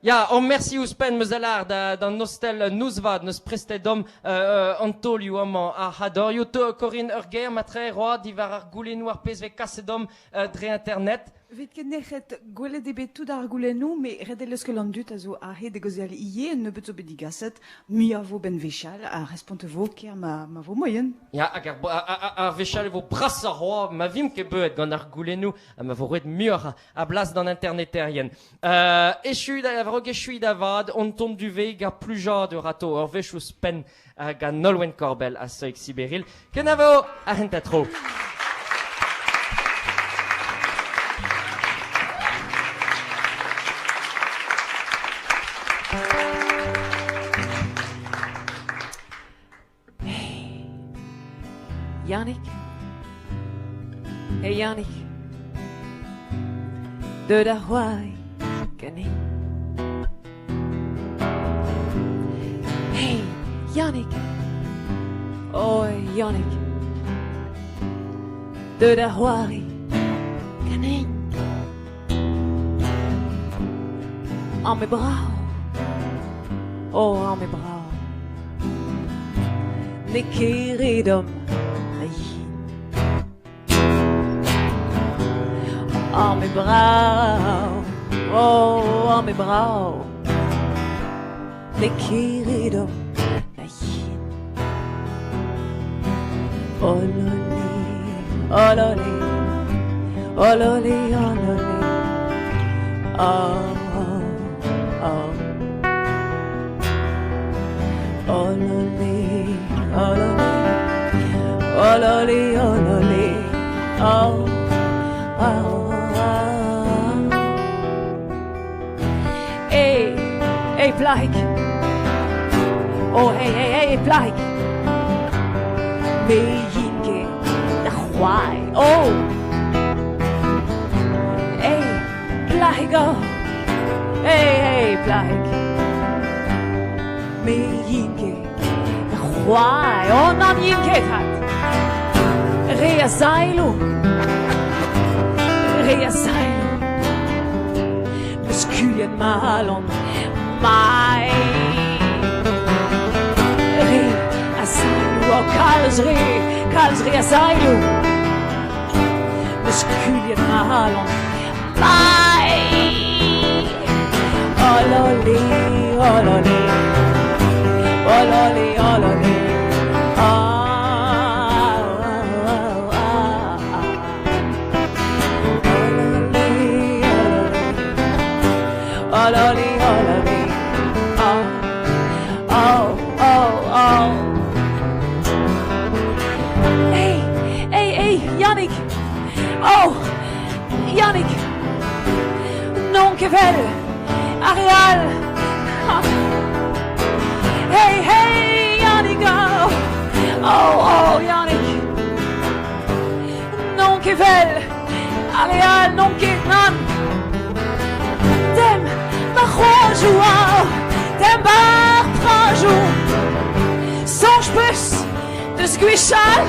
[SPEAKER 1] Ya, ur mersi ouzhpenn 'm eus da lâr d'an ostel Nouzvad 'neus prestet deomp an taolioù amañ ar c'hadorioù. Corinne, ur ger matre roa diwar ar goulennoù ar pezh 'vez kaset deomp dre internet.
[SPEAKER 5] Vit ket nec'het, gwelet eo bet tout ar goulennoù, met ret eo leuskel an dud a zo aze da gaozeal ivez, un nebeud zo bet digaset, muioc'h 'vo 'benn wechall, ha respont e vo ker ma vo moaien.
[SPEAKER 1] Ya, hag ar wechall e vo brasoc'h c'hoazh ma vimp ket beuet gant ar goulennoù ha ma vo roet muioc'h a blas d'an interneterien. Echu da a-raok echuiñ da vat on tont du veg ar plujadur atao ur wech ouzhpenn gant Nolwenn Korbell ha Soig Siberil. Kenavo ar c'hentañ tro.
[SPEAKER 12] Yannick Hey Yannick Deut da c'hoari ganin Hey Yannick Oh Yannick Deut da c'hoari ganin An me brav Oh an me brav N'eo ket re domm na yin An me brav Oh an me brav N'eo ket re domm na yin Oh lolé, oh lolé, oh lolé, oh lolé, oh oh. Oh lolé, oh lolé, oh lolé, oh lolé, oh oh oh. Hey, hey plac'hig, oh hey hey hey plac'hig, me 'yin ket da c'hoari, oh. Hey plac'hig, oh, hey hey plac'hig, me 'yin ket da c'hoari, oh nann 'yin ket 'vat. Re a zaeloù, re a zaeloù, 'meus skuilhet ma alan, mai. Re a zaeloù, oh kalz re, kalz re a zaeloù, 'meus skuilhet ma alan, mai. Oh lolé, oh lolé, oh lolé, oh lolé, oh, oh, oh, oh. Oh lolé, oh lolé, oh lolé, oh, oh, oh, oh. Hey, hey, hey, Yannick! Oh, Yannick! N'on ket 'vel ar re all! Hey, hey, Yannick, oh, oh, oh, Yannick! N'on ket 'vel ar re all, n'on ket, nann! Demp 'ba 'r c'hoajoù, oh, demp 'ba 'r prajoù! Soñj 'peus deus gwechall?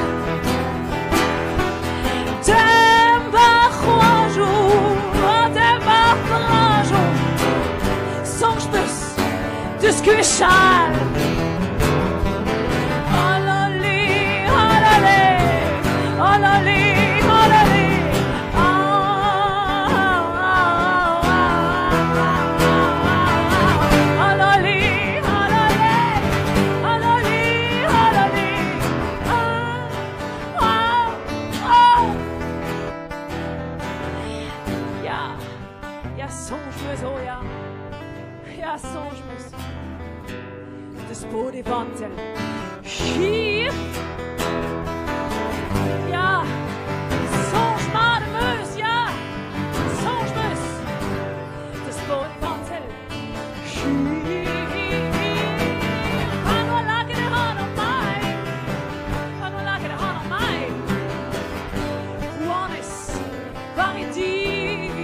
[SPEAKER 12] Demp 'ba 'r c'hoajoù, oh, demp 'ba 'r prajoù! Soñj 'peus deus gwechall? Oh lolé, oh lolé, oh lolé, oh lolé, oh, oh, oh, oh lolé, oh lolé, oh lolé, oh lolé, oh, oh, oh. Ya, ya soñj 'meus, oh ya, ya soñj 'meus deus paotr e vantell hir. Ya, soñj mat am eus, ya, soñj 'm eus deus bod e vantell hir. Pa 'noa lakaet e anv Mai, pa 'noa lakaet e anv Mai, rouanez war e dir.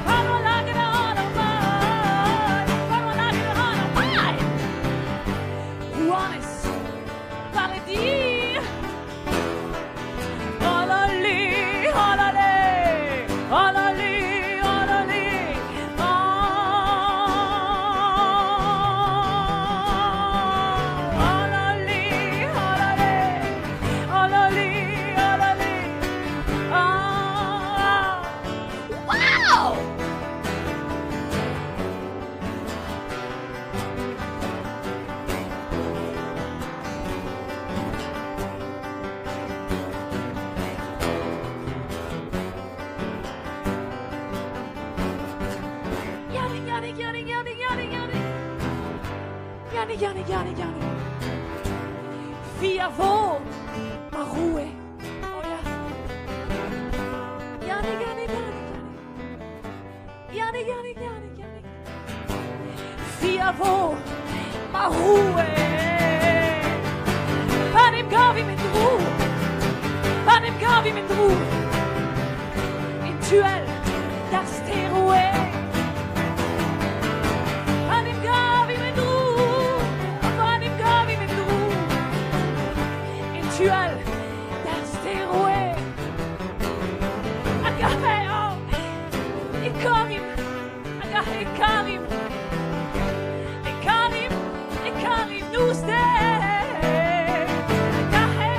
[SPEAKER 12] Pa 'noa lakaet e anv Mai, pa 'noa lakaet e anv Mai, rouanez war e dir. Alali, alali, alali, alali, ah, alali, alali, alali, alali, ah. Wow! Yannick, Yannick, Yannick, Yannick, Yannick, Yannick. Yannick, Yannick, Yannick, Yannick. Fi a vo, ma roue. Oh ya. Yannick, Yannick, Yannick, Yannick. Yannick, Yannick, Yannick, Yannick. Fi a vo, ma roue. Pa n'em gavimp en-dro. Pa n'em gavimp en-dro. En tu all d'ar stêr-Ouel. Pa n'em gavimp en-dro, pa n'em gavimp en-dro, en tu all d'ar stêr-Ouel. Hag aze, oh, e karimp, hag aze e karimp, e karimp, e karimp noz-deiz. Hag aze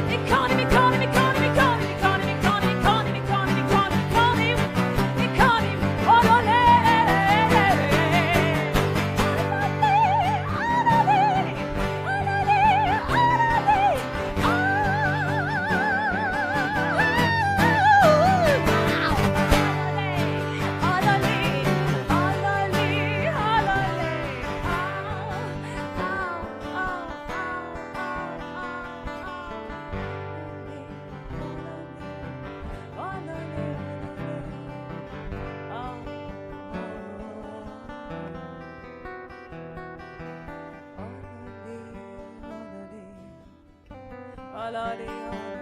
[SPEAKER 12] e kanimp, e kanimp, e kanimp, e kanimp, e kanimp, e kanimp, e kanimp, e kanimp, e kanimp, e kanimp, e kanimp, oh lolé. Alale, alale.